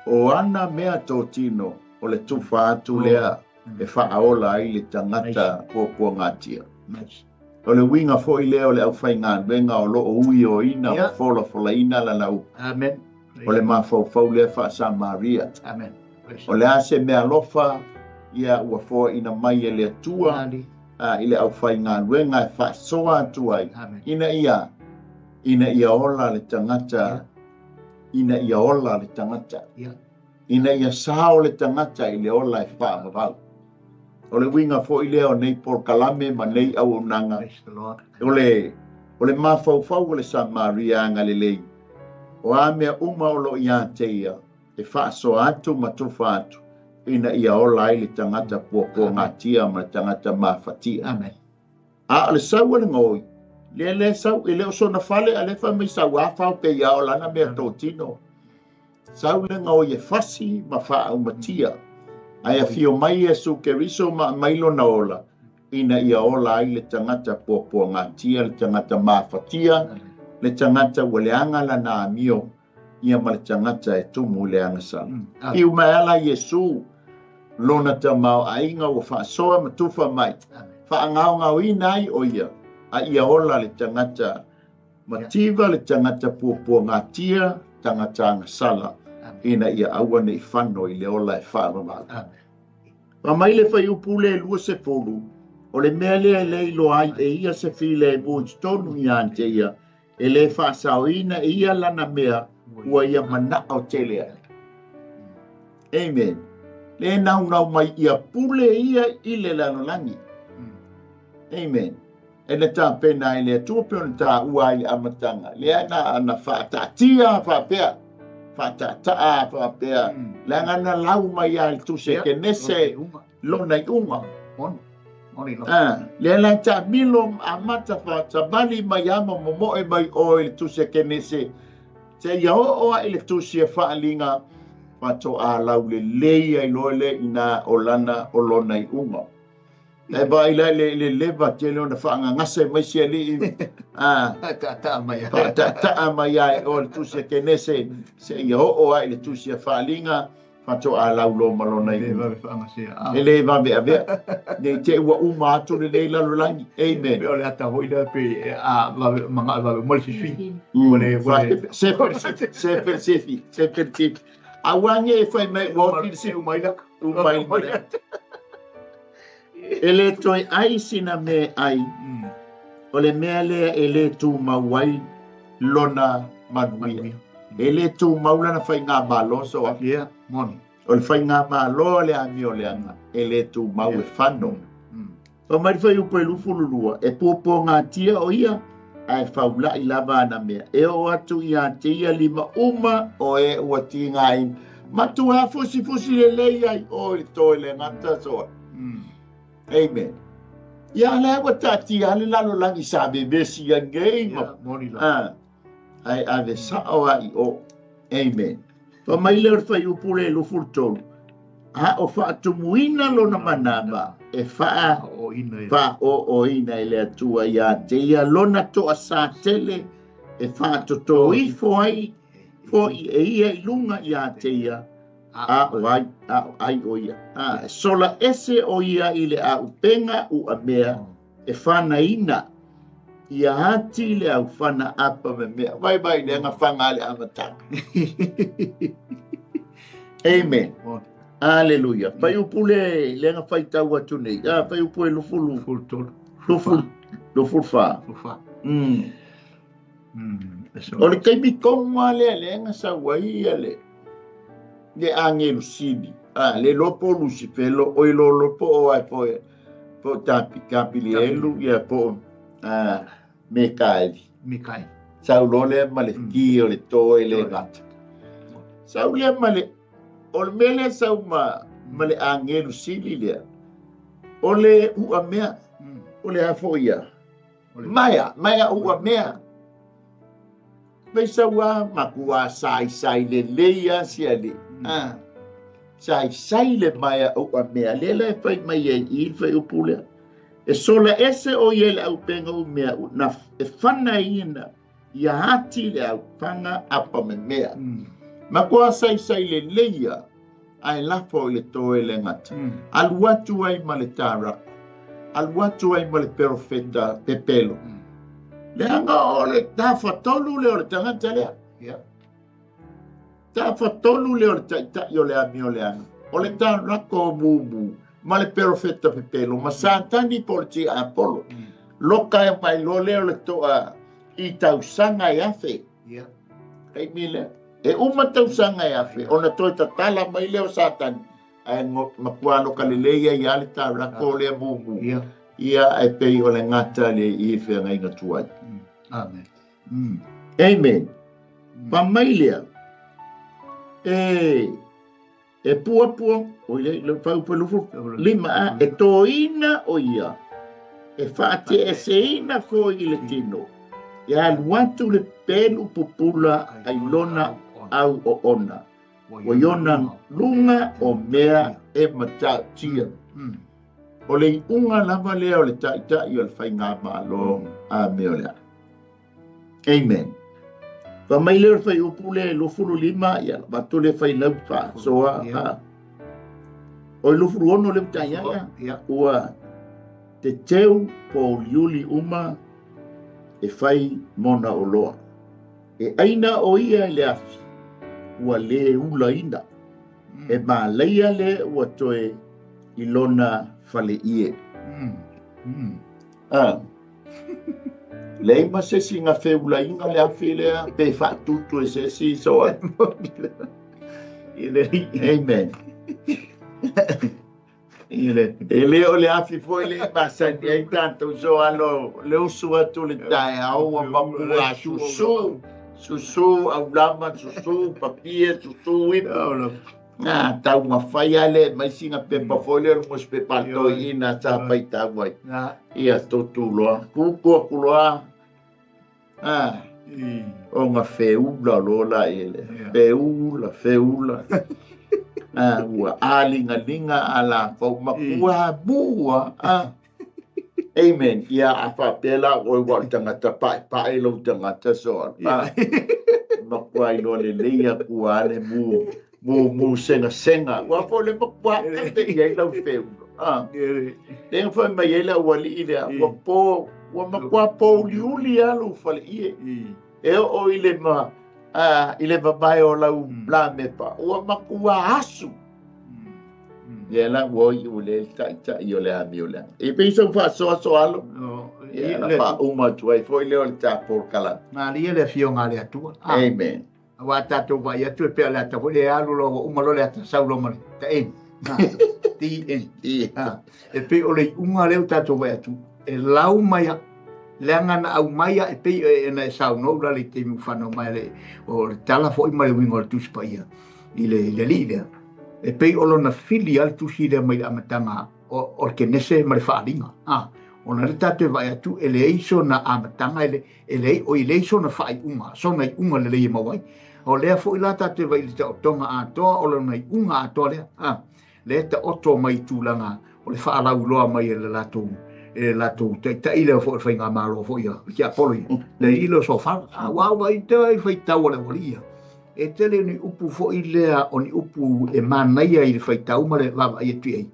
o ana mea totino o le tufa atu lea e faaola ai le tagata puapuagatia. O le uiga foi lea o le aufaigaluega o lo o uioina ma folafolaina lana upu. Amen. O le mafaufau lea faa-Samaria. Amen. O le a se mea alofa ia ua foaina mai e le Atua i le aufaigaluega e faasoa atu ai, ina ia, ina ia ola le tagata, ina ia ola le tagata, ina ia sao le tagata i le ola e faavavau. O le uiga foi lea o nei polokalame ma nei auaunaga, o le, o le mafaufau o le Samaria agalelei, o a mea uma o lo o ia te ia, e faasoa atu ma tufa atu, ina ia ola ai le tagata puapuagatia ma le tagata mafatia. Amen. A o le sau a le gaoi, lea lea sau, e le o sona fale, a lea fai mai sau a fao pei a o lana mea totino. Sau le gaoi e fasi ma faaumatia. Ae afio mai Iesu Keriso ma aumai lona ola, ina ia ola ai le tagata puapuagatia, le tagata mafatia, le tagata ua leaga lana amio, ia ma le tagata e tumu i le agasala. Fiu mai ala Iesu, lona tamaoaiga ua faasoa ma tufa mai, faagaogaoina ai o ia, a ia ola le tagata mativa, le tagata puapuagatia, tagata agasala, ina ia aua ne i fano i le ola e faavavau. Fai mai le fuaiupu le 20, o le mea lea e le iloa ai e ia se filemu i totonu ia te ia, e le faasaoina e ia lana mea ua ia manao tele ai. Amen. Le naunau mai ia pule ia i le lalolagi. Amen. E na tapena ai le Atua pe ona taua ai le amataga. Lea na na faataatia faapea, faataataa faapea, leaga na lau mai lava i le Tusi a Kenese lona iuga. Lea la e taamilo amata faasavali mai lava ma momoe mai oe i le Tusi a Kenese, seia oo lava i le Tusi a Faaliga, faatoa laulelei ai loa lea i ina o lana o lona iuga. E vaai la i le leva tele ona faagagase mai si alii faataataa mai faataataa mai ai o le Tusi a Kenese seia oo lava i le Tusi a Faaliga, faatoa laulo ma lona iuga. E le vaveavea nei te i ua uma atu lenei lalolagi. Amen. O le ata foi lea pe a vave manao e vave uma le fifi. Sefe sefe sefi sefe sefi. Aua ne i fai mai ua oti le sifi. Uma ai Uma ai. E le toe ai sina mea ai, o le mea lea e le tumau ai lona manuia. E le tumau lana faigamalo so a. Ia, moni. O le faigamalo a le amioleaga, e le tumau e fano. Fai mai le fuaiupu e 22, e puapuagatia o ia, ae faula'i lava ana mea. E oo atu ia te ia lima uma o e ua tigaina. Matua fusifusi lelei ai oe i le toe le gata soa. Amen. Ia lea ua taatia le lalolagi sa vevesi ai nei ma ae ave sao a i o. Amen. Fai mai lea o le fuaiupu le 23, a o faatumuina lona manava e faaooina e le Atua ia te ia lona toasā tele e faatotō ifo ai foi e ia i luga ia te ia, a o ai, a o ai o ia. A, e sola ese o ia i le aupenga uamea e fanaina ia ati le aufana apa memea. Vai vai le agafaga a le amataga. Amen. Aleluia. Fuaiupu le le aga faitau atu nei. A fuaiupu e lufulu. Lufulu Lufulu lufulu fa. O le taimi tonu lava lea lea na sau ai ia le le agelu sili, a le iloa po o Lusifelo, oi lolo po o ai po po o Tapi Kapilielu ia po o a Mekaeli. Mikaeli. Sau loa lea ma le ki o le to e le gata. Sau lea ma le o le mea lea sau ma ma le agelu sili lea. O le uamea, o le a foi ia? Maea, maea ua mea. Mai sau a matua saisai lelei a si alii. A saisai le maea ua mea. Lea la e fai mai ai i le fuaiupu lea. E sola ese o ia i le aupenga u mea na e fanaina ia ati le aufaga apa memea. Matua saisai lelei a ae lafo i le toe le gata. Alu atu ai ma le tarako, alu atu ai ma le perofeta pepelo. Leaga o le tafatolu lea o le tagata lea. Tafatolu lea o le taitai o le amioleaga. O le tarako o mumu ma le perofeta pepelo ma Satani po o le tiapolo. Loka e mai loa lea o le toa i tausaga e afe. Taimi lea. E uma tausaga e afe, ona toe tatala mai lea o Satani, ae matua loka lelei ai lava le tarako o lea mumu. Ia, ae pei o le gata le i feagaiga tuai. Amen. Amen. Fai mai lea, e e puapua, oi le, le fuaiupu e 25 a, e toina o ia E faateeseina foi i le tino, e alu atu le pelu pupula ai lona au oona. Ua i ona luga o mea e matautia. O le iuga lava lea o le ta'ita'i o le faigamālō a me o le a. Amen. Fa mai lea o le fuaiupu le 25, ia avatu le failau faasoa o i 26 le utaiaia ua teteu pouliuli uma e fai mona oloa. E aina o ia i le afi, ua lē ulaina. E malaia le ua toe i lona faleie. Ah. Leai ma se isi na feulaina le afi lea pe faatutu e se isi soa. Amen. E le o le afi foi le masani ai tatou so alo le usu atu le taeao ua mapua susu susu aulama susu papie susu ipu. Na tau mafai ale mai singa pepa foi le mo pepa toeaina sa faitau ai. Ia tutu loa kuku aku loa. Ah, o nga feula loa la i le. Feula, feula. Ah, ua aligalinga a lakou makua mua. Ah. Amen. Ia a faapea la oe ua o le tagata paepae lou tagata so. Ah. Makua iloa lelei aku a le mu mu mu senga senga. Ua fo le makua ate i ai lau feula. Ah. Lea fai mai ai le auali'i lea, ua po, ua makua pouliuli a lou faleie. E oo i le ma i le mamae o lau lamepa, ua makua asu. Ia la ua i ua le ta'ita'i o le amio lea. E pei sau faasoasoalo. Ia na faauma atu ai foi lea o le tapolokala. Malie le afioga a le Atua. Amen. Aua tatou vaai atu e pea le ata foi le alu loa ua uma loa le ata sau loa ma le taʻeni. TN. E pei o le iuga lea ua tatou vaai atu e lau mai leaga na aumai e pei e na e saunoa ula le taimi ua fanau mai le o le tala foi ma le uiga o le Tusi Paia i le alii lea. E pei o lona fili a le tusi lea mai le amataga o le Kenese ma le Faaaliga. Ona le tatou vaai atu e leai sona amataga e leai o i leai sona faaiuga, sona iuga lelei e maua ai. O lea foi la tatou vaai i le taotoga atoa o lona iuga atoa lea. Lea taoto mai i tulaga o le faalauiloa mai e le latou ta'ita'i lea foi o le faigamālō foi ia tiapolo ia. Le alii lea o Sofala. Ua vaai te ai faitau a le aualii ia. E tele ni upu foi lea o ni upu e manaia i le faitau ma le vaavaai atu i ai.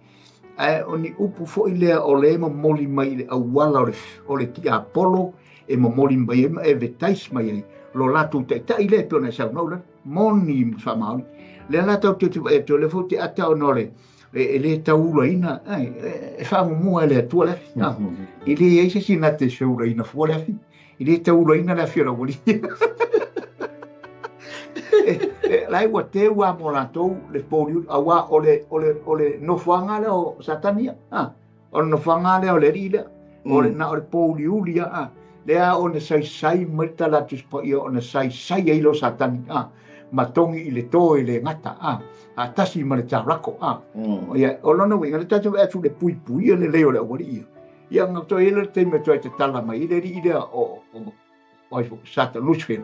Ae o ni upu foi lea o le momoli mai i le auala o le tiapolo e momoli mai ai ma advertise mai ai lo latou ta'ita'i lea e pei ona e saunoa ula moni ma faamaoni. Lea la tatou te vaai atu o lea foi te ata ona o le e le taulaina e faamumua e le Atua le afi. E le ai se isi na te feulaina fua le afi. E le taulaina le afi o le aualii. Lai ua teu a mo latou le pouliuli auā o le nofoaga lea o Satani ia. O le nofoaga lea o le alii lea. O le na o le pouliuli ia. Lea ona saisai mai le tala a Tusi Paia ona saisai ai lea o Satani ma togi i le to e le gata faatasi ma le tarako. Ia o lona uiga le tatou vaai atu i le puipuia lelei o le aualii ia. Ia na toe i ai lea o le taimi e toe tatala mai ai le alii lea o ai foi Satan Lucifer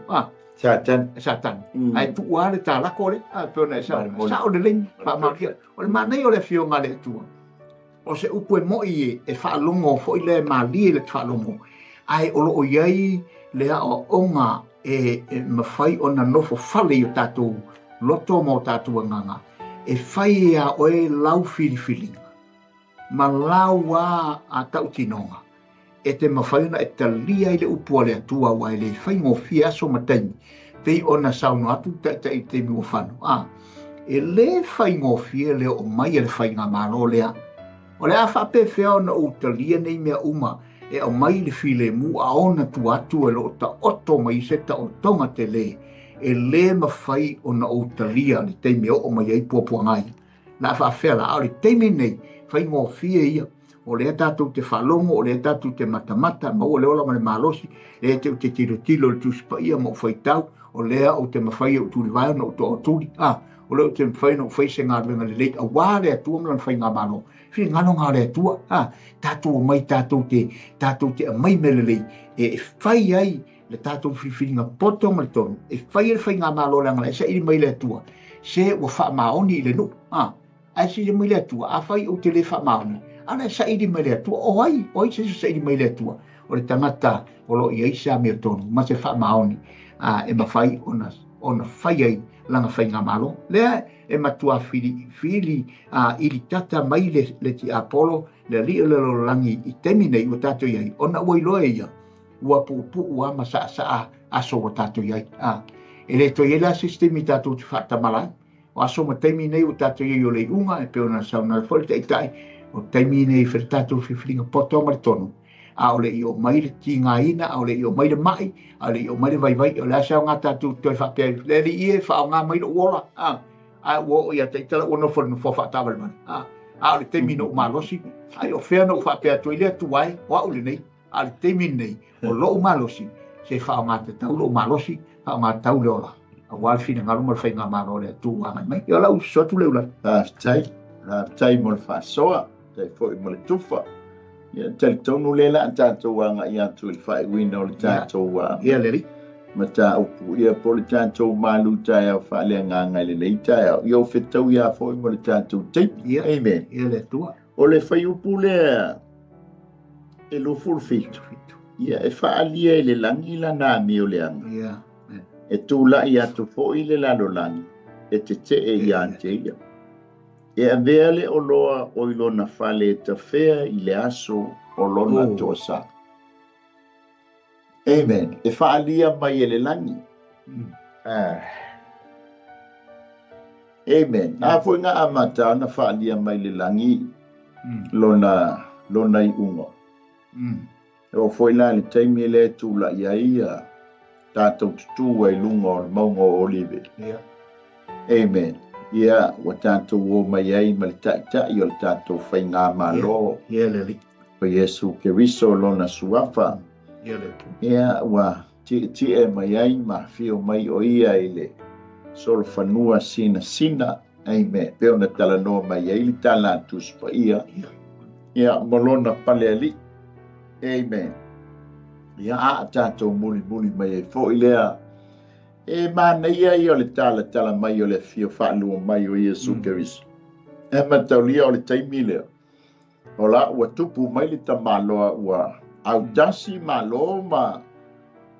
Satan. Satan. Ae tuu lava le talako lea pei ona e sao lelei faamaonia. O le manaia o le afioga a le Atua. O se upu e mo'i e faalogo foi lea e malie le faalogo. Ae o loo i ai le aoaoga e mafai ona nofo fale i o tatou loto ma o tatou agaga. E fai e a oe lau filifiliga ma lau a tautinoga. E te mafai ona e talia i le upu a le Atua ua e le faigofie aso ma taimi. Pei ona saunoa atu ta'ita'i i le taimi ua fano. E lē faigofie le oo mai e le faigamālō lea. O le a faapefea ona ou talia nei mea uma e aumai i le filemu a ona tua atu e loo taoto mai se taotoga telē e lē mafai ona ou talia le taimi e oo mai ai puapuaga ia. Na faafea la, a o le taimi nei, faigofie ia. O lea tatou te faalogo, o lea tatou te matamata, maua le ola ma le malosi, lea te ou te tilotilo i le Tusi Paia ma ou faitau, o lea ou te mafai e ou tulivae ona ou tootuli. O lea ou te mafai ona ou faia se galuega lelei aua le Atua ma Lona faigamalo. Finagalo lena o le Atua, a, tatou omai tatou te, tatou te aumai mea lelei e fai ai le tatou filifiliga poto ma le tonu, e fai ai le faigamalo leaga la e saili mai le Atua, se ua faamaoni i le nuu, a. Ae saili mai le Atua, afai ou te le faamaoni, a o la e saili mai le Atua. O ai? O ai se isi o saili mai le Atua? O le tagata o lo o i ai se amiotonu ma se faamaoni a, e mafai ona, ona fai ai lana faigamalo. Lea e matua fili, fili a, ilitata mai le, le tiapolo, le alii o le lalolagi i taimi nei ua tatou i ai, ona ua iloa e ia, ua puupuu lava ma saasaa aso ua tatou i ai. A, e le toe i ai la se isi taimi tatou te faatamala ai. O aso ma taimi nei ua tatou i ai o le iuga, e pei ona saunoa ai foi le Taitai, o le taimi nei e fai le tatou filifiliga poto ma le tonu, a o le i oo mai le tigaina, a o le i oo mai le mai, a o le i oo mai le vaivai, o le a se aoga tatou toe faapea ai, le Alii e, faaaoga mai lou ola, a, a ua oo ia Taitala ua nofo i le nofoa faataavalevale, a, a o le taimi na ou malosi, ai o fea na ou faapea atu ai, le Atua e, o au lenei, a o le taimi lenei, o lou malosi, se faaaoga tatau lou malosi, faaaoga tatau le ola, aua le finagalo ma le faigamalo o le Atua ua agai mai. Ia o lau soso atu lea Ulagi. Faafetai, faafetai mo le faasoa, faafetai foi mo le tufa. Ia, talitonu lea la a tatou agai atu i le faaiuina o le tatou Ia, le Alii. mataupu, ia po o le tatou malu taeao faaleagaga i lenei taeao. Ia ua fetaui lava foi ma le tatou taimi. Ia, Amen. ia le Atua. O le fuaiupu lea e 27, ia e faaalia i le lagi lana amioleaga. Ia. E tulai atu foi le lalolagi e tetee ia te ia. E avea le oloa o i lona fale e tafea i le aso o lona toasa. Amen. E faaalia mai e le lagi. Amen. A foi na amata ona faaalia mai le lagi lona, lona iuga. E oo foi la i le taimi lea e tulai ai ia tatou tutū ai luga o le mauga o Olive. Ia. Amen. Ia, ua tatou o mai ai ma le taitai o le tatou faigamalo. Ia, le Alii. O Iesu Keriso lona suafa. Ia le Atua. Ia, ua tietie mai ai ma afio mai o ia i le solofanua sinasina. Amen. Pei ona talanoa mai ai le tala a Tusi Paia. Ia, ma lona palealii. Amen. Ia, a tatou mulimuli mai ai foi lea. E manaia ia o le talatala mai o le afio faalua mai o Iesu Keriso. E mataulia o le taimi lea. O la ua tupu mai le tamaloa ua autasi malo ma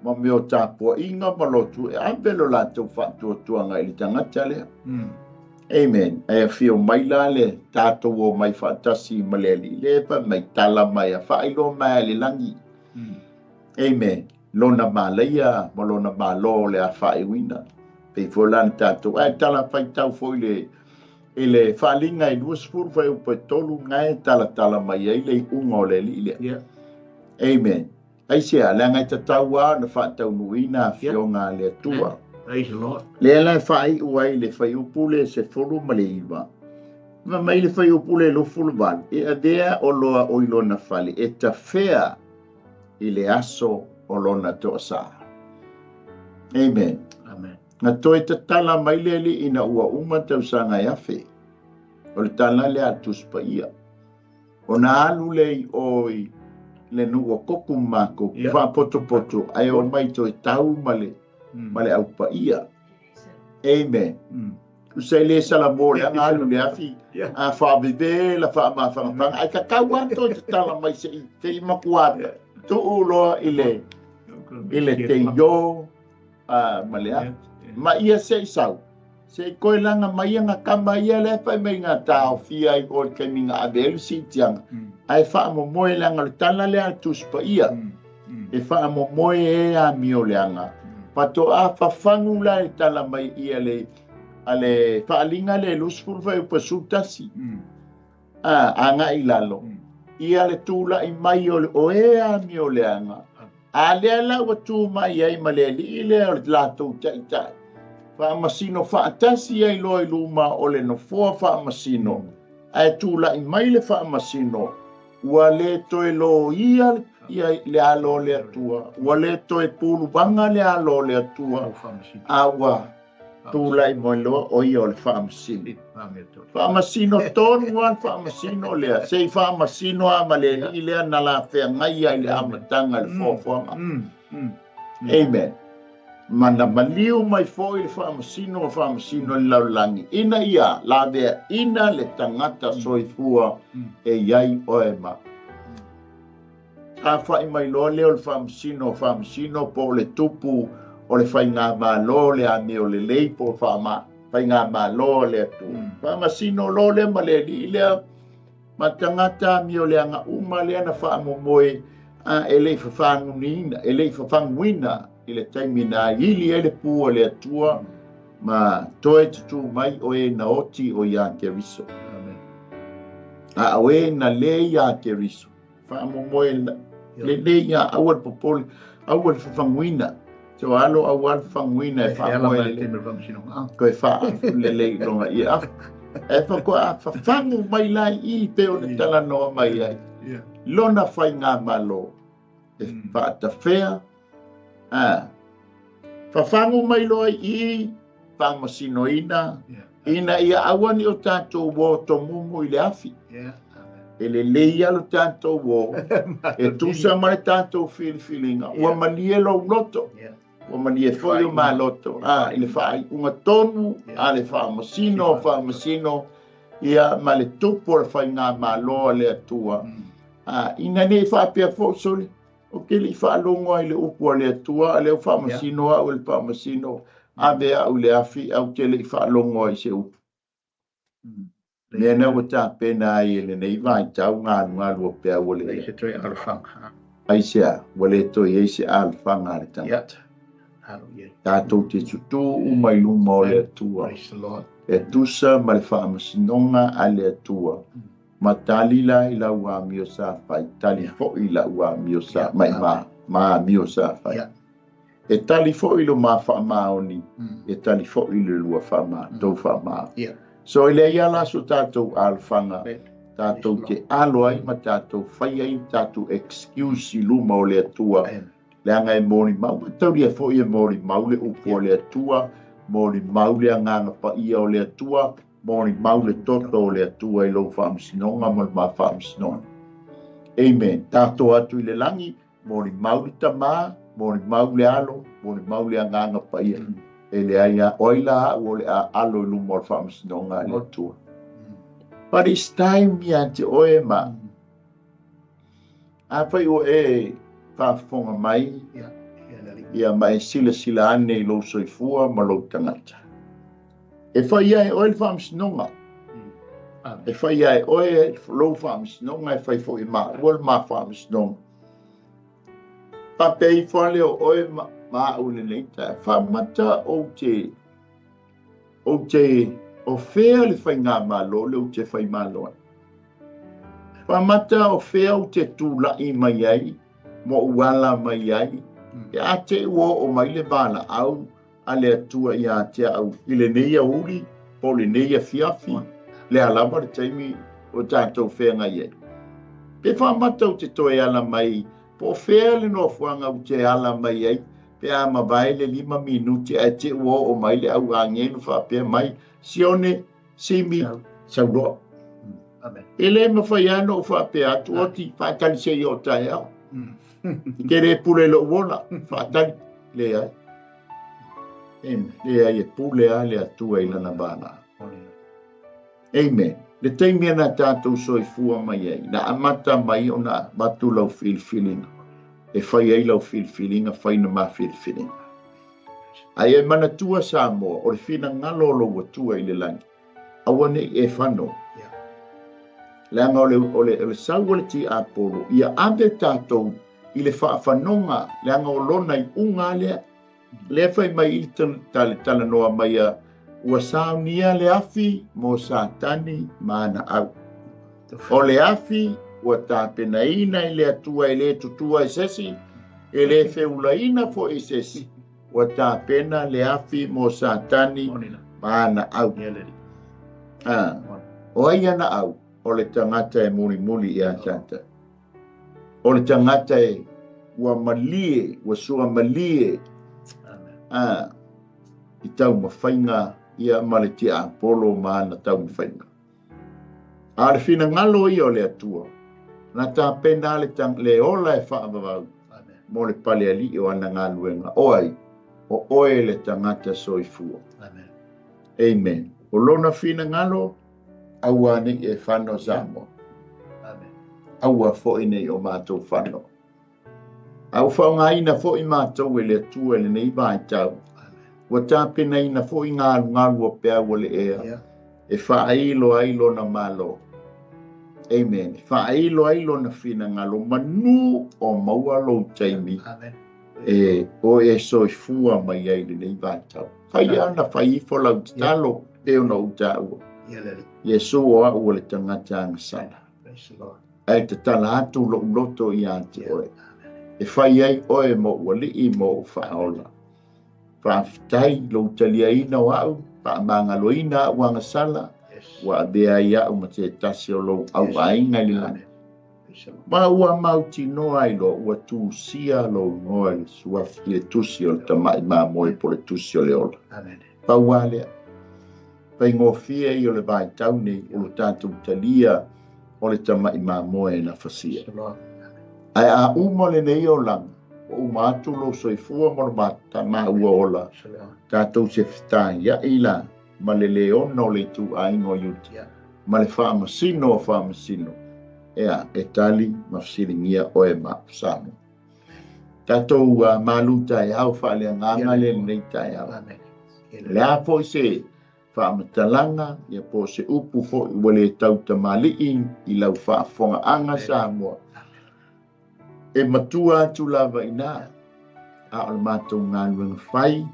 ma mea o tapuaiga ma lotu e ave lo latou faatuatuaga i le tagata lea. Amen. Ae afio mai la le tatou o mai faatasi ma le Alii lea e fai mai tala mai a faailoa mai a le lagi. Amen. Lona malaia ma lona malo o le a faaiuina. Pei foi la na tatou ae tala faitau foi le i le faaaliga e 20 fuaiupu e 3 na e talatala mai ai le iuga o le Alii lea. Amen. Aisea, leaga e tatau lava ona faataunuuina afioga a le Atua. Praise the Lord. Lea la e faaiu ai le fuaiupu lea 19, ma mai le fuaiupu lea 28, e avea oloa o i lona fale e tafea i le aso o lona toasa. Amen. Amen. Na toe tatala mai le Alii ina ua uma tausaga e afe. O le tala lea a le Tusi Paia. Ona alu lea i o i le nuu o Koku ma Makoku, faapotopoto, ae omai toe tau ma le, ma le aupaia. Amen. Tusa e le salamo leaga alu le afi, a faaveve la faamafagafaga, ae tatau lava toe tatala mai se i, se i matua tuu loa i le, i le teio ma le afi. Ma ia se i sau, se i koe laga mai ia nga kama ia lea fai mai nga taofia ai o le taimi nga ave ai le siitiaga. Ae faamomoe leaga o le tala lea a le Tusi Paia, e faamomoe e amio leaga. Faatoa fafagu la e tala mai ia le, a le faaaliga lea e 20 fuaiupu e 11. A, agai i lalo. Ia le tulai mai o le o e amio leaga. A lea la ua tu mai ai ma le alii lea o le latou taitai, faamasino faatasi ai loa i luma o le nofoa faamasino, ae tulai mai le faamasino, ua le toe loia ia le alo o le Atua, ua le toe puluvaga le alo o le Atua, a ua Tulai mai loa o ia o le faamasino. Faamasino tonu lava le faamasino lea, se i faamasino lava ma le alii lea na la feagai ai i le amataga i le foafoaga. Amen. Ma na maliu mai foi le faamasino o faamasino i le lalolagi, ina ia laveaina le tagata soifua e i ai oe ma au. Afa'i mai loa lea o le faamasino o faamasino po o le tupu o le faigamalo le amio lelei po o faigamalo a le Atua. Faamasino loa lea ma le alii lea ma tagata amio leaga uma lea na faamomoe a e le i fafaguina, e le i fafaguina i le taimi na ili ai le pū a le Atua ma toe tutū mai o e na oti o iā Keriso. A o e na le iā Keriso. Faamomoe lelei ia aua le popole, aua le fafaguina. So alo aua le fafaguina e faamoe lelei. Toe faaafu lelei i loga ia afu. E faatoa fafagu mai la i i pei ona talanoa mai ai. Lona faigamalo e faatafea a fafagu mai loa i i faamasinoina ina ia aua ne i o tatou uo tomumu i le afi. E lelei lava lo tatou uo e tusa ma le tatou filifiliga. Ua malie lou loto, ua malie foi o maloto a i le faaiuga tonu a le faamasino faamasino ia ma le tupu o le faigamalo a le Atua. A ina ne i faapea foi sole, Ou te le i faalogo ai i le upu a le Atua, a lea ua faamasino au e le faamasino, ave au i le afi, ae ou te le i faalogo ai i se upu. Mea na ua tapena ai e lenei vaitau galugalu o peau o le ea. Aisea? Ua le toe i ai se alofaga a le tagata. Tatou te tutū uma i luma o le Atua, e tusa ma le faamasinoga a le Atua. Ma tali la i lau amio sa fai, tali foi i la'u amio sa mai ma, ma amio sa fai. E tali foi lo ma faamaoni, e tali foi le lua faama, tou faamaoni. So e leai lava la so tatou alofaga, tatou te alo ai ma tatou fai ai tatou excuse i luma o le Atua, leaga e molimau, e taulia foi e molimau le upu a le Atua, molimau le Agaga Paia o le Atua, Molimau le toto o le Atua i lou faamasinoga ma le ma faamasinoga. Amen. Tatou atu i le lagi, molimau le Tama, molimau le Alo, molimau le Agaga Paia. E leai a, o ai la a'u o le a alo i luma o le faamasinoga a le Atua. But it's time ia te oe ma afai ua e faafofoga mai ia ma e silasila ane i lou soifua ma lou tagata. E fai ai oe le faamasinoga. E fai ai oe lou faamasinoga, e fai foi e maua le ma faamasinoga. Faapea ifo lea o oe ma, ma au i lenei taeao. Faamata ou te, ou te, o fea le faigamalo lea ou te faimalo ai. Faamata o fea ou te tula'i mai ai, ma ou ala mai ai, pe a te ua oo mai le valaau a le Atua ia te au i lenei aoauli po o lenei afiafi, le a lava le taimi o tatou feagai ai. Pe faamata ou te toe ala mai, po o fea le nofoaga ou te ala mai ai, pe a mavae le 5 minute ae te ua oo mai le au agelu faapea mai, Sione, Simi, sau loa. E le mafai lava ona ou faapea atu, oti, faatali se i oo taeao. Ke le pule i lou ola, faatali. Leai. Amen. Leai, e pule lava le Atua i lana valaau. Amen. Le taimi na tatou soifua mai ai, na amata mai ona avatu lau filifiliga. E fai ai lau filifiliga, fai na ma filifiliga. Ae e manatua Samoa, o le finagalo o lou Atua i le lagi, aua ne i e fano. Leaga o le, o le, o le sau o le tiapolo, ia ave tatou i le faafanoga, leaga o lona iuga lea. Lea fai mai i le talanoa mai a, ua saunia le afi mo Satani ma ana au. O le afi ua tapenaina i le Atua e le tutua i se isi, e le feulaina foi i se isi. Ua tapena le afi mo Satani ma ana au. A, o ai ana au? O le tagata e mulimuli ia Satani. O le tagata e ua malie, ua suamalie. A, i taumafaiga ia ma le tiapolo ma ana taumafaiga. A o le finagalo ia o le Atua, na tapena le, le ola e faavavau mo le palealii o ana galuega. O ai? O oe le tagata soifua. Amen. Amen. O lona finagalo, aua nei e fano Samoa. Amen. Aua foi nei o matou fano. A ua faaaogaina foi matou e le Atua i lenei vaitau. Ua tapenaina foi galugalu o peau o le ea e faailo ai lona Malo. Amen. E faailo ai lona finagalo manu o maua lou taimi e o e soifua mai ai i lenei vaitau. Fai ana fai ifo lau tatalo e ona ou taua. Iesu o au o le tagata agasala. Ae tatala atu lou loto ia te oe. E fai ai oe mo ualii mo ou faaola. Faafetai lou taliaina o au, faamagaloina au agasala, ua avea ai au ma se tasi o lou auaiga i le lagi. Ma ua mautinoa ai loa ua tusia lou igoa i le suafa i le tusi o le tamai mamoe po o le tusi o le ola. Pau lava lea. Faigofie ia o le vaitau nei o lo tatou talia o le tamai mamoe na fasia. Ae a uma lenei olaga, ua uma atu lou soifua ma lo maua ola, tatou se fetaiai la ma le leona o le ituaiga o Iuta, ma le faamasino o faamasino, ea e tali ma fesiligia oe ma au Samoa. Tatou malu taeao faaleagaga le lenei taeao. Le a foi se faamatalaga ia po o se upu foi ua le tautamalii i lau faafofogaaga Samoa, e matua atu lava i ina, a o le matou galuega fai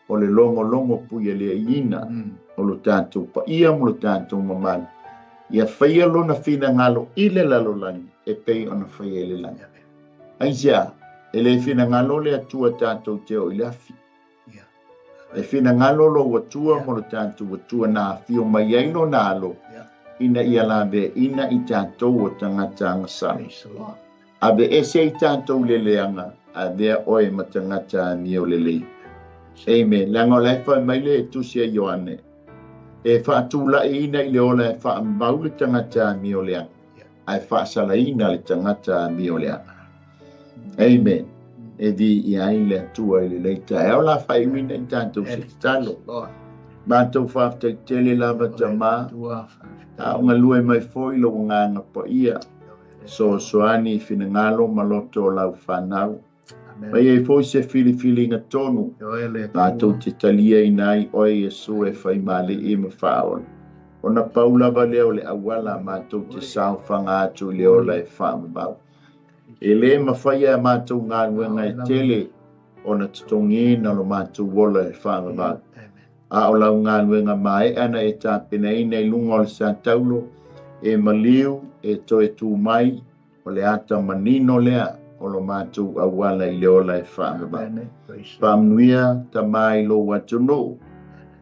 o le logologo puialeaina o lo tatou paia ma lo tatou mamalu, ia faia lona finagalo i le lalolagi e pei ona faia i le lagi. Aisea? E le finagalo le Atua tatou te oo i le afi. E finagalo lou Atua ma lo tatou Atua na afio mai ai lona alo ina ia laveaina i tatou o tagata agasala. Ave ese i tatou le leaga, avea oe ma tagata amio lelei. Amen. Leaga o la e fai mai le tusi a Ioane, e faatulaiina i le ola e faamau le tagata amio leaga, ae faasalaina le tagata amio leaga. Amen. E viia ai le Atua i lenei taeao la faaiuina i tatou se tatalo. Matou faafetai tele lava Tama, a o galue mai foi lou agaga paia, soasoani i finagalo ma loto o lau fanau. Mai ai foi se filifiliga tonu, matou te taliaina ai oe Iesu e faimalii ma faaola. Ona pau lava lea o le auala matou te saofaga atu i le ola e faamamau. E le mafai e matou galuega e tele ona totogiina lo matou ola e faavavau. A o lau galuega maea na e tapenaina i luga o le sataulo, e maliu, e toe tu mai, o le ata manino lea o lo matou auala i le ola e faavavau. Faamanuia Tama i lou atunuu.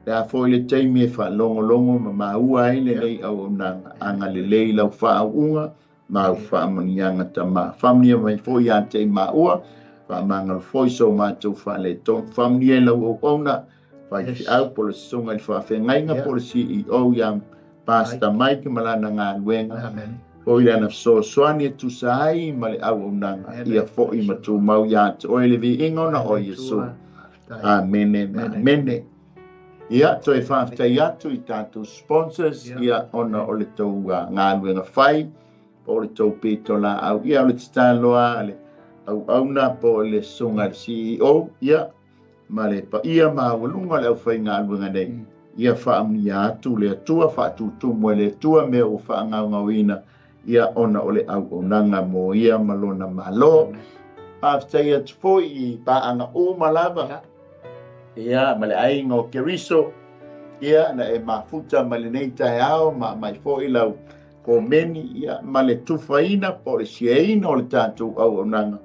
Le a foi le taimi e faalogologo ma maua ai lenei auaunaga, agalelei lau faauuga, ma au faamanuiaga Tama. Faamanuia mai foi ia te i maua, faamagalo foi so matou faaletonu. Faamanuia i lau auauna, faifeau po o le susuga i le faafeagaiga po o le CEO ia Pastor Mike ma lana galuega. Foi lana fesoasoani e tusa ai ma le auaunaga, ia foi ma tumau ia te oe le viiga ona o Iesu. Amene ma amene. Ia, toe faafetai atu i tatou sponsors, ia ona o le tou galuega fai, po o le tou pitolaau, ia o le tatalo lava a le auauna po o le susuga i le CEO, ia, ma le paia maualuga o le aufaigaluega nei, ia faamanuia atu le Atua, faatutumu e le Atua mea ua faagaogaoina, ia ona o le auaunaga mo ia ma lona Malo. Faafetai atu foi i paaga uma lava, ia ma le aiga o Keriso, ia na e mafuta mai lenei taeao ma aumai foi lau komeni, ia ma le tufaina po o le siaina o le tatou auaunaga,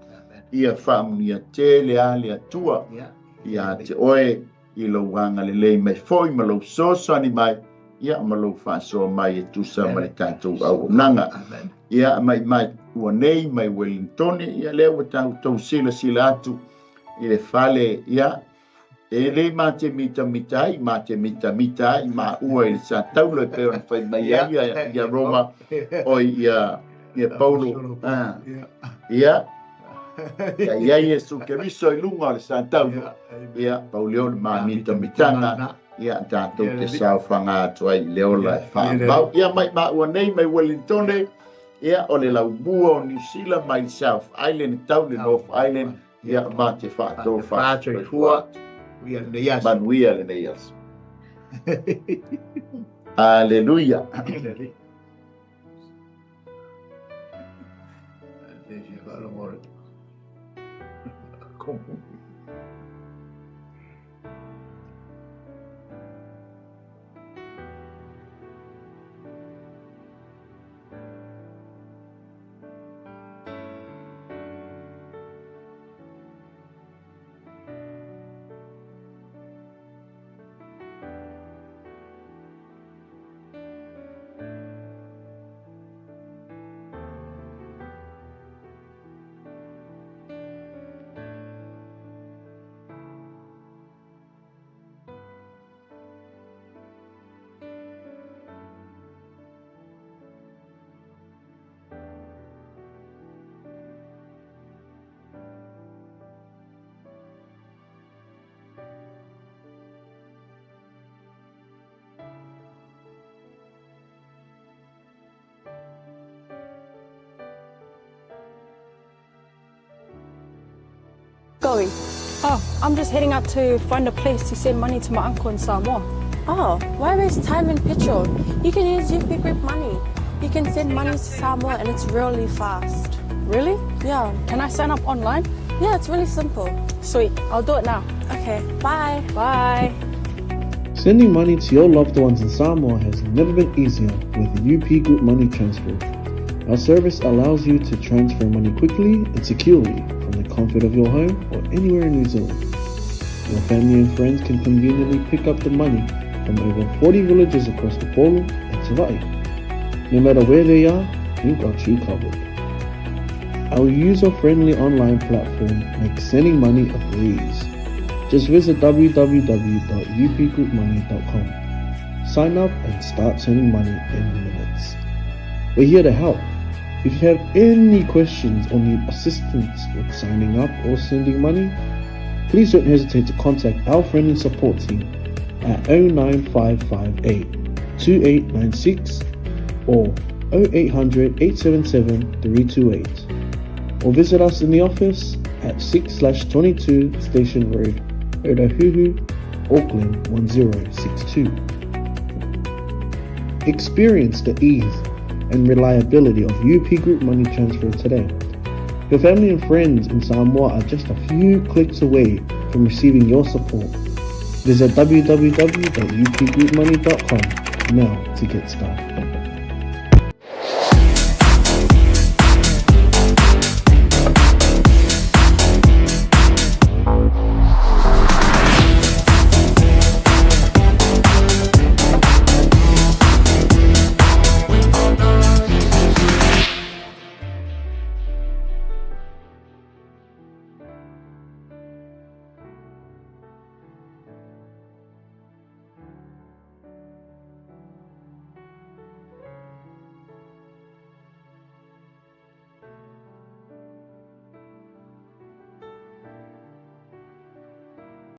ia faamanuia tele a le Atua ia te oe i lou agalelei mai foi ma lou fesoasoani mai, ia ma lou faasoa mai e tusa ma le tatou auaunaga. Ia mai mai ua nei mai Wellington, ia lea ua tatou silasila atu i le fale, ia E le ma te mitamita ai, ma te mitamita ai maua i le sataula e pei ona fai mai ai ia, ia Roma, o ia, ia Paulo. Ah. Ia, ia ia Iesu Keriso i luga o le sataula. Ia, pau lea o le ma mitamitanga, ia tatou te saofaga atu ai i le ola e faamau. Ia mai maua nei mai Wellingtone, ia o le laumua o Niu Sila mai le South Island e tau le North Island, ia ma te faatofa soifua. Manuia lenei aso. Manuia lenei aso. Aleluia. Going? Oh, I'm just heading out to find a place to send money to my uncle in Samoa. Oh, why waste time and petrol? You can use UP Group Money. You can send money to Samoa and it's really fast. Really? Yeah. Can I sign up online? Yeah, it's really simple. Sweet, I'll do it now. Okay, bye. Bye. Sending money to your loved ones in Samoa has never been easier with UP Group Money Transfer. Our service allows you to transfer money quickly and securely from the comfort of your home or anywhere in New Zealand. Your family and friends can conveniently pick up the money from over 40 villages across Upolu and Savaii. No matter where they are, we've got you covered. Our user-friendly online platform makes sending money a breeze. Just visit www.upgroupmoney.com. Sign up and start sending money in minutes. We're here to help. If you have any questions or need assistance with signing up or sending money, please don't hesitate to contact our friendly support team at 09558 2896 or 0800 877 328 or visit us in the office at 6/22 Station Road, Otahuhu, Auckland 1062. Experience the ease and reliability of UP Group Money Transfer today. Your family and friends in Samoa are just a few clicks away from receiving your support. Visit www.upgroupmoney.com now to get started.